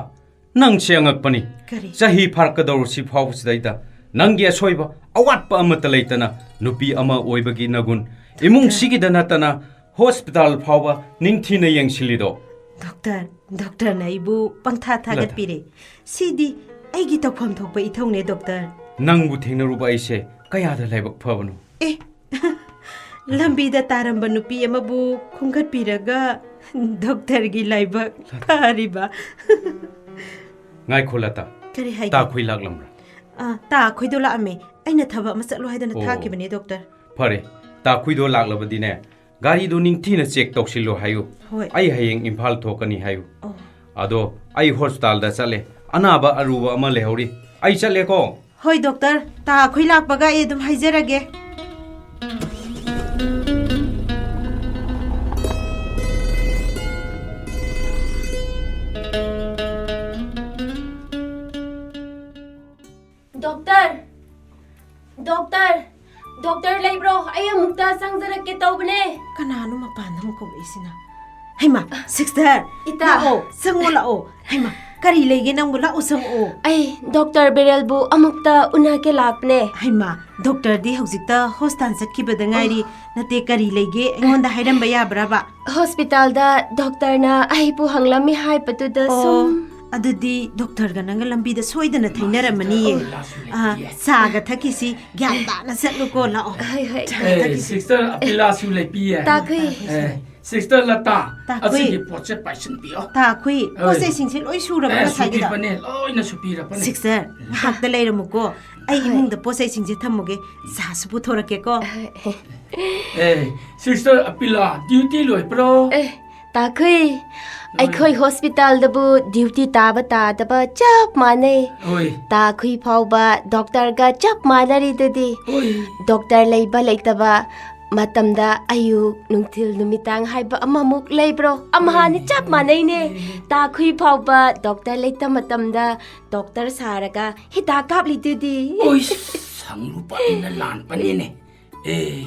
ꯅꯪꯁꯦ ꯑꯉꯛꯄꯅꯤ꯫ ꯀꯔꯤ? ꯆꯍꯤ ꯐꯥꯔꯛꯀꯗꯧꯔꯁꯤ ꯐꯥꯎꯕꯁꯤꯗꯩꯗ ꯅꯪꯒꯤ ꯑꯁꯣꯏꯕ ꯑꯋꯥꯠꯄ ꯑꯃꯠꯇ ꯂꯩꯇꯅ ꯅꯨꯄꯤ ꯑꯃ ꯑꯣꯏꯕꯒꯤ ꯅꯒꯨꯟ, ꯏꯃꯨꯡꯁꯤꯒꯤꯗ ꯅꯠꯇꯅ ꯍꯣꯁꯄꯤꯇꯥꯜ ꯐꯥꯎꯕ ꯅꯤꯡꯊꯤꯅ ꯌꯦꯡꯁꯤꯜꯂꯤꯗꯣ꯫ ꯗꯣꯛꯇꯔ, ꯗꯣꯛꯇꯔꯅ ꯑꯩꯕꯨ ꯄꯪꯊꯥ ꯊꯥꯒꯠꯄꯤꯔꯦ꯫ ꯁꯤꯗꯤ ꯑꯩꯒꯤ ꯇꯧꯐꯝ ꯊꯣꯛꯄ ꯏꯊꯧꯅꯦ, ꯗꯣꯛꯇꯔ꯫ ꯅꯪꯕꯨ ꯊꯦꯡꯅꯔꯨꯕ ꯑꯩꯁꯦ ꯀꯌꯥꯗ ꯂꯥꯏꯕꯛ ꯐꯕꯅꯣ꯫ ꯑꯦ, ꯂꯝꯕꯤꯗ ꯇꯥꯔꯝꯕ ꯅꯨꯄꯤ ꯑꯃꯕꯨ ꯈꯣꯝꯒꯠꯄꯤꯔꯒ ꯗꯣꯛꯇꯔꯒꯤ ꯂꯥꯏꯕꯛ ꯐꯔꯤꯕ꯫ ꯉꯥꯏꯈꯣ ꯂꯇꯥ꯫ ꯀꯔꯤ ꯍꯥꯏꯒꯦ? ꯇꯥꯈꯨꯏ ꯂꯥꯛꯂꯝꯕ꯭ꯔꯥ? ꯑꯥ, ꯇꯥꯈꯨꯏꯗꯣ ꯂꯥꯛꯑꯝꯃꯦ꯫ ꯑꯩꯅ ꯊꯕꯛ ꯑꯃ ꯆꯠꯂꯣ ꯍꯥꯏꯗꯅ ꯑꯣ꯫ ꯊꯥꯈꯤꯕꯅꯦ, ꯗꯣꯛꯇꯔ꯫ ꯐꯔꯦ, ꯇꯥꯈꯨꯏꯗꯣ ꯂꯥꯛꯂꯕꯗꯤꯅꯦ, ꯒꯥꯔꯤꯗꯣ ꯅꯤꯡꯊꯤꯅ ꯆꯦꯛ ꯇꯧꯁꯤꯜꯂꯣ ꯍꯥꯏꯌꯨ꯫ ꯍꯣꯏ꯫ ꯑꯩ ꯍꯌꯦꯡ ꯏꯝꯐꯥꯜ ꯊꯣꯛꯀꯅꯤ ꯍꯥꯏꯌꯨ꯫ ꯑꯣ꯫ ꯑꯗꯣ ꯑꯩ ꯍꯣꯁꯄꯤꯇꯥꯜꯗ ꯆꯠꯂꯦ, ꯑꯅꯥꯕ ꯑꯔꯨꯕ ꯑꯃ ꯂꯩꯍꯧꯔꯤ꯫ ꯑꯩ ꯆꯠꯂꯦꯀꯣ꯫ ꯍꯣꯏ ꯗꯣꯛꯇꯔ, ꯇꯥꯈꯨꯏ ꯂꯥꯛꯄꯒ ꯑꯩ ꯑꯗꯨꯝ ꯍꯥꯏꯖꯔꯒꯦ꯫ ꯗꯣꯛꯇꯔ! ꯗꯣꯛꯇꯔ! ꯗꯣꯛꯇꯔ ꯂꯩꯕ꯭ꯔꯣ? ꯑꯩ ꯑꯃꯨꯛꯇ ꯆꯪꯖꯔꯛꯀꯦ ꯇꯧꯕꯅꯦ꯫ ꯀꯅꯥꯅꯣ ꯃꯄꯥꯟꯗ ꯑꯃꯨꯛ ꯀꯧꯔꯛꯏꯁꯤꯅ? ꯍꯩꯃꯥ, ꯁꯤꯁꯇꯔ, ꯏꯇꯥ꯫ ꯂꯥꯛꯑꯣ, ꯆꯪꯉꯣ, ꯂꯥꯛꯑꯣ꯫ ꯍꯩꯃꯥ, ꯀꯔꯤ ꯂꯩꯒꯦ ꯅꯪꯕꯨ? ꯂꯥꯛꯑꯣ, ꯆꯪꯉꯛꯑꯣ꯫ ꯑꯩ ꯗꯣꯛꯇꯔ ꯕꯤꯔꯦꯜꯕꯨ ꯑꯃꯨꯛꯇ ꯎꯅꯒꯦ ꯂꯥꯛꯄꯅꯦ꯫ ꯍꯩꯃꯥ, ꯗꯣꯛꯇꯔꯗꯤ ꯍꯧꯖꯤꯛꯇ ꯍꯣꯁꯇꯥꯟ ꯆꯠꯈꯤꯕꯗ ꯉꯥꯏꯔꯤ꯫ ꯑꯣ꯫ ꯅꯠꯇꯦ, ꯀꯔꯤ ꯂꯩꯒꯦ? ꯑꯩꯉꯣꯟꯗ ꯍꯥꯏꯔꯝꯕ ꯌꯥꯕ꯭ꯔꯕ? ꯍꯣꯁꯄꯤꯇꯥꯜꯗ ꯗꯣꯛꯇꯔꯅ ꯑꯩꯕꯨ ꯍꯪꯂꯝꯃꯤ ꯍꯥꯏꯕꯗꯨꯗ ꯑꯣ, ꯁꯨꯝ꯫ ꯑꯗꯨꯗꯤ ꯗꯣꯛꯇꯔꯒ ꯅꯪꯒ ꯂꯝꯕꯤꯗ ꯁꯣꯏꯗꯅ ꯊꯦꯡꯅꯔꯝꯃꯅꯤꯌꯦ꯫ ꯑꯣ, ꯂꯥꯛꯁꯨ ꯑꯥ, ꯂꯩꯇꯦ꯫ ꯆꯥꯒ ꯊꯛꯈꯤꯁꯤ, ꯒ꯭ꯌꯥꯟ ꯇꯥꯅ ꯆꯠꯂꯨꯀꯣ, ꯂꯥꯛꯑꯣ꯫ ꯍꯣꯏ, ꯍꯣꯏ꯫ ꯆꯥ ꯑꯦ, ꯊꯛꯈꯤꯁꯤ꯫ ꯁꯤꯁꯇꯔ ꯑꯄꯤꯂꯥꯁꯨ ꯂꯩꯄꯤꯌꯦ꯫ ꯇꯥꯈꯨꯏ꯫ ꯑꯦ, ꯁꯤꯁꯇꯔ ꯂꯇꯥ, ꯇꯥꯈꯨꯏ꯫ ꯑꯁꯤꯒꯤ ꯄꯣꯠꯁꯦ ꯄꯥꯏꯁꯤꯟꯕꯤꯌꯣ꯫ ꯇꯥꯈꯨꯏ, ꯍꯣꯏ꯫ ꯄꯣꯠ ꯆꯩꯁꯤꯡꯁꯦ ꯂꯣꯏ ꯁꯨꯔꯕ ꯑꯦ, ꯉꯁꯥꯏꯒꯤꯗꯣ? ꯁꯨꯕꯤꯕꯅꯦ, ꯂꯣꯏꯅ ꯁꯨꯕꯤꯔꯕꯅꯦ꯫ ꯁꯤꯁꯇꯔ, ꯉꯥꯏꯍꯥꯛꯇ ꯂꯩꯔꯝꯃꯨꯀꯣ꯫ ꯑꯩ ꯍꯣꯏ꯫ ꯏꯃꯨꯡꯗ ꯄꯣꯠ ꯆꯩꯁꯤꯡꯁꯦ ꯊꯝꯃꯨꯒꯦ꯫ ꯆꯥꯁꯨ ꯄꯨꯊꯣꯔꯛꯀꯦꯀꯣ꯫ ꯍꯣꯏ꯫ ꯑꯦ, ꯁꯤꯁꯇꯔ ꯑꯄꯤꯂꯥ, ꯗ꯭ꯌꯨꯇꯤ ꯂꯣꯏꯕ꯭ꯔꯣ? ꯑꯦ, ꯇꯥꯈꯨꯏ, ꯍꯣꯏ꯫ ꯑꯩꯈꯣꯏ ꯍꯣꯁꯄꯤꯇꯥꯜꯗꯕꯨ ꯗ꯭ꯌꯨꯇꯤ ꯇꯥꯕ ꯇꯥꯗꯕ ꯆꯞ ꯃꯥꯟꯅꯩ꯫ ꯍꯣꯏ꯫ ꯇꯥꯈꯨꯏ ꯐꯥꯎꯕ ꯗꯣꯛꯇꯔꯒ ꯆꯞ ꯃꯥꯟꯅꯔꯤꯗꯨꯗꯤ꯫ ꯍꯣꯏ꯫ ꯗꯣꯛꯇꯔ ꯂꯩꯕ ꯂꯩꯇꯕ ꯃꯇꯝꯗ ꯑꯌꯨꯛ, ꯅꯨꯡꯊꯤꯜ, ꯅꯨꯃꯤꯗꯥꯡ ꯍꯥꯏꯕ ꯑꯃꯃꯨꯛ ꯂꯩꯕ꯭ꯔꯣ? ꯑꯝꯍꯥꯅꯤ, ꯆꯞ ꯃꯥꯟꯅꯩꯅꯦ꯫ ꯇꯥꯈꯨꯏ ꯐꯥꯎꯕ ꯗꯣꯛꯇꯔ ꯂꯩꯇ ꯃꯇꯝꯗ ꯗꯣꯛꯇꯔ ꯁꯥꯔꯒ ꯍꯤꯗꯥꯛ ꯀꯥꯞꯂꯤꯗꯨꯗꯤ꯫ ꯑꯣꯏ, ꯁꯪꯂꯨꯕ ꯑꯩꯅ ꯂꯥꯟꯕꯅꯤꯅꯦ꯫ ꯑꯦ,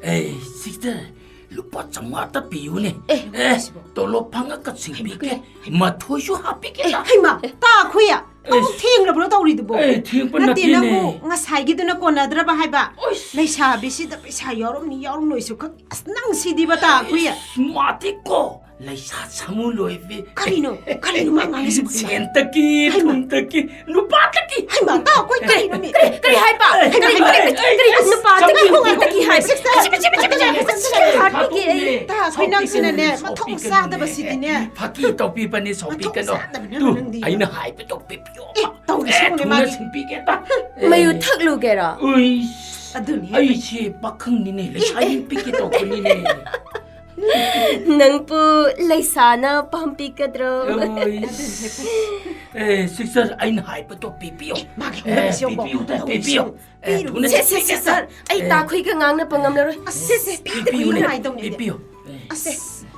ꯑꯦ, ꯁꯤꯁꯇꯔ, ꯂꯨꯄꯥ ꯆꯥꯝꯃꯉꯥꯇ ꯄꯤꯌꯨꯅꯦ꯫ ꯑꯦ, ꯑꯦ, ꯇꯣꯂꯣꯞ ꯐꯪꯉꯒ ꯁꯤꯡꯕꯤꯒꯦ꯫ ꯃꯊꯣꯏꯁꯨ ꯍꯥꯞꯄꯤꯒꯦ꯫ ꯑꯦ, ꯍꯩꯃꯥ, ꯇꯥꯈꯨꯏ꯫ ꯑꯃꯨꯛ ꯑꯦꯁ꯫ ꯊꯦꯡꯂꯕ꯭ꯔꯣ ꯇꯧꯔꯤꯗꯨꯕꯣ? ꯑꯦ, ꯊꯦꯡꯕ ꯅꯠꯇꯦ, ꯅꯠꯇꯦꯅꯦ꯫ ꯅꯪꯕꯨ ꯉꯁꯥꯏꯒꯤꯗꯨꯅ ꯀꯣꯟꯅꯗ꯭ꯔꯕ ꯍꯥꯏꯕ? ꯑꯣꯏꯁ꯫ ꯂꯩꯁꯥꯕꯤꯁꯤꯗ ꯄꯩꯁꯥ ꯌꯥꯎꯔꯝꯅꯤ ꯌꯥꯎꯔꯝꯂꯣꯏꯁꯨ ꯈꯪ-, ꯑꯁ, ꯅꯪ ꯁꯤꯗꯤꯕ ꯇꯥꯈꯨꯏ꯫ ꯑꯁ, ꯃꯥꯗꯤꯀꯣ, ꯂꯩꯁꯥ ꯁꯥꯃꯨ ꯂꯣꯏꯕꯤ꯫ ꯀꯔꯤꯅꯣ? ꯀꯔꯤꯅꯣ ꯃꯥ ꯉꯥꯡꯉꯤꯁꯤꯕꯣ? ꯁꯦꯟꯇꯒꯤ, ꯍꯩꯃꯥ꯫ ꯊꯨꯝꯇꯒꯤ, ꯅꯨꯄꯥꯗꯒꯤ꯫ ꯍꯩꯃꯥ, ꯇꯥꯈꯨꯏ, ꯀꯔꯤꯅꯣꯃꯤ? ꯀꯔꯤ, ꯀꯔꯤ ꯍꯥꯏꯕ? ꯑꯦ, ꯀꯔꯤ, ꯀꯔꯤ, ꯀꯔꯤ, ꯀꯔꯤ, ꯀꯔꯤ, ꯅꯨꯄꯥꯗꯒꯤ, ꯉꯥꯏꯈꯣ, ꯉꯥꯏꯈꯣ, ꯅꯨꯄꯤꯗꯒꯤ ꯍꯥꯏꯕ? ꯁꯤꯁꯇꯔ, ꯁꯤꯕ, ꯁꯤꯕ, ꯁꯤꯕ, ꯁꯤꯕ, ꯁꯤꯕ, ꯁꯤꯕ, ꯍꯥꯠꯄꯤꯒꯦ ꯑꯩ꯫ ꯇꯥꯈꯨꯏ, ꯅꯪꯁꯤꯅꯅꯦ, ꯁꯥꯎꯕꯤꯒꯅꯨꯅꯦ, ꯃꯊꯣꯡ ꯁꯥꯎꯕꯤꯒꯅꯨꯅꯦ꯫ ꯆꯥꯗꯕ ꯁꯤꯗꯤꯅꯦ꯫ ꯐꯥꯒꯤ ꯇꯧꯕꯤꯕꯅꯤ, ꯃꯊꯣꯡ ꯁꯥꯎꯕꯤꯒꯅꯨ꯫ ꯆꯥꯗꯕꯅꯦ ꯇꯨ, ꯅꯪꯗꯤ꯫ ꯑꯩꯅ ꯍꯥꯏꯕꯗꯣ ꯄꯤꯕꯤꯌꯣ꯫ ꯑꯦ, ꯇꯧꯔꯤꯁꯦ ꯑꯦ, ꯌꯦꯡꯉꯨꯅꯦ ꯊꯨꯅ ꯃꯥꯒꯤ꯫ ꯁꯤꯡꯕꯤꯒꯦ꯫ ꯃꯌꯨ ꯊꯛꯂꯨꯒꯦꯔꯣ? ꯎꯏꯁ, ꯑꯗꯨꯅꯦ꯫ ꯑꯩꯁꯦ ꯄꯥꯈꯪꯅꯤꯅꯦ, ꯂꯩꯁꯥꯕꯤ ꯑꯦ꯫ ꯄꯤꯒꯦ ꯇꯧꯕꯅꯤꯅꯦ꯫ ꯅꯪꯕꯨ ꯂꯩꯁꯥꯅ ꯄꯥꯝꯕꯤꯒꯗ꯭ꯔꯣ? ꯎꯏꯁ꯫ ꯑꯦ, ꯁꯤꯁꯇꯔ, ꯑꯩꯅ ꯍꯥꯏꯕꯗꯣ ꯄꯤꯕꯤꯌꯣ꯫ ꯃꯥꯒꯤ ꯑꯦ, ꯍꯧꯅꯕꯤꯁꯦ ꯌꯦꯡꯉꯣ꯫ ꯄꯤꯕꯤꯌꯨꯗ, ꯍꯧꯅꯕꯤꯁꯦ ꯄꯤꯕꯤꯌꯨ꯫ ꯌꯦꯡꯉꯣ꯫ ꯑꯦ, ꯄꯤꯔꯨꯅꯨ꯫ ꯊꯨꯅ ꯁꯦ, ꯁꯦ, ꯁꯤꯡꯕꯤꯒꯦ꯫ ꯁꯤꯁꯇꯔ, ꯑꯩ ꯑꯦ꯫ ꯇꯥꯈꯨꯏꯒ ꯉꯥꯡꯅꯕ ꯉꯝꯂꯔꯣꯏ꯫ ꯑꯁ, ꯁꯦ, ꯁꯦ, ꯄꯤꯗꯕꯤꯗ ꯄꯤꯕꯤꯌꯨꯅꯦ, ꯀꯃꯥꯏꯅ ꯇꯧꯅꯤ? ꯄꯤꯕꯤꯌꯨ꯫ ꯑꯦ꯫ ꯑꯁ,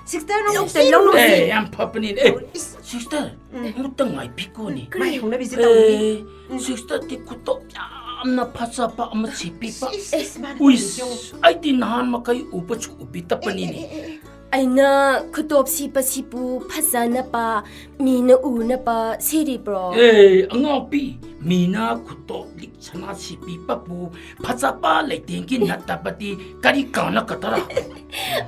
ꯁꯤꯁꯇꯔ, ꯅꯪ ꯑꯦ, ꯑꯝꯇ ꯂꯧꯔꯨꯁꯦ꯫ ꯑꯦ, ꯌꯥꯝ ꯐꯕꯅꯤꯅꯦ꯫ ꯑꯦ, ꯏꯁ꯫ ꯁꯤꯁꯇꯔ, ꯎꯝ꯫ ꯑꯃꯨꯛꯇ ꯉꯥꯏꯕꯤꯈꯣꯅꯦ꯫ ꯃꯥꯏ ꯍꯧꯅꯕꯤꯁꯦ ꯇꯧꯔꯤꯅꯤ꯫ ꯑꯦ, ꯎꯝ꯫ ꯁꯤꯁꯇꯔꯗꯤ ꯈꯨꯇꯣꯞ ꯌꯥꯝꯅ ꯐꯖꯕ ꯑꯃ ꯁꯤꯕꯤꯕ꯫ ꯏꯁ, ꯏꯁ, ꯃꯥꯅ ꯎꯏꯁ, ꯇꯧꯔꯤꯁꯦ ꯌꯦꯡꯉꯣ꯫ ꯑꯩꯗꯤ ꯅꯍꯥꯟ ꯃꯈꯩ ꯎꯕꯁꯨ ꯎꯕꯤꯗꯕꯅꯤꯅꯦ꯫ ꯑꯦ, ꯑꯦ, ꯑꯦ, ꯑꯦ꯫ ꯑꯩꯅ ꯈꯨꯇꯣꯞ ꯁꯤꯕꯁꯤꯕꯨ ꯐꯖꯅꯕ, ꯃꯤꯅ ꯎꯅꯕ ꯁꯤꯔꯤꯕ꯭ꯔꯣ? ꯑꯦ, ꯑꯉꯥꯎꯕꯤ, ꯃꯤꯅ ꯈꯨꯇꯣꯞ ꯂꯤꯛ ꯁꯅꯥ ꯁꯤꯕꯤꯕꯕꯨ ꯐꯖꯕ ꯂꯩꯇꯦꯡꯒꯤ ꯅꯠꯇꯕꯗꯤ ꯀꯔꯤ ꯀꯥꯟꯅꯒꯗ꯭ꯔꯥ?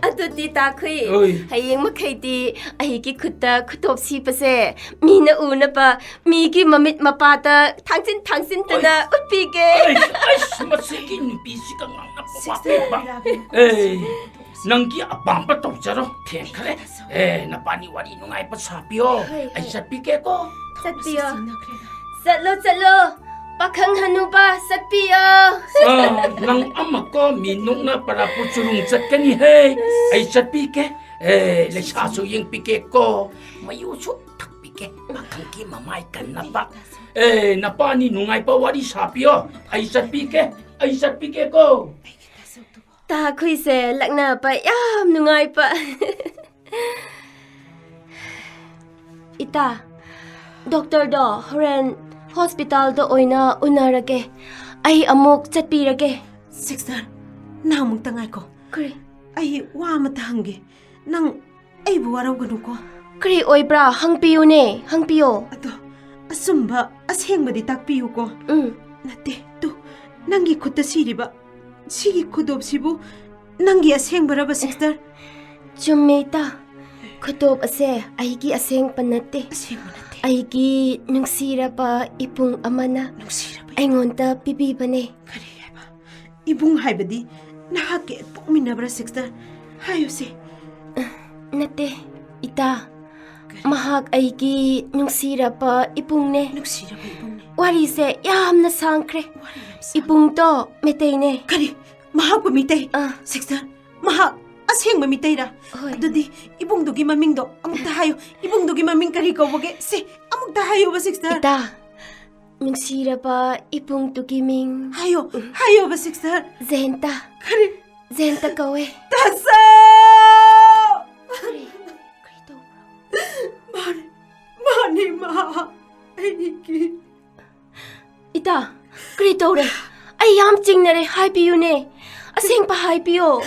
ꯑꯗꯨꯗꯤ ꯇꯥꯈꯨꯏ, ꯑꯣꯏ꯫ ꯍꯌꯦꯡ ꯃꯈꯩꯗꯤ ꯑꯩꯒꯤ ꯈꯨꯠꯇ ꯈꯨꯇꯣꯞ ꯁꯤꯕꯁꯦ ꯃꯤꯅ ꯎꯅꯕ, ꯃꯤꯒꯤ ꯃꯃꯤꯠ ꯃꯄꯥꯗ ꯊꯥꯡꯖꯤꯟ ꯊꯥꯡꯖꯤꯟꯗꯅ ꯑꯣꯏ꯫ ꯎꯠꯄꯤꯒꯦ꯫ ꯑꯩꯁ, ꯑꯩꯁ, ꯃꯁꯤꯒꯤ ꯅꯨꯄꯤꯁꯤꯒ ꯉꯥꯡꯅꯕ ꯁꯤꯁꯇꯔ, ꯋꯥꯠꯂꯤꯕ꯫ ꯌꯥꯒꯅꯨꯀꯣ꯫ ꯑꯦ, ꯅꯪꯒꯤ ꯑꯄꯥꯝꯕ ꯇꯧꯖꯔꯣ, ꯊꯦꯡꯈ꯭ꯔꯦ꯫ ꯑꯦ, ꯅꯄꯥꯅꯤ ꯋꯥꯔꯤ ꯅꯨꯡꯉꯥꯏꯕ ꯁꯥꯕꯤꯌꯣ꯫ ꯍꯣꯏ, ꯑꯩ ꯍꯣꯏ꯫ ꯆꯠꯄꯤꯒꯦꯀꯣ꯫ ꯆꯠꯄꯤꯌꯣ꯫ ꯁꯤꯖꯤꯟꯅꯈ꯭ꯔꯦꯗ꯫ ꯆꯠꯂꯣ, ꯆꯠꯂꯣ꯫ ꯄꯥꯈꯪ ꯍꯅꯨꯕ, ꯆꯠꯄꯤꯌꯣ꯫ ꯑꯥ, ꯅꯪ ꯑꯃꯀꯣ ꯃꯤ ꯅꯣꯛꯅ ꯄꯔꯥꯄꯨ ꯆꯨꯔꯨꯡ ꯆꯠꯀꯅꯤ ꯍꯦ꯫ ꯑꯩ ꯆꯠꯄꯤꯒꯦ꯫ ꯑꯦ, ꯂꯩꯁꯥꯁꯨ ꯌꯦꯡꯕꯤꯒꯦꯀꯣ꯫ ꯃꯌꯨꯁꯨ ꯊꯛꯄꯤꯒꯦ꯫ ꯄꯥꯈꯪꯒꯤ ꯃꯃꯥꯏ ꯀꯟꯅꯕ꯫ ꯑꯦ, ꯅꯄꯥꯅꯤ ꯅꯨꯡꯉꯥꯏꯕ ꯋꯥꯔꯤ ꯁꯥꯕꯤꯌꯣ꯫ ꯑꯩ ꯆꯠꯄꯤꯒꯦ꯫ ꯑꯩ ꯆꯠꯄꯤꯒꯦꯀꯣ꯫ ꯇꯥꯈꯨꯏꯁꯦ ꯂꯛꯅꯕ ꯌꯥꯝ ꯅꯨꯡꯉꯥꯏꯕ꯫ ꯏꯇꯥ, ꯗꯣꯛꯇꯔꯗꯣ ꯍꯣꯔꯦꯟ ꯍꯣꯁꯄꯤꯇꯥꯜꯗ ꯑꯣꯏꯅ ꯎꯅꯔꯒꯦ꯫ ꯑꯩ ꯑꯃꯨꯛ ꯆꯠꯄꯤꯔꯒꯦ꯫ ꯁꯤꯁꯇꯔ, ꯅꯍꯥꯛ ꯑꯃꯨꯛꯇ ꯉꯥꯏꯈꯣ꯫ ꯀꯔꯤ? ꯑꯩ ꯋꯥ ꯑꯃꯇ ꯍꯪꯒꯦ꯫ ꯅꯪ ꯑꯩꯕꯨ ꯋꯥꯔꯧꯒꯅꯨꯀꯣ꯫ ꯀꯔꯤ ꯑꯣꯏꯕ꯭ꯔꯥ? ꯍꯪꯕꯤꯌꯨꯅꯦ, ꯍꯪꯕꯤꯌꯣ꯫ ꯑꯗꯣ, ꯑꯆꯨꯝꯕ ꯑꯁꯦꯡꯕꯗꯤ ꯇꯥꯛꯄꯤꯌꯨꯀꯣ꯫ ꯎꯝ꯫ ꯅꯠꯇꯦ, ꯇꯨ, ꯅꯪꯒꯤ ꯈꯨꯠꯇ ꯁꯤꯔꯤꯕ ꯁꯤꯒꯤ ꯈꯨꯗꯣꯞꯁꯤꯕꯨ ꯅꯪꯒꯤ ꯑꯁꯦꯡꯕꯔꯕ, ꯁꯤꯁꯇꯔ? ꯆꯨꯝꯃꯦ, ꯏꯇꯥ꯫ ꯈꯨꯗꯣꯞ ꯑꯁꯦ ꯑꯩꯒꯤ ꯑꯁꯦꯡꯕ ꯅꯠꯇꯦ꯫ ꯑꯁꯦꯡꯕ ꯅꯠꯇꯦ꯫ ꯑꯩꯒꯤ ꯅꯨꯡꯁꯤꯔꯕ ꯏꯕꯨꯡ ꯑꯃꯅ ꯅꯨꯡꯁꯤꯔꯕ ꯏꯕꯨꯡ꯫ ꯑꯩꯉꯣꯟꯗ ꯄꯤꯕꯤꯕꯅꯦ꯫ ꯀꯔꯤ ꯍꯥꯏꯕ? ꯏꯕꯨꯡ ꯍꯥꯏꯕꯗꯤ ꯅꯍꯥꯛꯀꯤ ꯄꯣꯛꯃꯤꯟꯅꯕ꯭ꯔꯥ, ꯁꯤꯁꯇꯔ? ꯍꯥꯏꯌꯨꯁꯦ꯫ ꯅꯠꯇꯦ, ꯏꯇꯥ꯫ ꯀꯔꯤ? ꯃꯍꯥꯛ ꯑꯩꯒꯤ ꯅꯨꯡꯁꯤꯔꯕ ꯏꯕꯨꯡꯅꯦ꯫ ꯅꯨꯡꯁꯤꯔꯕ ꯏꯕꯨꯡꯅꯦ꯫ ꯋꯥꯔꯤꯁꯦ ꯌꯥꯝꯅ ꯁꯥꯡꯈ꯭ꯔꯦ꯫ ꯋꯥꯔꯤ ꯌꯥꯝ ꯁꯥꯡ- ꯏꯕꯨꯡꯗꯣ ꯃꯩꯇꯩꯅꯦ꯫ ꯀꯔꯤ? ꯃꯍꯥꯛꯄꯨ ꯃꯤꯇꯩ? ꯑꯥ꯫ ꯁꯤꯁꯇꯔ, ꯃꯍꯥꯛ ꯑꯁꯦꯡꯕ ꯃꯤꯇꯩꯔꯥ? ꯍꯣꯏ꯫ ꯑꯗꯨꯗꯤ ꯏꯕꯨꯡꯗꯨꯒꯤ ꯃꯃꯤꯡꯗꯣ ꯑꯃꯨꯛꯇ ꯍꯥꯏꯌꯨ꯫ ꯏꯕꯨꯡꯗꯨꯒꯤ ꯃꯃꯤꯡ ꯀꯔꯤ ꯀꯧꯕꯒꯦ? ꯁꯦ, ꯑꯃꯨꯛꯇ ꯍꯥꯏꯌꯨꯕ, ꯁꯤꯁꯇꯔ꯫ ꯏꯇꯥ, ꯅꯨꯡꯁꯤꯔꯕ ꯏꯕꯨꯡꯗꯨꯒꯤ ꯃꯤꯡ꯫ ꯍꯥꯏꯌꯣ, ꯎꯝ꯫ ꯍꯥꯏꯌꯣꯕ, ꯁꯤꯁꯇꯔ꯫ ꯖꯌꯟꯇ꯫ ꯀꯔꯤ? ꯖꯌꯟꯇ ꯀꯧꯋꯦ꯫ ꯇꯥꯁꯥꯎ! ꯀꯔꯤ? ꯀꯔꯤ ꯇꯧꯕ꯭ꯔꯣ? ꯃꯥꯅꯤ, ꯃꯥꯅꯤ, ꯃꯥ ꯑꯩꯒꯤ ꯏꯇꯥ, ꯀꯔꯤ ꯇꯧꯔꯦ? ꯑꯩ ꯌꯥꯝ ꯆꯤꯡꯅꯔꯦ, ꯍꯥꯏꯕꯤꯌꯨꯅꯦ꯫ ꯑꯁꯦꯡꯕ ꯍꯥꯏꯕꯤꯌꯣ꯫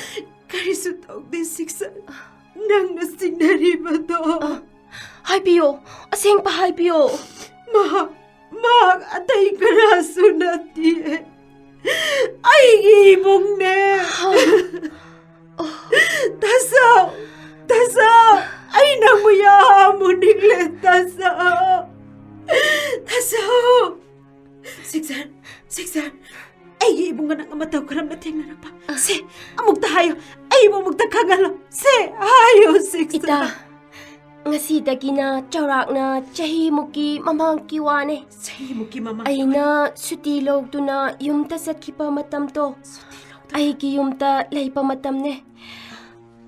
ꯀꯔꯤꯁꯨ ꯇꯧꯗꯦ, ꯁꯤꯁꯇꯔ꯫ ꯅꯪꯅ ꯆꯤꯡꯅꯔꯤꯕꯗꯣ꯫ ꯑ, ꯍꯥꯏꯕꯤꯌꯣ, ꯑꯁꯦꯡꯕ ꯍꯥꯏꯕꯤꯌꯣ꯫ ꯃꯍꯥꯛ, ꯃꯍꯥꯛ ꯑꯇꯩ ꯀꯅꯥꯁꯨ ꯅꯠꯇꯦ꯫ ꯑꯩꯒꯤ ꯏꯕꯨꯡꯅꯦ꯫ ꯍꯥ? ꯇꯥꯁꯥꯎ! ꯇꯥꯁꯥꯎ! ꯑꯩ ꯅꯪꯕꯨ ꯌꯥꯝ ꯎꯅꯤꯡꯂꯦ, ꯇꯥꯁꯥꯎ! ꯇꯥꯁꯥꯎ! ꯁꯤꯁꯇꯔ, ꯁꯤꯁꯇꯔ, ꯑꯩꯒꯤ ꯏꯕꯨꯡꯒ ꯅꯪꯒ ꯃꯇꯧ ꯀꯔꯝꯅ ꯊꯦꯡꯅꯔꯛꯄ? ꯁꯦ, ꯑꯃꯨꯛꯇ ꯍꯥꯏꯌꯨ, ꯑꯩꯕꯨ ꯑꯃꯨꯛꯇ ꯈꯪꯍꯜꯂꯣ꯫ ꯁꯦ, ꯍꯥꯏꯌꯨ, ꯁꯤꯁꯇꯔ꯫ ꯏꯇꯥ, ꯉꯁꯤꯗꯒꯤꯅ ꯆꯥꯎꯔꯥꯛꯅ ꯆꯍꯤꯃꯨꯛꯀꯤ ꯃꯃꯥꯡꯒꯤ ꯋꯥꯅꯦ꯫ ꯆꯍꯤꯃꯨꯛꯀꯤ ꯃꯃꯥꯡꯒꯤ ꯑꯩꯅ ꯋꯥꯅꯦ꯫ ꯁꯨꯇꯤ ꯂꯧꯗꯨꯅ ꯌꯨꯝꯗ ꯆꯠꯈꯤꯕ ꯃꯇꯝꯗꯣ, ꯁꯨꯇꯤ ꯂꯧꯗꯨꯅ? ꯑꯩꯒꯤ ꯌꯨꯝꯗ ꯂꯩꯕ ꯃꯇꯝꯅꯦ꯫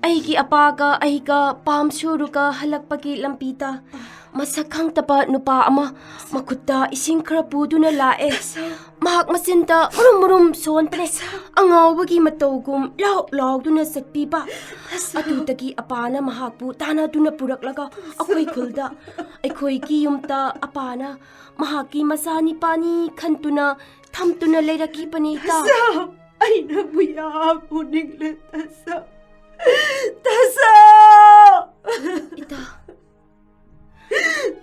ꯑꯩꯒꯤ ꯑꯄꯥꯒ ꯑꯩꯒ ꯄꯥꯝ ꯁꯨꯔꯨꯒ ꯍꯜꯂꯛꯄꯒꯤ ꯂꯝꯕꯤꯗ ꯃꯁꯛ ꯈꯪꯗꯕ ꯅꯨꯄꯥ ꯑꯃ ꯃꯈꯨꯠꯇ ꯏꯁꯤꯡ ꯈꯔ ꯄꯨꯗꯨꯅ ꯂꯥꯛꯑꯦ꯫ ꯃꯍꯥꯛ ꯃꯆꯤꯟꯗ ꯃꯨꯔꯨꯝ ꯃꯨꯔꯨꯝ ꯁꯣꯟꯕꯅꯦ꯫ ꯑꯉꯥꯎꯕꯒꯤ ꯃꯇꯧꯒꯨꯝ ꯂꯥꯎ ꯂꯥꯎꯗꯨꯅ ꯆꯠꯄꯤꯕ꯫ ꯑꯗꯨꯗꯒꯤ ꯑꯄꯥꯅ ꯃꯍꯥꯛꯄꯨ ꯇꯥꯟꯅꯗꯨꯅ ꯄꯨꯔꯛꯂꯒ ꯑꯩꯈꯣꯏ ꯈꯨꯜꯗ, ꯑꯩꯈꯣꯏꯒꯤ ꯌꯨꯝꯗ ꯑꯄꯥꯅ ꯃꯍꯥꯛꯀꯤ ꯃꯆꯥꯅꯤꯄꯥꯅꯤ ꯈꯟꯗꯨꯅ ꯊꯝꯗꯨꯅ ꯂꯩꯔꯛꯈꯤꯕꯅꯤ, ꯏꯇꯥ꯫ ꯇꯥꯁꯥ, ꯑꯩ ꯅꯪꯕꯨ ꯌꯥꯝ ꯎꯅꯤꯡꯂꯦ, ꯇꯥꯁꯥ꯫ ꯇꯥꯁꯥ! ꯏꯇꯥ꯫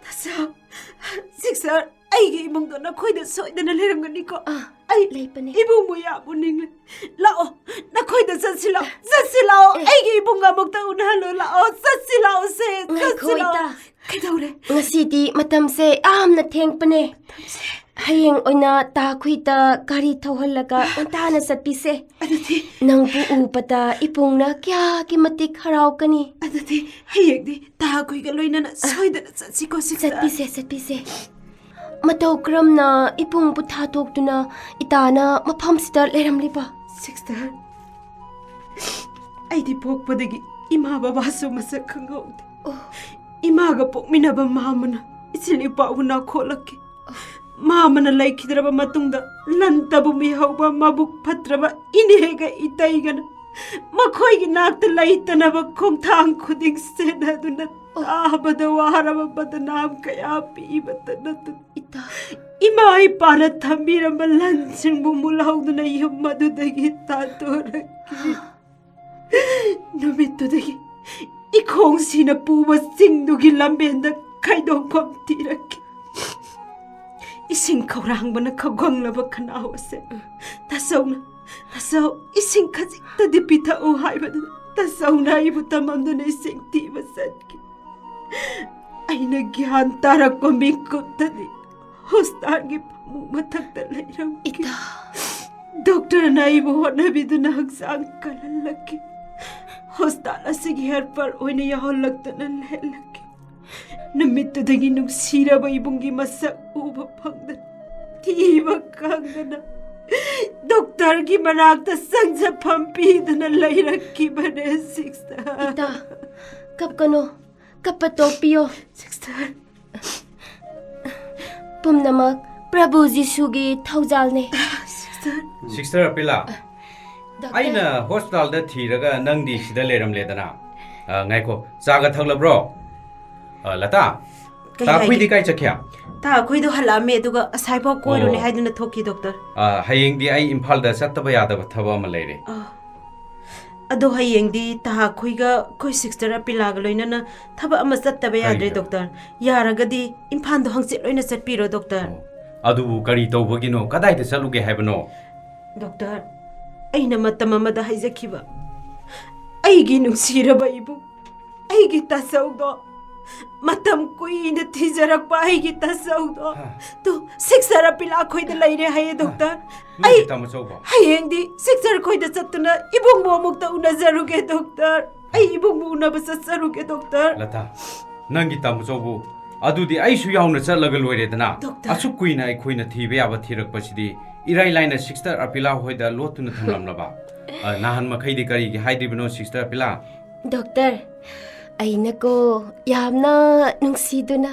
ꯇꯥꯁꯥ, ꯁꯤꯛꯁꯔ, ꯑꯩꯒꯤ ꯏꯃꯨꯡꯗꯣ ꯅꯈꯣꯏꯗ ꯁꯣꯏꯗꯅ ꯂꯩꯔꯝꯒꯅꯤꯀꯣ꯫ ꯑꯥ, ꯑꯩ ꯂꯩꯕꯅꯦ꯫ ꯏꯕꯨꯡꯕꯨ ꯌꯥꯝ ꯎꯅꯤꯡꯂꯦ꯫ ꯂꯥꯛꯑꯣ, ꯅꯈꯣꯏꯗ ꯆꯠꯁꯤ ꯂꯥꯛꯑꯣ, ꯆꯠꯁꯤ ꯂꯥꯛꯑꯣ꯫ ꯑꯦ꯫ ꯑꯩꯒꯤ ꯏꯕꯨꯡ ꯑꯃꯨꯛꯇ ꯎꯅꯍꯜꯂꯣ, ꯂꯥꯛꯑꯣ, ꯆꯠꯁꯤ ꯂꯥꯛꯑꯣꯁꯦ, ꯉꯥꯏꯈꯣ, ꯆꯠꯁꯤ ꯂꯥꯛꯑꯣ꯫ ꯏꯇꯥ꯫ ꯀꯩꯗꯧꯔꯦ? ꯉꯁꯤꯗꯤ ꯃꯇꯝꯁꯦ ꯌꯥꯝꯅ ꯊꯦꯡꯄꯅꯦ꯫ ꯍꯌꯦꯡ ꯑꯣꯏꯅ ꯇꯥꯈꯨꯏꯗ ꯒꯥꯔꯤ ꯊꯧꯍꯜꯂꯒ ꯉꯟꯇꯥꯅ ꯆꯠꯄꯤꯁꯦ꯫ ꯑꯗꯨꯗꯤ ꯅꯪꯕꯨ ꯎꯕꯗ ꯏꯕꯨꯡꯅ ꯀꯌꯥꯒꯤ ꯃꯇꯤꯛ ꯍꯔꯥꯎꯒꯅꯤ꯫ ꯑꯗꯨꯗꯤ ꯍꯌꯦꯡꯗꯤ ꯇꯥꯈꯨꯏꯒ ꯂꯣꯏꯅꯅ ꯁꯣꯏꯗꯅ ꯆꯠꯁꯤꯀꯣ, ꯁꯤꯛꯁꯇꯔ꯫ ꯆꯠꯄꯤꯁꯦ, ꯆꯠꯄꯤꯁꯦ꯫ ꯃꯇꯧ ꯀꯔꯝꯅ ꯏꯕꯨꯡꯕꯨ ꯊꯥꯗꯣꯛꯇꯨꯅ ꯏꯇꯥꯅ ꯃꯐꯝꯁꯤꯗ ꯂꯩꯔꯝꯂꯤꯕ? ꯁꯤꯛꯁꯇꯔ, ꯑꯩꯗꯤ ꯄꯣꯛꯄꯗꯒꯤ ꯏꯃꯥ ꯕꯕꯥꯁꯨ ꯃꯁꯛ ꯈꯪꯍꯧꯗꯦ꯫ ꯑꯣ꯫ ꯏꯃꯥꯒ ꯄꯣꯛꯃꯤꯟꯅꯕ ꯃꯥꯃꯅ ꯏꯆꯤꯜ ꯏꯄꯥꯕꯨ ꯅꯥꯈꯣꯠꯂꯛꯈꯤ꯫ ꯃꯥꯃꯅ ꯂꯩꯈꯤꯗ꯭ꯔꯕ ꯃꯇꯨꯡꯗ ꯂꯟ ꯇꯕꯨ ꯃꯤꯍꯧꯕ ꯃꯕꯨꯛ ꯐꯠꯇ꯭ꯔꯕ ꯏꯅꯦꯒ ꯏꯇꯩꯒꯅ ꯃꯈꯣꯏꯒꯤ ꯅꯥꯛꯇ ꯂꯩꯇꯅꯕ ꯈꯣꯡꯊꯥꯡ ꯈꯨꯗꯤꯡ ꯁꯦꯟꯅꯗꯨꯅ ꯑꯣ꯫ ꯇꯥꯕꯗ ꯋꯥꯔꯕ ꯕꯗꯅꯥꯝ ꯀꯌꯥ ꯄꯤꯕꯇ ꯅꯠꯇꯅ ꯏꯇꯥ꯫ ꯏꯃꯥ ꯏꯄꯥꯅ ꯊꯝꯕꯤꯔꯝꯕ ꯂꯟꯁꯤꯡꯕꯨ ꯃꯨꯜꯍꯧꯗꯨꯅ ꯌꯨꯝ ꯑꯗꯨꯗꯒꯤ ꯇꯥꯟꯊꯣꯔꯛꯈꯤ꯫ ꯅꯨꯃꯤꯠꯇꯨꯗꯒꯤ ꯏꯈꯣꯡ ꯁꯤꯅ ꯄꯨꯕ ꯆꯤꯡꯗꯨꯒꯤ ꯂꯝꯕꯦꯟꯗ ꯈꯩꯗꯣꯛꯐꯝ ꯊꯤꯔꯛꯈꯤ꯫ ꯏꯁꯤꯡ ꯈꯧꯔꯥꯡꯕꯅ ꯈꯧꯒꯪꯂꯕ ꯈꯅꯥꯎ ꯑꯁꯦ ꯇꯥꯆꯧꯅ, "ꯇꯥꯆꯧ, ꯏꯁꯤꯡ ꯈꯖꯤꯛꯇꯗꯤ ꯄꯤꯊꯛꯎ" ꯍꯥꯏꯕꯗꯨꯗ ꯇꯥꯆꯧꯅ ꯑꯩꯕꯨ ꯇꯝꯃꯝꯗꯨꯅ ꯏꯁꯤꯡ ꯊꯤꯕ ꯆꯠꯈꯤ꯫ ꯑꯩꯅ ꯒ꯭ꯌꯥꯟ ꯇꯥꯔꯛꯄ ꯃꯤꯀꯨꯞꯇꯗꯤ ꯍꯣꯁꯇꯥꯜꯒꯤ ꯐꯃꯨꯡ ꯃꯊꯛꯇ ꯂꯩꯔꯝꯈꯤ꯫ ꯏꯇꯥ꯫ ꯗꯣꯛꯇꯔꯅ ꯑꯩꯕꯨ ꯍꯣꯠꯅꯕꯤꯗꯨꯅ ꯍꯛꯆꯥꯡ ꯀꯜꯍꯜꯂꯛꯈꯤ꯫ ꯍꯣꯁꯇꯥꯜ ꯑꯁꯤꯒꯤ ꯍꯦꯜꯄꯔ ꯑꯣꯏꯅ ꯌꯥꯎꯍꯜꯂꯛꯇꯨꯅ ꯂꯩꯍꯜꯂꯛꯈꯤ꯫ ꯅꯨꯃꯤꯠꯇꯨꯗꯒꯤ ꯅꯨꯡꯁꯤꯔꯕ ꯏꯕꯨꯡꯒꯤ ꯃꯁꯛ ꯎꯕ ꯐꯪꯗꯅ, ꯊꯤꯕ ꯈꯪꯗꯅ, ꯗꯣꯛꯇꯔꯒꯤ ꯃꯅꯥꯛꯇ ꯆꯪꯖꯐꯝ ꯄꯤꯗꯨꯅ ꯂꯩꯔꯛꯈꯤꯕꯅꯦ, ꯁꯤꯛꯁꯇꯔ꯫ ꯏꯇꯥ, ꯀꯞꯀꯅꯨ, ꯀꯞꯄ ꯇꯣꯛꯄꯤꯌꯣ꯫ ꯁꯤꯛꯁꯇꯔ, ꯄꯨꯝꯅꯃꯛ ꯄ꯭ꯔꯚꯨ ꯖꯤꯁꯨꯒꯤ ꯊꯧꯖꯥꯜꯅꯦ꯫ ꯁꯤꯁꯇꯔ ꯑꯄꯤꯂꯥ, ꯑꯩꯅ ꯍꯣꯁꯄꯤꯇꯥꯜꯗ ꯊꯤꯔꯒ ꯅꯪꯗꯤ ꯁꯤꯗ ꯂꯩꯔꯝꯂꯦꯗꯅ꯫ ꯑ, ꯉꯥꯏꯈꯣ, ꯆꯥꯒ ꯊꯛꯂꯕ꯭ꯔꯣ? ꯑ, ꯂꯇꯥ, ꯀꯩ ꯇꯥ ꯑꯩꯈꯣꯏꯗꯤ ꯍꯥꯏꯒꯦ? ꯀꯥꯏ ꯆꯠꯈꯤ? ꯇꯥ ꯑꯩꯈꯣꯏꯗꯣ ꯍꯜꯂꯛꯑꯝꯃꯦ, ꯑꯗꯨꯒ ꯑꯁꯥꯏꯐꯥꯎ ꯀꯣꯏꯔꯨꯅꯦ ꯑꯣ꯫ ꯍꯥꯏꯗꯨꯅ ꯊꯣꯛꯈꯤ, ꯗꯣꯛꯇꯔ꯫ ꯑ, ꯍꯌꯦꯡꯗꯤ ꯑꯩ ꯏꯝꯐꯥꯜꯗ ꯆꯠꯇꯕ ꯌꯥꯗꯕ ꯊꯕꯛ ꯑꯃ ꯂꯩꯔꯦ꯫ ꯑ, ꯑꯗꯣ ꯍꯌꯦꯡꯗꯤ ꯇꯥ ꯑꯩꯈꯣꯏꯒ ꯑꯩꯈꯣꯏ ꯁꯤꯁꯇꯔ ꯑꯄꯤꯂꯥꯒ ꯂꯣꯏꯅꯅ ꯊꯕꯛ ꯑꯃ ꯆꯠꯇꯕ ꯌꯥꯗ꯭ꯔꯦ, ꯀꯔꯤꯅꯣ? ꯗꯣꯛꯇꯔ꯫ ꯌꯥꯔꯒꯗꯤ ꯏꯝꯐꯥꯜꯗꯣ ꯍꯪꯆꯤꯠ ꯂꯣꯏꯅ ꯆꯠꯄꯤꯔꯣ, ꯗꯣꯛꯇꯔ꯫ ꯑꯣ, ꯑꯗꯨꯕꯨ ꯀꯔꯤ ꯇꯧꯕꯒꯤꯅꯣ? ꯀꯗꯥꯏꯗ ꯆꯠꯂꯨꯒꯦ ꯍꯥꯏꯕꯅꯣ? ꯗꯣꯛꯇꯔ, ꯑꯩꯅ ꯃꯇꯝ ꯑꯃꯗ ꯍꯥꯏꯖꯈꯤꯕ ꯑꯩꯒꯤ ꯅꯨꯡꯁꯤꯔꯕ ꯏꯕꯨꯡ, ꯑꯩꯒꯤ ꯇꯥꯆꯧꯗꯣ, ꯃꯇꯝ ꯀꯨꯏꯅ ꯊꯤꯖꯔꯛꯄ ꯑꯩꯒꯤ ꯇꯥꯆꯧꯗꯣ, ꯍꯥ꯫ ꯇꯨ, ꯁꯤꯛꯁꯔ ꯑꯄꯤꯂꯥ ꯑꯩꯈꯣꯏꯗ ꯂꯩꯔꯦ ꯍꯥꯏꯌꯦ, ꯗꯣꯛꯇꯔ꯫ ꯅꯣꯏꯒꯤ ꯑꯩ ꯇꯥꯃꯣꯆꯧꯕ? ꯍꯌꯦꯡꯗꯤ ꯁꯤꯛꯁꯔ ꯈꯣꯏꯗ ꯆꯠꯇꯨꯅ ꯏꯕꯨꯡꯕꯨ ꯑꯃꯨꯛꯇ ꯎꯅꯖꯔꯨꯒꯦ, ꯗꯣꯛꯇꯔ꯫ ꯑꯩ ꯏꯕꯨꯡꯕꯨ ꯎꯅꯕ ꯆꯠꯆꯔꯨꯒꯦ, ꯗꯣꯛꯇꯔ꯫ ꯂꯇꯥ, ꯅꯪꯒꯤ ꯇꯥꯃꯣꯆꯧꯕ ꯑꯗꯨꯗꯤ ꯑꯩꯁꯨ ꯌꯥꯎꯅ ꯆꯠꯂꯒ ꯂꯣꯏꯔꯦꯗꯅ꯫ ꯗꯣꯛꯇꯔ꯫ ꯑꯁꯨꯛ ꯀꯨꯏꯅ ꯑꯩꯈꯣꯏꯅ ꯊꯤꯕ ꯌꯥꯕ ꯊꯤꯔꯛꯄꯁꯤꯗꯤ ꯏꯔꯥꯏ ꯂꯥꯏꯅ ꯁꯤꯁꯇꯔ ꯑꯄꯤꯂꯥ ꯍꯣꯏꯗ ꯂꯣꯠꯇꯨꯅ ꯊꯝꯂꯝꯂꯕ? ꯑ, ꯅꯍꯥꯟ ꯃꯈꯩꯗꯤ ꯀꯔꯤꯒꯤ ꯍꯥꯏꯗ꯭ꯔꯤꯕꯅꯣ, ꯁꯤꯁꯇꯔ ꯑꯄꯤꯂꯥ? ꯗꯣꯛꯇꯔ, ꯑꯩꯅꯀꯣ ꯌꯥꯝꯅ ꯅꯨꯡꯁꯤꯗꯨꯅ,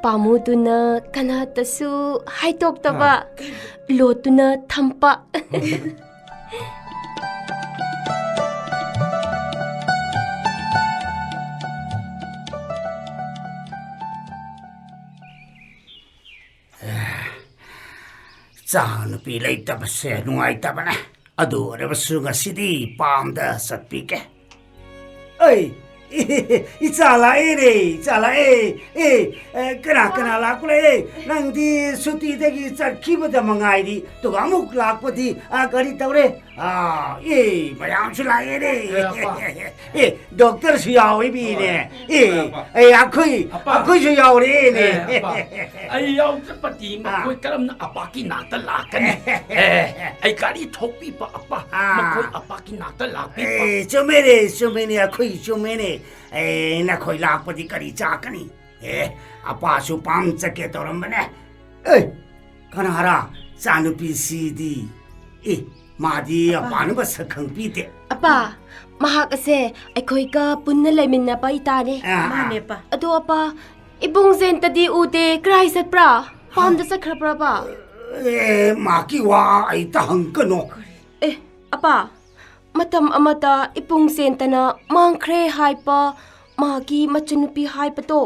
ꯄꯥꯝꯃꯨꯗꯨꯅ ꯀꯅꯥꯇꯁꯨ ꯍꯥꯏꯗꯣꯛꯇꯕ, ꯍꯥ꯫ ꯂꯣꯠꯇꯨꯅ ꯊꯝꯕ꯫ ꯏꯆꯥ ꯅꯨꯄꯤ ꯂꯩꯇꯕꯁꯦ ꯅꯨꯡꯉꯥꯏꯇꯕꯅꯦ꯫ ꯑꯗꯨ ꯑꯣꯏꯔꯕꯁꯨ ꯉꯁꯤꯗꯤ ꯄꯥꯝꯗ ꯆꯠꯄꯤꯒꯦ꯫ ꯑꯩ, ꯏꯆꯥ ꯂꯥꯛꯑꯦꯅꯦ, ꯏꯆꯥ ꯂꯥꯛꯑꯦ꯫ ꯑꯦ, ꯑꯦ, ꯀꯅꯥ ꯀꯅꯥ ꯂꯥꯛꯄ ꯂꯩ? ꯅꯪꯗꯤ ꯁꯨꯇꯤꯗꯒꯤ ꯆꯠꯈꯤꯕꯗ ꯃꯉꯥꯏꯔꯤ, ꯑꯗꯨꯒ ꯑꯃꯨꯛ ꯂꯥꯛꯄꯗꯤ, ꯑ, ꯀꯔꯤ ꯇꯧꯔꯦ? ꯑꯥ, ꯑꯦ, ꯃꯌꯥꯝꯁꯨ ꯂꯥꯛꯑꯦꯅꯦ꯫ ꯑꯦ, ꯑꯄꯥ꯫ ꯑꯦ, ꯗꯣꯛꯇꯔꯁꯨ ꯌꯥꯎꯏ ꯃꯤꯅꯦ꯫ ꯍꯣꯏ꯫ ꯑꯦ, ꯍꯣꯏ, ꯑꯄꯥ꯫ ꯑꯦ, ꯑꯩꯈꯣꯏ, ꯑꯄꯥ꯫ ꯑꯩꯈꯣꯏꯁꯨ ꯌꯥꯎꯔꯦꯅꯦ꯫ ꯑꯦ, ꯑꯄꯥ꯫ ꯑꯩ ꯌꯥꯎꯗ꯭ꯔꯄꯗꯤ ꯑꯥ꯫ ꯃꯈꯣꯏ ꯀꯔꯝꯅ ꯑꯄꯥꯀꯤ ꯅꯥꯛꯇ ꯂꯥꯛꯀꯅꯤ? ꯑꯦ, ꯑꯩ ꯒꯥꯔꯤ ꯊꯧꯕꯤꯕ ꯑꯄꯥ, ꯑꯥ꯫ ꯃꯈꯣꯏ ꯑꯄꯥꯀꯤ ꯅꯥꯛꯇ ꯂꯥꯛꯄꯤꯕ꯫ ꯑꯦ, ꯆꯨꯝꯃꯦꯅꯦ, ꯆꯨꯝꯃꯦꯅꯦ, ꯑꯩꯈꯣꯏ ꯆꯨꯝꯃꯦꯅꯦ꯫ ꯑꯦ, ꯅꯈꯣꯏ ꯂꯥꯛꯄꯗꯤ ꯀꯔꯤ ꯆꯥꯀꯅꯤ? ꯑꯦ, ꯑꯄꯥꯁꯨ ꯄꯥꯝ ꯆꯠꯀꯦ ꯇꯧꯔꯝꯕꯅꯦ꯫ ꯑꯦ, ꯀꯅꯥꯔꯥ? ꯆꯥꯅꯨꯄꯤꯁꯤꯗꯤ꯫ ꯑꯦ, ꯃꯥꯗꯤ ꯑꯄꯥ꯫ ꯑꯄꯥꯅ ꯃꯁꯛ ꯈꯪꯕꯤꯗꯦ꯫ ꯑꯄꯥ, ꯃꯍꯥꯛ ꯑꯁꯦ ꯑꯩꯈꯣꯏꯒ ꯄꯨꯟꯅ ꯂꯩꯃꯤꯟꯅꯕ ꯏꯇꯥꯅꯦ꯫ ꯑꯥ, ꯑꯥ꯫ ꯃꯥꯅꯦ, ꯑꯄꯥ꯫ ꯑꯗꯣ ꯑꯄꯥ, ꯏꯕꯨꯡ ꯖꯦꯟꯇꯗꯤ ꯎꯗꯦ, ꯀꯔꯥꯏ ꯆꯠꯄ꯭ꯔꯥ? ꯄꯥꯝꯗ ꯆꯠꯈ꯭ꯔꯕ꯭ꯔꯕ? ꯑꯦ, ꯃꯍꯥꯛꯀꯤ ꯋꯥ ꯑꯩ ꯇꯥꯍꯪꯒꯅꯣ꯫ ꯑꯦ, ꯑꯄꯥ, ꯃꯇꯝ ꯑꯃꯗ ꯏꯄꯨꯡ ꯆꯦꯟꯇꯅ ꯃꯥꯡꯈ꯭ꯔꯦ ꯍꯥꯏꯕ ꯃꯍꯥꯛꯀꯤ ꯃꯆꯟꯅꯨꯄꯤ ꯍꯥꯏꯕꯗꯣ,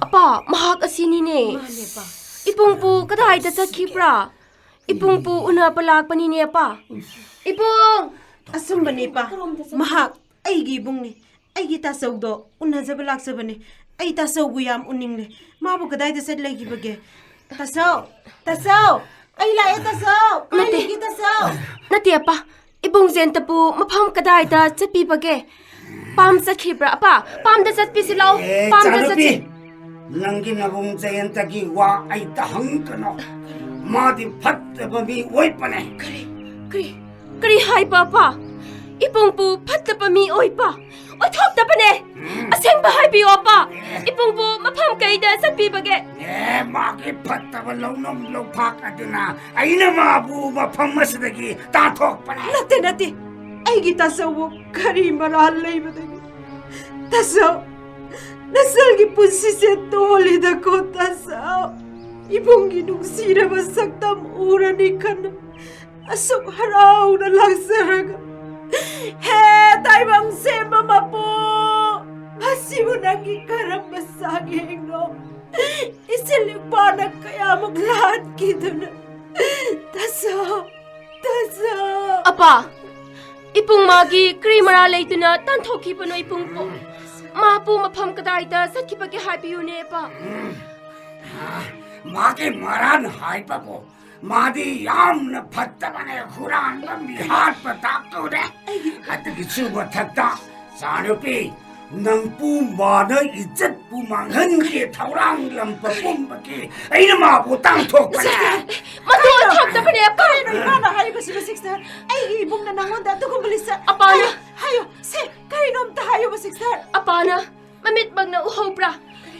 ꯑꯄꯥ, ꯃꯍꯥꯛ ꯑꯁꯤꯅꯤꯅꯦ꯫ ꯃꯥꯅꯦ, ꯑꯄꯥ꯫ ꯏꯄꯨꯡꯕꯨ ꯀꯗꯥꯏꯗ ꯆꯠꯈꯤꯕ꯭ꯔꯥ? ꯏꯄꯨꯡꯕꯨ ꯎꯅꯕ ꯂꯥꯛꯄꯅꯤꯅꯦ, ꯑꯄꯥ꯫ ꯏꯕꯨꯡ! ꯑꯆꯨꯝꯕꯅꯦ, ꯏꯄꯥ꯫ ꯃꯍꯥꯛ ꯑꯩꯒꯤ ꯏꯕꯨꯡꯅꯤ꯫ ꯑꯩꯒꯤ ꯇꯥꯆꯧꯗꯣ ꯎꯅꯖꯕ ꯂꯥꯛꯆꯕꯅꯦ꯫ ꯑꯩ ꯇꯥꯆꯧꯕꯨ ꯌꯥꯝ ꯎꯅꯤꯡꯂꯦ꯫ ꯃꯥꯕꯨ ꯀꯗꯥꯏꯗ ꯆꯠ ꯂꯩꯈꯤꯕꯒꯦ? ꯇꯥꯆꯧ! ꯇꯥꯆꯧ! ꯑꯩ ꯂꯥꯛꯑꯦ, ꯇꯥꯆꯧ! ꯅꯠꯇꯦ꯫ ꯀꯥꯏ ꯂꯩꯒꯦ, ꯇꯥꯆꯧ? ꯅꯠꯇꯦ, ꯑꯄꯥ꯫ ꯏꯕꯨꯡ ꯖꯦꯟꯇꯕꯨ ꯃꯐꯝ ꯀꯗꯥꯏꯗ ꯆꯠꯄꯤꯕꯒꯦ? ꯄꯥꯝ ꯆꯠꯈꯤꯕ꯭ꯔꯥ, ꯑꯄꯥ? ꯄꯥꯝꯗ ꯆꯠꯄꯤꯁꯤ ꯂꯥꯛꯑꯣ꯫ ꯑꯦ, ꯄꯥꯝꯗ ꯏꯆꯥꯅꯨꯄꯤ, ꯆꯠꯁꯤ꯫ ꯅꯪꯒꯤ ꯅꯕꯨꯡ ꯖꯌꯟꯇꯒꯤ ꯋꯥ ꯑꯩ ꯇꯥꯍꯪꯒꯅꯣ꯫ ꯃꯥꯗꯤ ꯐꯠꯇꯕ ꯃꯤ ꯑꯣꯏꯕꯅꯦ꯫ ꯀꯔꯤ, ꯀꯔꯤ, ꯀꯔꯤ ꯍꯥꯏꯕ, ꯑꯄꯥ? ꯏꯕꯨꯡꯕꯨ ꯐꯠꯇꯕ ꯃꯤ ꯑꯣꯏꯕ? ꯑꯣꯏꯊꯣꯛꯇꯕꯅꯦ꯫ ꯎꯝ꯫ ꯑꯁꯦꯡꯕ ꯍꯥꯏꯕꯤꯌꯣ, ꯑꯄꯥ꯫ ꯑꯦ꯫ ꯏꯕꯨꯡꯕꯨ ꯃꯐꯝ ꯀꯩꯗ ꯆꯠꯄꯤꯕꯒꯦ? ꯑꯦ, ꯃꯥꯒꯤ ꯐꯠꯇꯕ ꯂꯧꯅꯝ ꯂꯧꯐꯥꯛ ꯑꯗꯨꯅ ꯑꯩꯅ ꯃꯥꯕꯨ ꯃꯐꯝ ꯑꯁꯤꯗꯒꯤ ꯇꯥꯟꯊꯣꯛꯄꯅꯦ꯫ ꯅꯠꯇꯦ, ꯅꯠꯇꯦ꯫ ꯑꯩꯒꯤ ꯇꯥꯆꯧꯕꯨ ꯀꯔꯤ ꯃꯔꯥꯜ ꯂꯩꯕꯗꯒꯤ? ꯇꯥꯆꯧ, ꯅꯆꯜꯒꯤ ꯄꯨꯟꯁꯤꯁꯦ ꯇꯣꯜꯂꯤꯗꯀꯣ, ꯇꯥꯆꯧ꯫ ꯏꯕꯨꯡꯒꯤ ꯅꯨꯡꯁꯤꯔꯕ ꯁꯛꯇꯝ ꯎꯔꯅꯤ ꯈꯟꯅ ꯑꯁꯨꯛ ꯍꯔꯥꯎꯅ ꯂꯥꯛꯆꯔꯒ, ꯍꯦ ꯇꯥꯏꯕꯪ ꯁꯦꯝꯕ ꯃꯄꯨ, ꯃꯁꯤꯕꯨ ꯅꯪꯒꯤ ꯀꯔꯝꯕ ꯆꯥꯡꯌꯦꯡꯅꯣ? ꯏꯆꯤꯜ ꯏꯄꯥꯅ ꯀꯌꯥꯃꯨꯛ ꯂꯥꯟꯈꯤꯗꯨꯅ꯫ ꯇꯥꯆꯧ, ꯇꯥꯆꯧ꯫ ꯑꯄꯥ, ꯏꯄꯨꯡ ꯃꯥꯒꯤ ꯀꯔꯤ ꯃꯔꯥꯜ ꯂꯩꯗꯨꯅ ꯇꯥꯟꯊꯣꯛꯈꯤꯕꯅꯣ ꯏꯄꯨꯡꯕꯨ? ꯃꯥꯕꯨ ꯃꯐꯝ ꯀꯗꯥꯏꯗ ꯆꯠꯈꯤꯕꯒꯦ ꯍꯥꯏꯕꯤꯌꯨꯅꯦ, ꯑꯄꯥ꯫ ꯃꯥꯒꯤ ꯃꯔꯥꯜ ꯍꯥꯏꯕꯕꯨ ꯃꯥꯗꯤ ꯌꯥꯝꯅ ꯐꯠꯇꯕꯅꯦ, ꯍꯨꯔꯥꯟꯕ ꯃꯤꯍꯥꯠꯄ ꯇꯥꯛꯇꯧꯔꯦ꯫ ꯑꯗꯨꯒꯤꯁꯨ ꯃꯊꯛꯇ, ꯏꯆꯥꯅꯨꯄꯤ, ꯅꯪꯕꯨ ꯃꯥꯅ ꯏꯖꯠꯄꯨ ꯃꯥꯡꯍꯟꯒꯦ ꯊꯧꯔꯥꯡꯂꯝꯕ ꯄꯨꯝꯕꯒꯤ ꯑꯩꯅ ꯃꯥꯕꯨ ꯇꯥꯟꯊꯣꯛꯄꯅꯦ꯫ ꯁꯤꯁꯇꯔ, ꯃꯗꯨ ꯀꯔꯤꯅꯣ? ꯑꯣꯟꯊꯣꯛꯇꯕꯅꯦ, ꯑꯄꯥ꯫ ꯀꯔꯤꯅꯣ ꯏꯃꯥꯅ ꯍꯥꯏꯔꯤꯕꯁꯤꯕꯨ, ꯁꯤꯁꯇꯔ? ꯑꯩꯒꯤ ꯏꯕꯨꯡꯅ ꯅꯪꯉꯣꯟꯗ ꯑꯗꯨꯒꯨꯝꯕ ꯂꯤꯆꯠ ꯑꯄꯥꯅ ꯍꯥꯏꯌꯨ, ꯍꯥꯏꯌꯨ, ꯁꯦ, ꯀꯔꯤꯅꯣ ꯑꯝꯇ ꯍꯥꯏꯌꯨꯕ, ꯁꯤꯁꯇꯔ꯫ ꯑꯄꯥꯅ ꯃꯃꯤꯠꯃꯛꯅ ꯎꯍꯧꯕ꯭ꯔꯥ?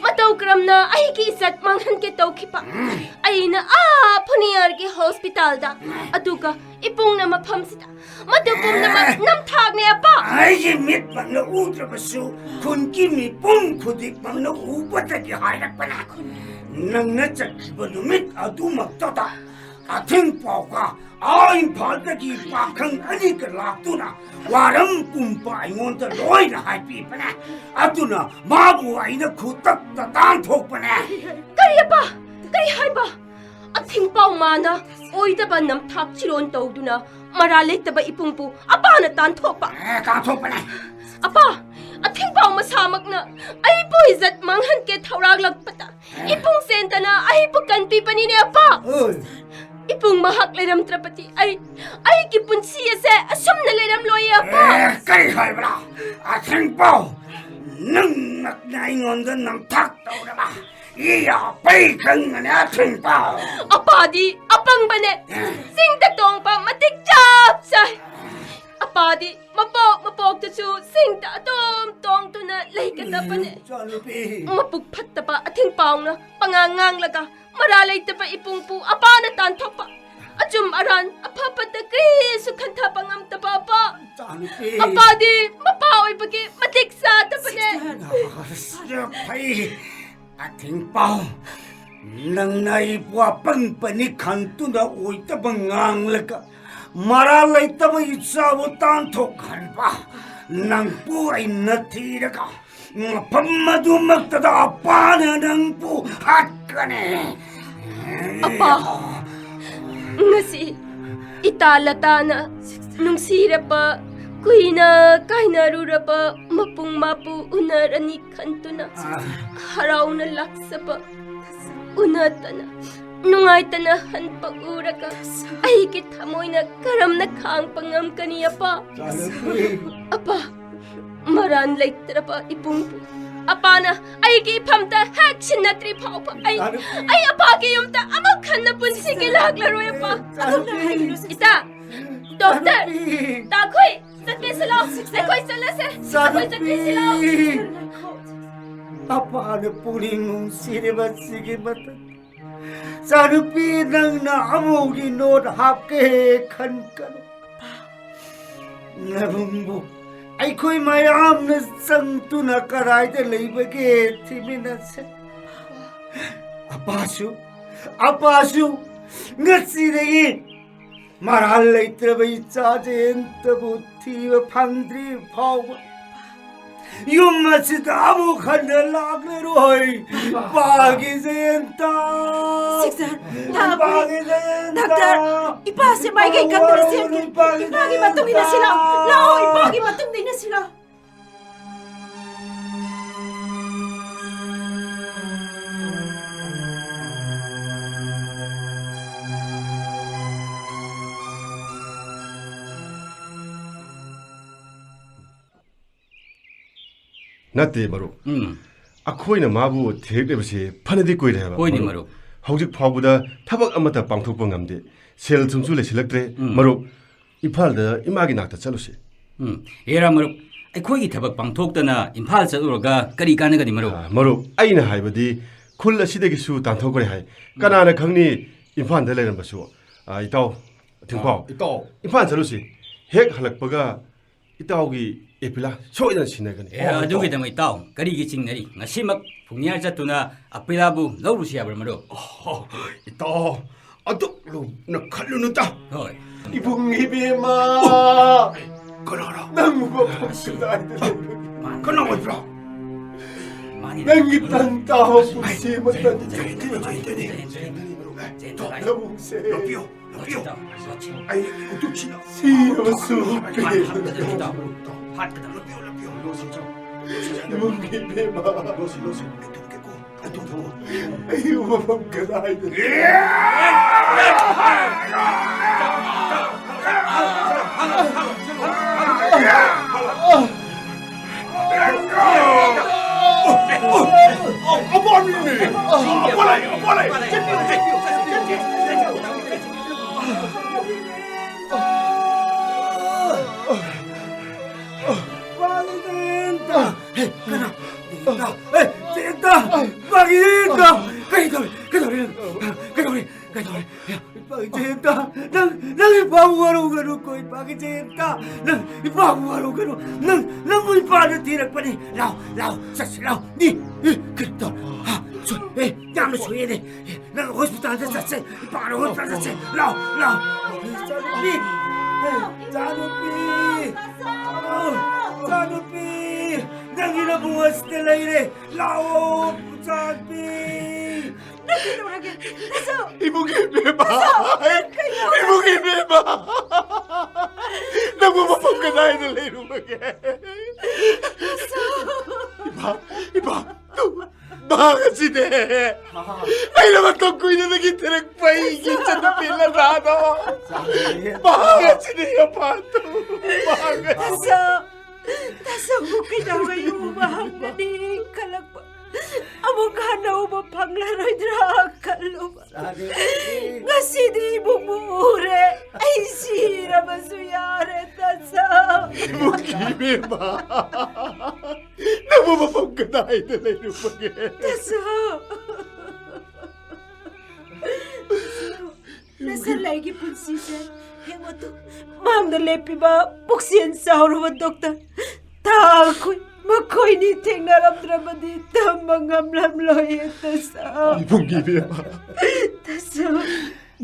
ꯃꯇꯧ ꯀꯔꯝꯅ ꯑꯩꯒꯤ ꯏꯖꯠ ꯃꯥꯡꯍꯟꯒꯦ ꯇꯧꯈꯤꯕ? ꯑꯩꯅ ꯑꯥ ꯐꯨꯅꯤꯌꯥꯔꯒꯤ ꯍꯣꯁꯄꯤꯇꯥꯜꯗ, ꯑꯗꯨꯒ ꯏꯄꯨꯡꯅ ꯃꯐꯝꯁꯤꯗ ꯃꯗꯨ ꯄꯨꯝꯅꯃꯛ ꯅꯝꯊꯥꯛꯅꯦ, ꯑꯄꯥ꯫ ꯑꯩꯒꯤ ꯃꯤꯠꯃꯛꯅ ꯎꯗ꯭ꯔꯕꯁꯨ ꯈꯨꯟꯒꯤ ꯃꯤꯄꯨꯝ ꯈꯨꯗꯤꯡꯃꯛꯅ ꯎꯕꯗꯒꯤ ꯍꯥꯏꯔꯛꯄꯅꯦ꯫ ꯅꯪꯅ ꯆꯠꯈꯤꯕ ꯅꯨꯃꯤꯠ ꯑꯗꯨꯃꯛꯇꯗ ꯑꯊꯤꯡꯄꯥꯎꯒ ꯑꯥ ꯏꯝꯐꯥꯜꯗꯒꯤ ꯄꯥꯈꯪ ꯑꯅꯤꯒ ꯂꯥꯛꯇꯨꯅ ꯋꯥꯔꯝ ꯄꯨꯝꯕ ꯑꯩꯉꯣꯟꯗ ꯂꯣꯏꯅ ꯍꯥꯏꯕꯤꯕꯅꯦ꯫ ꯑꯗꯨꯅ ꯃꯥꯕꯨ ꯑꯩꯅ ꯈꯨꯗꯛꯇ ꯇꯥꯟꯊꯣꯛꯄꯅꯦ꯫ ꯀꯔꯤ, ꯑꯄꯥ? ꯀꯔꯤ ꯍꯥꯏꯕ? ꯑꯊꯤꯡꯄꯥꯎ ꯃꯥꯅ ꯑꯣꯏꯗꯕ ꯅꯝꯊꯥꯛ ꯆꯤꯔꯣꯟ ꯇꯧꯗꯨꯅ ꯃꯔꯥ ꯂꯩꯇꯕ ꯏꯄꯨꯡꯕꯨ ꯑꯄꯥꯅ ꯇꯥꯟꯊꯣꯛꯄ꯫ ꯑꯦ, ꯇꯥꯟꯊꯣꯛꯄꯅꯦ꯫ ꯑꯄꯥ, ꯑꯊꯤꯡꯄꯥꯎ ꯃꯁꯥꯃꯛꯅ ꯑꯩꯕꯨ ꯏꯖꯠ ꯃꯥꯡꯍꯟꯒꯦ ꯊꯧꯔꯥꯡꯂꯛꯄꯗ ꯏꯄꯨꯡ ꯆꯦꯟꯗꯅ ꯑꯩꯕꯨ ꯀꯟꯕꯤꯕꯅꯤꯅꯦ, ꯑꯄꯥ꯫ ꯑꯣꯏ꯫ ꯏꯄꯨꯡ ꯃꯍꯥꯛ ꯂꯩꯔꯝꯗ꯭ꯔꯕꯗꯤ ꯑꯩ, ꯑꯩꯒꯤ ꯄꯨꯟꯁꯤ ꯑꯁꯦ ꯑꯁꯨꯝꯅ ꯂꯩꯔꯝꯂꯣꯏꯌꯦ, ꯑꯄꯥ꯫ ꯑꯦ, ꯀꯔꯤ ꯍꯥꯏꯕ꯭ꯔꯥ? ꯑꯊꯤꯡꯄꯥꯎ, ꯅꯪꯅ ꯑꯩꯉꯣꯟꯗ ꯅꯝꯊꯥꯛ ꯇꯧꯔꯕ? ꯏ ꯌꯥꯄꯩ ꯈꯪꯒꯅꯤ ꯑꯊꯤꯡꯄꯥꯎ꯫ ꯑꯄꯥꯗꯤ ꯑꯄꯪꯕꯅꯦ꯫ ꯆꯤꯡꯗ ꯇꯣꯡꯕ ꯃꯇꯤꯛ ꯆꯞ ꯆꯥꯏ꯫ ꯑꯄꯥꯗꯤ ꯃꯄꯣꯛ ꯃꯄꯣꯛꯇꯁꯨ ꯆꯤꯡꯗ ꯑꯗꯨꯝ ꯇꯣꯡꯗꯨꯅ ꯂꯩꯒꯗꯕꯅꯦ꯫ ꯏꯆꯥꯅꯨꯄꯤ꯫ ꯃꯄꯨꯛ ꯐꯠꯇꯕ ꯑꯊꯤꯡꯄꯥꯎꯅ ꯄꯉꯥꯡ ꯉꯥꯡꯂꯒ ꯃꯔꯥ ꯂꯩꯇꯕ ꯏꯄꯨꯡꯕꯨ ꯑꯄꯥꯅ ꯇꯥꯟꯊꯣꯛꯄ꯫ ꯑꯆꯨꯝ ꯑꯔꯥꯟ ꯑꯐ ꯐꯠꯇ ꯀꯔꯤꯁꯨ ꯈꯟꯊꯕ ꯉꯝꯗꯕ ꯑꯄꯥ꯫ ꯏꯆꯥꯅꯨꯄꯤ꯫ ꯑꯄꯥꯗꯤ ꯃꯄꯥ ꯑꯣꯏꯕꯒꯤ ꯃꯇꯤꯛ ꯆꯥꯗꯕꯅꯦ꯫ ꯐꯩ꯫ ꯑꯊꯤꯡꯄꯥꯎ, ꯅꯪꯅ ꯑꯩꯕꯨ ꯑꯄꯪꯕꯅꯤ ꯈꯟꯗꯨꯅ ꯑꯣꯏꯗꯕ ꯉꯥꯡꯂꯒ ꯃꯔꯥ ꯂꯩꯇꯕ ꯏꯆꯥꯕꯨ ꯇꯥꯟꯊꯣꯛꯍꯟꯕ꯫ ꯅꯪꯕꯨ ꯑꯩꯅ ꯊꯤꯔꯒ ꯃꯐꯝ ꯑꯗꯨꯃꯛꯇꯗ ꯑꯄꯥꯅ ꯅꯪꯕꯨ ꯍꯥꯠꯀꯅꯤ꯫ ꯑꯄꯥ, ꯉꯁꯤ ꯏꯇꯥ ꯂꯇꯥꯅ ꯅꯨꯡꯁꯤꯔꯕ, ꯀꯨꯏꯅ ꯀꯥꯏꯅꯔꯨꯔꯕ ꯃꯄꯨꯡ ꯃꯥꯄꯨ ꯎꯅꯔꯅꯤ ꯈꯟꯗꯨꯅ ꯍꯔꯥꯎꯅ ꯂꯥꯛꯆꯕ ꯎꯅꯗꯅ ꯅꯨꯡꯉꯥꯏꯇꯅ ꯍꯟꯕ ꯎꯔꯒ ꯑꯩꯒꯤ ꯊꯃꯣꯏꯅ ꯀꯔꯝꯅ ꯈꯥꯡꯕ ꯉꯝꯒꯅꯤ, ꯑꯄꯥ? ꯏꯆꯥꯅꯨꯄꯤ꯫ ꯑꯄꯥ, ꯃꯔꯥꯟ ꯂꯩꯇ꯭ꯔꯕ ꯏꯕꯨꯡꯕꯨ ꯑꯄꯥꯅ ꯑꯩꯒꯤ ꯏꯐꯝꯗ ꯍꯦꯛ ꯁꯤꯟꯅꯗ꯭ꯔꯤ ꯐꯥꯎꯕ ꯑꯩ, ꯏꯆꯥꯅꯨꯄꯤ꯫ ꯑꯩ ꯑꯄꯥꯒꯤ ꯌꯨꯝꯗ ꯑꯃꯨꯛ ꯍꯟꯅ ꯄꯨꯟꯁꯤꯒꯤ ꯂꯥꯛꯂꯔꯣꯏ, ꯑꯄꯥ꯫ ꯏꯆꯥꯅꯨꯄꯤ꯫ ꯏꯇꯥ, ꯗꯣꯛꯇꯔ, ꯏꯆꯥꯅꯨꯄꯤ꯫ ꯇꯥꯈꯨꯏ, ꯆꯠꯀꯦꯁꯤ ꯂꯥꯎ꯫ ꯑꯩꯈꯣꯏ ꯆꯠꯂꯁꯦ꯫ ꯑꯩꯈꯣꯏ ꯆꯠꯀꯦꯁꯤ ꯂꯥꯎ꯫ ꯏꯆꯥꯅꯨꯄꯤ꯫ ꯑꯄꯥꯅ ꯄꯨꯛꯅꯤꯡ ꯅꯨꯡꯁꯤꯔꯤꯕ ꯁꯤꯒꯤ ꯃꯇꯝ ꯏꯆꯥꯅꯨꯄꯤ, ꯅꯪꯅ ꯑꯃꯣꯒꯤ ꯅꯣꯠ ꯍꯥꯞꯀꯦ ꯈꯟꯒꯅꯨ꯫ ꯅꯕꯨꯡꯕꯨ ꯑꯩꯈꯣꯏ ꯃꯌꯥꯝꯅ ꯆꯪꯗꯨꯅ ꯀꯗꯥꯏꯗ ꯂꯩꯕꯒꯦ ꯊꯤꯃꯤꯟꯅꯁꯦ꯫ ꯑꯄꯥꯁꯨ, ꯑꯄꯥꯁꯨ ꯉꯁꯤꯗꯒꯤ ꯃꯔꯥꯜ ꯂꯩꯇ꯭ꯔꯕ ꯏꯆꯥ ꯖꯌꯟꯇꯕꯨ ꯊꯤꯕ ꯐꯪꯗ꯭ꯔꯤ ꯐꯥꯎꯕ ꯌꯨꯝ ꯑꯁꯤꯗ ꯑꯃꯨꯛ ꯍꯟꯅ ꯂꯥꯛꯂꯔꯣꯏ꯫ ꯄꯥꯒꯤ ꯖꯌꯟꯇ! ꯁꯤꯛꯁꯔ, ꯄꯥꯒꯤ ꯖꯌꯟꯇ! ꯗꯥꯛꯇꯔ, ꯏꯄꯥꯁꯦ ꯃꯥꯏꯀꯩ ꯀꯟꯗꯅ ꯆꯦꯟꯈꯤ꯫ ꯏꯄꯥꯒꯤ ꯃꯇꯨꯡ ꯏꯟꯅꯁꯤ ꯂꯥꯛꯑꯣ꯫ ꯂꯥꯛꯑꯣ, ꯏꯄꯥꯒꯤ ꯃꯇꯨꯡꯗ ꯏꯟꯅꯁꯤ ꯂꯥꯛꯑꯣ꯫ ꯅꯠꯇꯦ, ꯃꯔꯨꯞ꯫ ꯎꯝ꯫ ꯑꯩꯈꯣꯏꯅ ꯃꯥꯕꯨ ꯊꯤꯔꯛꯂꯤꯕꯁꯤ ꯐꯅꯗꯤ ꯀꯨꯏꯔꯦ ꯍꯥꯏꯕ, ꯍꯣꯏꯅꯦ, ꯃꯔꯨꯞ꯫ ꯃꯔꯨꯞ꯫ ꯍꯧꯖꯤꯛ ꯐꯥꯎꯕꯗ ꯊꯕꯛ ꯑꯃꯠꯇ ꯄꯥꯡꯊꯣꯛꯄ ꯉꯝꯗꯦ꯫ ꯁꯦꯜ ꯊꯨꯝꯁꯨ ꯂꯩꯁꯤꯜꯂꯛꯇ꯭ꯔꯦ꯫ ꯎꯝ꯫ ꯃꯔꯨꯞ, ꯏꯝꯐꯥꯜꯗ ꯏꯃꯥꯒꯤ ꯅꯥꯛꯇ ꯆꯠꯂꯨꯁꯤ꯫ ꯎꯝ꯫ ꯍꯦꯔꯥ, ꯃꯔꯨꯞ, ꯑꯩꯈꯣꯏꯒꯤ ꯊꯕꯛ ꯄꯥꯡꯊꯣꯛꯇꯅ ꯏꯝꯐꯥꯜ ꯆꯠꯂꯨꯔꯒ ꯀꯔꯤ ꯀꯥꯟꯅꯒꯅꯤ, ꯃꯔꯨꯞ? ꯑꯥ, ꯃꯔꯨꯞ, ꯑꯩꯅ ꯍꯥꯏꯕꯗꯤ ꯈꯨꯜ ꯑꯁꯤꯗꯒꯤꯁꯨ ꯇꯥꯟꯊꯣꯛꯈ꯭ꯔꯦ ꯍꯥꯏ꯫ ꯎꯝ꯫ ꯀꯅꯥꯅ ꯈꯪꯅꯤ ꯏꯝꯐꯥꯜꯗ ꯂꯩꯔꯝꯕꯁꯨ꯫ ꯑꯥ, ꯏꯇꯥꯎ, ꯊꯤꯡꯄꯥꯎ꯫ ꯑꯥ, ꯏꯇꯥꯎ꯫ ꯏꯝꯐꯥꯜ ꯆꯠꯂꯨꯁꯤ꯫ ꯍꯦꯛ ꯍꯜꯂꯛꯄꯒ ꯏꯇꯥꯎꯒꯤ ꯑꯦꯄꯤꯂꯥ ꯁꯣꯏꯗꯅ ꯁꯤꯟꯅꯒꯅꯤ꯫ ꯑꯦ, ꯑꯣ, ꯏꯇꯥꯎ꯫ ꯑꯗꯨꯒꯤꯗꯃꯛ ꯏꯇꯥꯎ, ꯀꯔꯤꯒꯤ ꯆꯤꯡꯅꯔꯤ? ꯉꯁꯤꯃꯛ ꯐꯨꯛꯅꯤꯌꯥꯔ ꯆꯠꯇꯨꯅ ꯑꯄꯤꯂꯥꯕꯨ ꯂꯧꯔꯨꯁꯤ ꯍꯥꯏꯕ꯭ꯔꯥ, ꯃꯔꯨꯞ? ꯑꯣ, ꯏꯇꯥꯎ, ꯑꯗꯨꯛ ꯂꯨꯅ ꯈꯜꯂꯨꯅꯨꯗ꯫ ꯍꯣꯏ꯫ ꯏꯕꯨꯡ ꯏꯕꯦꯝꯃ! ꯀꯅꯥꯔꯣ? ꯅꯪꯕꯨ ꯃꯐꯝ ꯀꯗꯥꯏꯗ ꯂꯩꯕꯒꯦ? ꯀꯅꯥ ꯑꯣꯏꯕ꯭ꯔꯣ? ꯃꯥꯅꯤ꯫ ꯅꯪꯒꯤ ꯇꯟ ꯇꯥꯕ ꯄꯨꯟꯁꯤ ꯑꯃ ꯇꯟ ꯖꯌꯟꯇꯅꯤ, ꯖꯌꯟꯇꯅꯤ, ꯖꯌꯟꯇꯅꯤ, ꯖꯌꯟꯇꯅꯤ, ꯃꯔꯨꯞ꯫ ꯖꯌꯟꯇ ꯂꯥꯏ꯫ ꯅꯕꯨꯡꯁꯦ꯫ ꯂꯣꯠꯄꯤꯌꯣ, ꯂꯣꯠꯄꯤꯌꯣ꯫ ꯑꯩ ꯎꯇꯨꯞ ꯁꯤꯅ ꯁꯤꯔꯕꯁꯨ ꯍꯥꯠꯀꯗꯕꯅꯤ, ꯏꯇꯥꯎ꯫ ꯍꯥꯠꯀꯗꯕꯅꯤ꯫ ꯂꯣꯠꯄꯤꯌꯣ, ꯂꯣꯠꯄꯤꯌꯣ꯫ ꯂꯣꯠꯁꯤ, ꯏꯇꯥꯎ꯫ ꯂꯣꯠꯁꯤ, ꯏꯇꯥꯎ꯫ ꯏꯕꯨꯡꯒꯤ ꯏꯕꯦꯝꯃ꯫ ꯂꯣꯠꯁꯤ, ꯂꯣꯠꯁꯤ꯫ ꯑꯩ ꯊꯝꯒꯦꯀꯣ꯫ ꯑꯩ ꯊꯝꯒꯦꯀꯣ꯫ ꯑꯩꯕꯨ ꯃꯐꯝ ꯀꯗꯥꯏꯗ? ꯍꯦ, ꯀꯅꯥ? ꯖꯌꯟꯇ! ꯍꯦ, ꯖꯌꯟꯇ! ꯄꯥꯒꯤ ꯖꯌꯟꯇ! ꯀꯔꯤ ꯇꯧꯔꯦ? ꯀꯩꯗꯧꯔꯦ? ꯋꯥꯔꯧꯒꯅꯨꯀꯣ, ꯏꯄꯥꯒꯤ ꯖꯌꯟꯇ꯫ ꯅꯪ ꯏꯄꯥꯕꯨ ꯋꯥꯔꯧꯒꯅꯨ꯫ ꯅꯪ, ꯅꯪꯕꯨ ꯏꯄꯥꯅ ꯊꯤꯔꯛꯄꯅꯤ꯫ ꯂꯥꯎ, ꯂꯥꯎ, ꯆꯠꯁꯤ, ꯂꯥꯎ꯫ ꯅꯤ, ꯏ, ꯀꯔꯤ ꯇꯧ? ꯍꯥ, ꯁꯣꯏ-, ꯑꯦ, ꯌꯥꯝꯅ ꯁꯣꯛꯑꯦꯅꯦ꯫ ꯑꯦ, ꯅꯪ ꯍꯣꯁꯄꯤꯇꯥꯜꯗ ꯆꯠꯁꯦ꯫ ꯏꯄꯥꯅ ꯍꯣꯁꯄꯤꯇꯥꯜꯗ ꯆꯠꯁꯦ꯫ ꯂꯥꯎ, ꯂꯥꯎ꯫ ꯏꯆꯥꯅꯨꯄꯤ, ꯑꯦ, ꯏꯆꯥꯅꯨꯄꯤ꯫ ꯑꯣ, ꯏꯆꯥꯅꯨꯄꯤ, ꯅꯪꯒꯤ ꯅꯕꯨꯡ ꯑꯁꯤꯗ ꯂꯩꯔꯦ꯫ ꯂꯥꯛꯑꯣ, ꯏꯆꯥꯅꯨꯄꯤ꯫ ꯅꯪ ꯀꯩꯗꯧꯔꯒꯦ? ꯇꯥꯆꯧ! ꯏꯕꯨꯡꯒꯤ ꯏꯕꯦꯝꯃ! ꯇꯥꯆꯧ! ꯅꯪ ꯀꯩꯗꯧꯔꯒꯦ? ꯏꯕꯨꯡꯒꯤ ꯏꯕꯦꯝꯃ! ꯅꯪꯕꯨ ꯃꯐꯝ ꯀꯗꯥꯏꯗ ꯂꯩꯔꯨꯕꯒꯦ? ꯇꯥꯆꯧ! ꯏꯄꯥ, ꯏꯄꯥ, ꯃꯍꯥꯛ ꯑꯁꯤꯅꯦ! ꯑꯩꯅ ꯃꯇꯝ ꯀꯨꯏꯅꯗꯒꯤ ꯊꯤꯔꯛꯄ ꯑꯩꯒꯤ ꯏꯆꯟꯅꯨꯄꯤ ꯂꯇꯥꯗꯣ! ꯃꯍꯥꯛ ꯑꯁꯤꯅꯦ, ꯏꯄꯥꯗꯣ! ꯃꯍꯥꯛ ꯑꯁꯤꯅꯦ! ꯇꯥꯆꯧ! ꯇꯥꯆꯧꯕꯨ ꯀꯩꯗꯧꯉꯩ ꯎꯕ ꯐꯪꯒꯅꯤ ꯈꯜꯂꯛꯄ꯫ ꯑꯃꯨꯛ ꯍꯟꯅ ꯎꯕ ꯐꯪꯂꯔꯣꯏꯗ꯭ꯔꯥ ꯈꯜꯂꯨꯕ꯫ ꯉꯁꯤꯗꯤ ꯏꯕꯨꯡꯕꯨ ꯎꯔꯦ꯫ ꯑꯩ ꯁꯤꯔꯕꯁꯨ ꯌꯥꯔꯦ, ꯇꯥꯆꯧ꯫ ꯏꯕꯨꯡꯒꯤ ꯏꯕꯦꯝꯃ, ꯅꯪꯕꯨ ꯃꯐꯝ ꯀꯗꯥꯏꯗ ꯂꯩꯔꯨꯕꯒꯦ? ꯇꯥꯆꯧ꯫ ꯅꯁꯜꯂꯩꯒꯤ ꯄꯨꯟꯁꯤꯁꯦ ꯌꯦꯡꯉꯨ ꯇꯨ, ꯃꯥꯡꯗ ꯂꯦꯞꯄꯤꯕ ꯄꯨꯛꯆꯦꯜ ꯆꯥꯎꯔꯕ ꯗꯣꯛꯇꯔ ꯇꯥꯈꯨꯏ, ꯃꯈꯣꯏꯅꯤ ꯊꯦꯡꯅꯔꯝꯗ꯭ꯔꯕꯗꯤ ꯇꯝꯕ ꯉꯝꯂꯝꯂꯣꯏꯌꯦ, ꯇꯥꯆꯧ꯫ ꯏꯕꯨꯡꯒꯤ ꯏꯕꯦꯝꯃ, ꯇꯥꯆꯧ꯫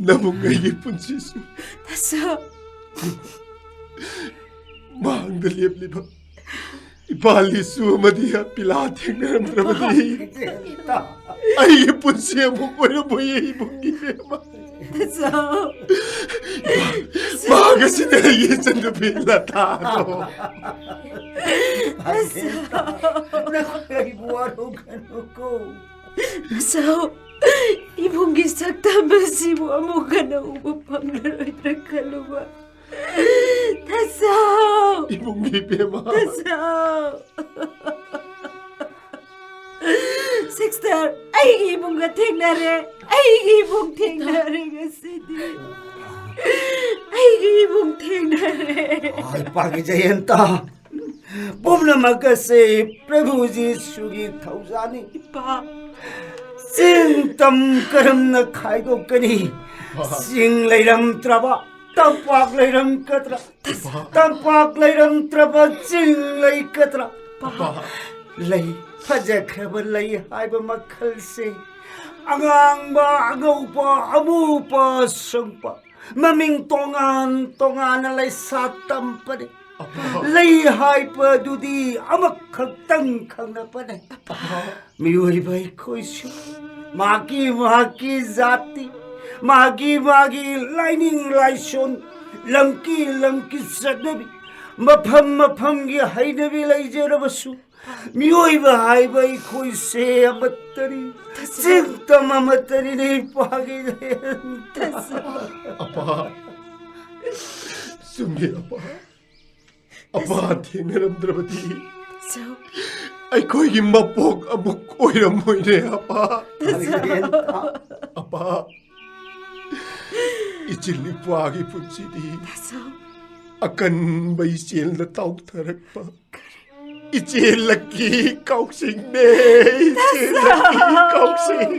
ꯅꯕꯨꯡ ꯑꯩꯒꯤ ꯄꯨꯟꯁꯤꯁꯨ ꯇꯥꯆꯧ꯫ ꯃꯥꯡꯗ ꯂꯦꯞꯂꯤꯕ ꯏꯄꯥ ꯂꯤꯁꯨ ꯑꯃꯗꯤ ꯄꯤꯂꯥ ꯊꯦꯡꯅꯔꯝꯗ꯭ꯔꯕꯗꯤ ꯑꯩꯒꯤ ꯄꯨꯟꯁꯤ ꯑꯃꯨꯛ ꯑꯣꯏꯔꯝꯃꯣꯏꯌꯦ, ꯏꯕꯨꯡꯒꯤ ꯏꯕꯦꯝꯃ꯫ ꯇꯥꯆꯧ꯫ ꯃꯍꯥꯛ ꯑꯁꯤꯅ ꯑꯩꯒꯤ ꯏꯆꯟꯅꯨꯄꯤ ꯂꯇꯥꯗꯣ꯫ ꯅꯪ ꯑꯩꯕꯨ ꯋꯥꯔꯧꯒꯅꯨꯀꯣ꯫ ꯇꯥꯆꯧ, ꯏꯕꯨꯡꯒꯤ ꯁꯛꯇꯝ ꯑꯁꯤꯕꯨ ꯑꯃꯨꯛ ꯍꯟꯅ ꯎꯕ ꯐꯪꯂꯔꯣꯏꯗ꯭ꯔꯥ ꯈꯜꯂꯨꯕ꯫ ꯇꯥꯆꯧ! ꯏꯕꯨꯡꯒꯤ ꯏꯕꯦꯝꯃ꯫ ꯇꯥꯆꯧ! ꯁꯤꯁꯇꯔ, ꯑꯩꯒꯤ ꯏꯕꯨꯡꯒ ꯊꯦꯡꯅꯔꯦ꯫ ꯑꯩꯒꯤ ꯏꯕꯨꯡ ꯊꯦꯡꯅꯔꯦ ꯉꯁꯤꯗꯤ꯫ ꯑꯩꯒꯤ ꯏꯕꯨꯡ ꯊꯦꯡꯅꯔꯦ꯫ ꯑꯣ, ꯏꯄꯥꯒꯤ ꯖꯌꯟꯇ, ꯄꯨꯝꯅꯃꯛ ꯑꯁꯤ ꯄ꯭ꯔꯚꯨ ꯖꯤꯁꯨꯒꯤ ꯊꯧꯖꯥꯜꯅꯤ꯫ ꯏꯄꯥ꯫ ꯆꯤꯡ ꯇꯝ ꯀꯔꯝꯅ ꯈꯥꯏꯗꯣꯛꯀꯅꯤ? ꯆꯤꯡ ꯂꯩꯔꯝꯗ꯭ꯔꯕ, ꯇꯝꯄꯥꯛ ꯂꯩꯔꯝꯒꯗ꯭ꯔꯥ? ꯇꯝꯄꯥꯛ ꯂꯩꯔꯝꯗ꯭ꯔꯕ ꯆꯤꯡ ꯂꯩꯒꯗ꯭ꯔꯥ? ꯂꯩ, ꯐꯖꯈ꯭ꯔꯕ ꯂꯩ ꯍꯥꯏꯕ ꯃꯈꯜꯁꯦ ꯑꯉꯥꯡꯕ, ꯑꯉꯧꯕ, ꯑꯃꯨꯕ, ꯑꯁꯪꯕ, ꯃꯃꯤꯡ ꯇꯣꯉꯥꯟ ꯇꯣꯉꯥꯟꯅ ꯂꯩꯁꯥ ꯇꯝꯕꯅꯤ꯫ ꯂꯩ ꯍꯥꯏꯕꯗꯨꯗꯤ ꯑꯃꯈꯛꯇꯪ ꯈꯪꯅꯕꯅꯤ꯫ ꯃꯤꯑꯣꯏꯕ ꯑꯩꯈꯣꯏꯁꯨ ꯃꯍꯥꯛꯀꯤ ꯃꯍꯥꯛꯀꯤ ꯖꯥꯇꯤ, ꯃꯍꯥꯛꯀꯤ ꯃꯥꯒꯤ ꯂꯥꯏꯅꯤꯡ ꯂꯥꯏꯁꯣꯟ, ꯂꯝꯒꯤ ꯂꯝꯒꯤ ꯆꯠꯅꯕꯤ, ꯃꯐꯝ ꯃꯐꯝꯒꯤ ꯍꯩꯅꯕꯤ ꯂꯩꯖꯔꯕꯁꯨ, ꯃꯤꯑꯣꯏꯕ ꯍꯥꯏꯕ ꯑꯩꯈꯣꯏꯁꯦ ꯑꯃꯠꯇꯅꯤ꯫ ꯆꯤꯡꯗꯝ ꯑꯃꯠꯇꯅꯤꯅꯦ ꯏꯄꯥꯒꯤ ꯂꯦꯟ꯫ ꯑꯄꯥ, ꯆꯨꯝꯃꯤ ꯑꯄꯥ꯫ ꯑꯄꯥ ꯊꯦꯡꯅꯔꯝꯗ꯭ꯔꯕꯗꯤ ꯑꯩꯈꯣꯏꯒꯤ ꯃꯄꯣꯛ ꯑꯃꯨꯛ ꯑꯣꯏꯔꯝꯃꯣꯏꯅꯦ ꯑꯄꯥ꯫ ꯑꯄꯥ, ꯏꯆꯤꯜ ꯏꯄ꯭ꯋꯥꯒꯤ ꯄꯨꯟꯁꯤꯗꯤ ꯑꯀꯟꯕ ꯏꯆꯦꯜꯅ ꯇꯥꯎꯊꯔꯛꯄ ꯏꯆꯦꯜꯂꯛꯀꯤ ꯀꯥꯎꯁꯤꯡꯅꯦ, ꯏꯆꯦꯜꯂꯛꯀꯤ ꯀꯥꯎꯁꯤꯡ꯫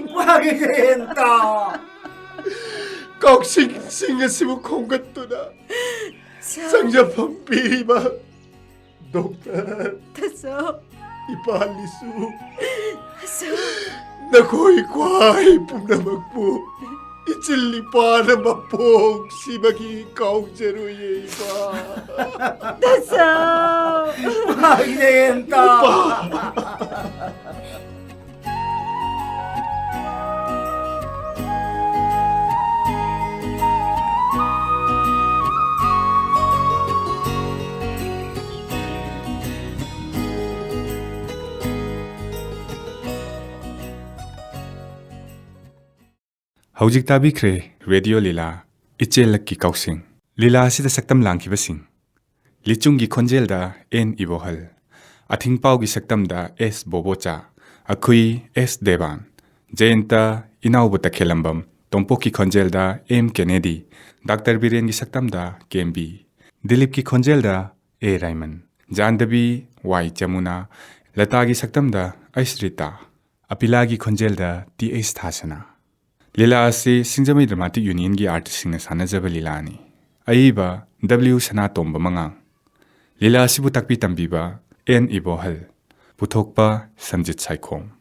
ꯀꯥꯎꯁꯤꯡꯁꯤꯡ ꯑꯁꯤꯕꯨ ꯈꯣꯝꯒꯠꯇꯨꯅ ꯆꯪꯖꯐꯝ ꯄꯤꯔꯤꯕ ꯗꯣꯛꯇꯔ, ꯏꯄꯥ ꯂꯤꯁꯨ, ꯅꯈꯣꯏ ꯈ꯭ꯋꯥꯏ ꯄꯨꯝꯅꯃꯛꯄꯨ ꯏꯆꯤꯜ ꯏꯄꯥꯅ ꯃꯄꯣꯛ ꯁꯤꯕꯒꯤ ꯀꯥꯎꯖꯔꯣꯏꯌꯦ ꯏꯄꯥ꯫ ꯇꯥꯆꯧ! ꯏꯄꯥ! ꯍꯧꯖꯤꯛ ꯇꯥꯕꯤꯈ꯭ꯔꯦ ꯔꯦꯗꯤꯑꯣ ꯂꯤꯂꯥ ꯏꯆꯦꯜꯂꯛꯀꯤ ꯀꯥꯎꯁꯤꯡ꯫ ꯂꯤꯂꯥ ꯑꯁꯤꯗ ꯁꯛꯇꯝ ꯂꯥꯡꯈꯤꯕꯁꯤꯡ: ꯂꯤꯆꯨꯡꯒꯤ ꯈꯣꯟꯖꯦꯜꯗ ꯑꯦꯟ ꯏꯕꯣꯍꯜ, ꯑꯊꯤꯡꯄꯥꯎꯒꯤ ꯁꯛꯇꯝꯗ ꯑꯦꯁ ꯕꯣꯕꯣꯆꯥ, ꯑꯈꯨꯏ ꯑꯦꯁ ꯗꯦꯕꯥꯟ, ꯖꯌꯟꯇ ꯏꯅꯥꯎꯕ ꯇꯈꯦꯂꯝꯕꯝ, ꯇꯣꯝꯄꯣꯛꯀꯤ ꯈꯣꯟꯖꯦꯜꯗ ꯑꯦꯝ ꯀꯦꯅꯦꯗꯤ, ꯗꯥꯛꯇꯔ ꯕꯤꯔꯦꯟꯒꯤ ꯁꯛꯇꯝꯗ ꯀꯦꯝꯕꯤ, ꯗꯤꯂꯤꯞꯀꯤ ꯈꯣꯟꯖꯦꯜꯗ ꯑꯦ ꯔꯥꯏꯃꯟ, ꯖꯥꯟꯗꯕꯤ ꯋꯥꯏ ꯆꯃꯨꯅꯥ, ꯂꯇꯥꯒꯤ ꯁꯛꯇꯝꯗ ꯑꯩꯁ ꯔꯤꯇꯥ, ꯑꯄꯤꯂꯥꯒꯤ ꯈꯣꯟꯖꯦꯜꯗ ꯇꯤ ꯑꯩꯁ ꯊꯥꯁꯅꯥ꯫ ꯂꯤꯂꯥ ꯑꯁꯤ ꯁꯤꯡꯖꯃꯩ ꯗ꯭ꯔꯃꯥꯇꯤꯛ ꯌꯨꯅꯤꯌꯟꯒꯤ ꯑꯥꯔꯇꯤꯁꯁꯤꯡꯅ ꯁꯥꯟꯅꯖꯕ ꯂꯤꯂꯥꯅꯤ꯫ ꯑꯏꯕ ꯗꯕ꯭ꯂꯤꯎ ꯁꯅꯥꯇꯣꯝꯕ ꯃꯉꯥꯡ꯫ ꯂꯤꯂꯥ ꯑꯁꯤꯕꯨ ꯇꯥꯛꯄꯤ ꯇꯝꯕꯤꯕ ꯑꯦꯟ ꯏꯕꯣꯍꯜ꯫ ꯄꯨꯊꯣꯛꯄ ꯁꯟꯖꯤꯠ ꯁꯥꯏꯈꯣꯝ꯫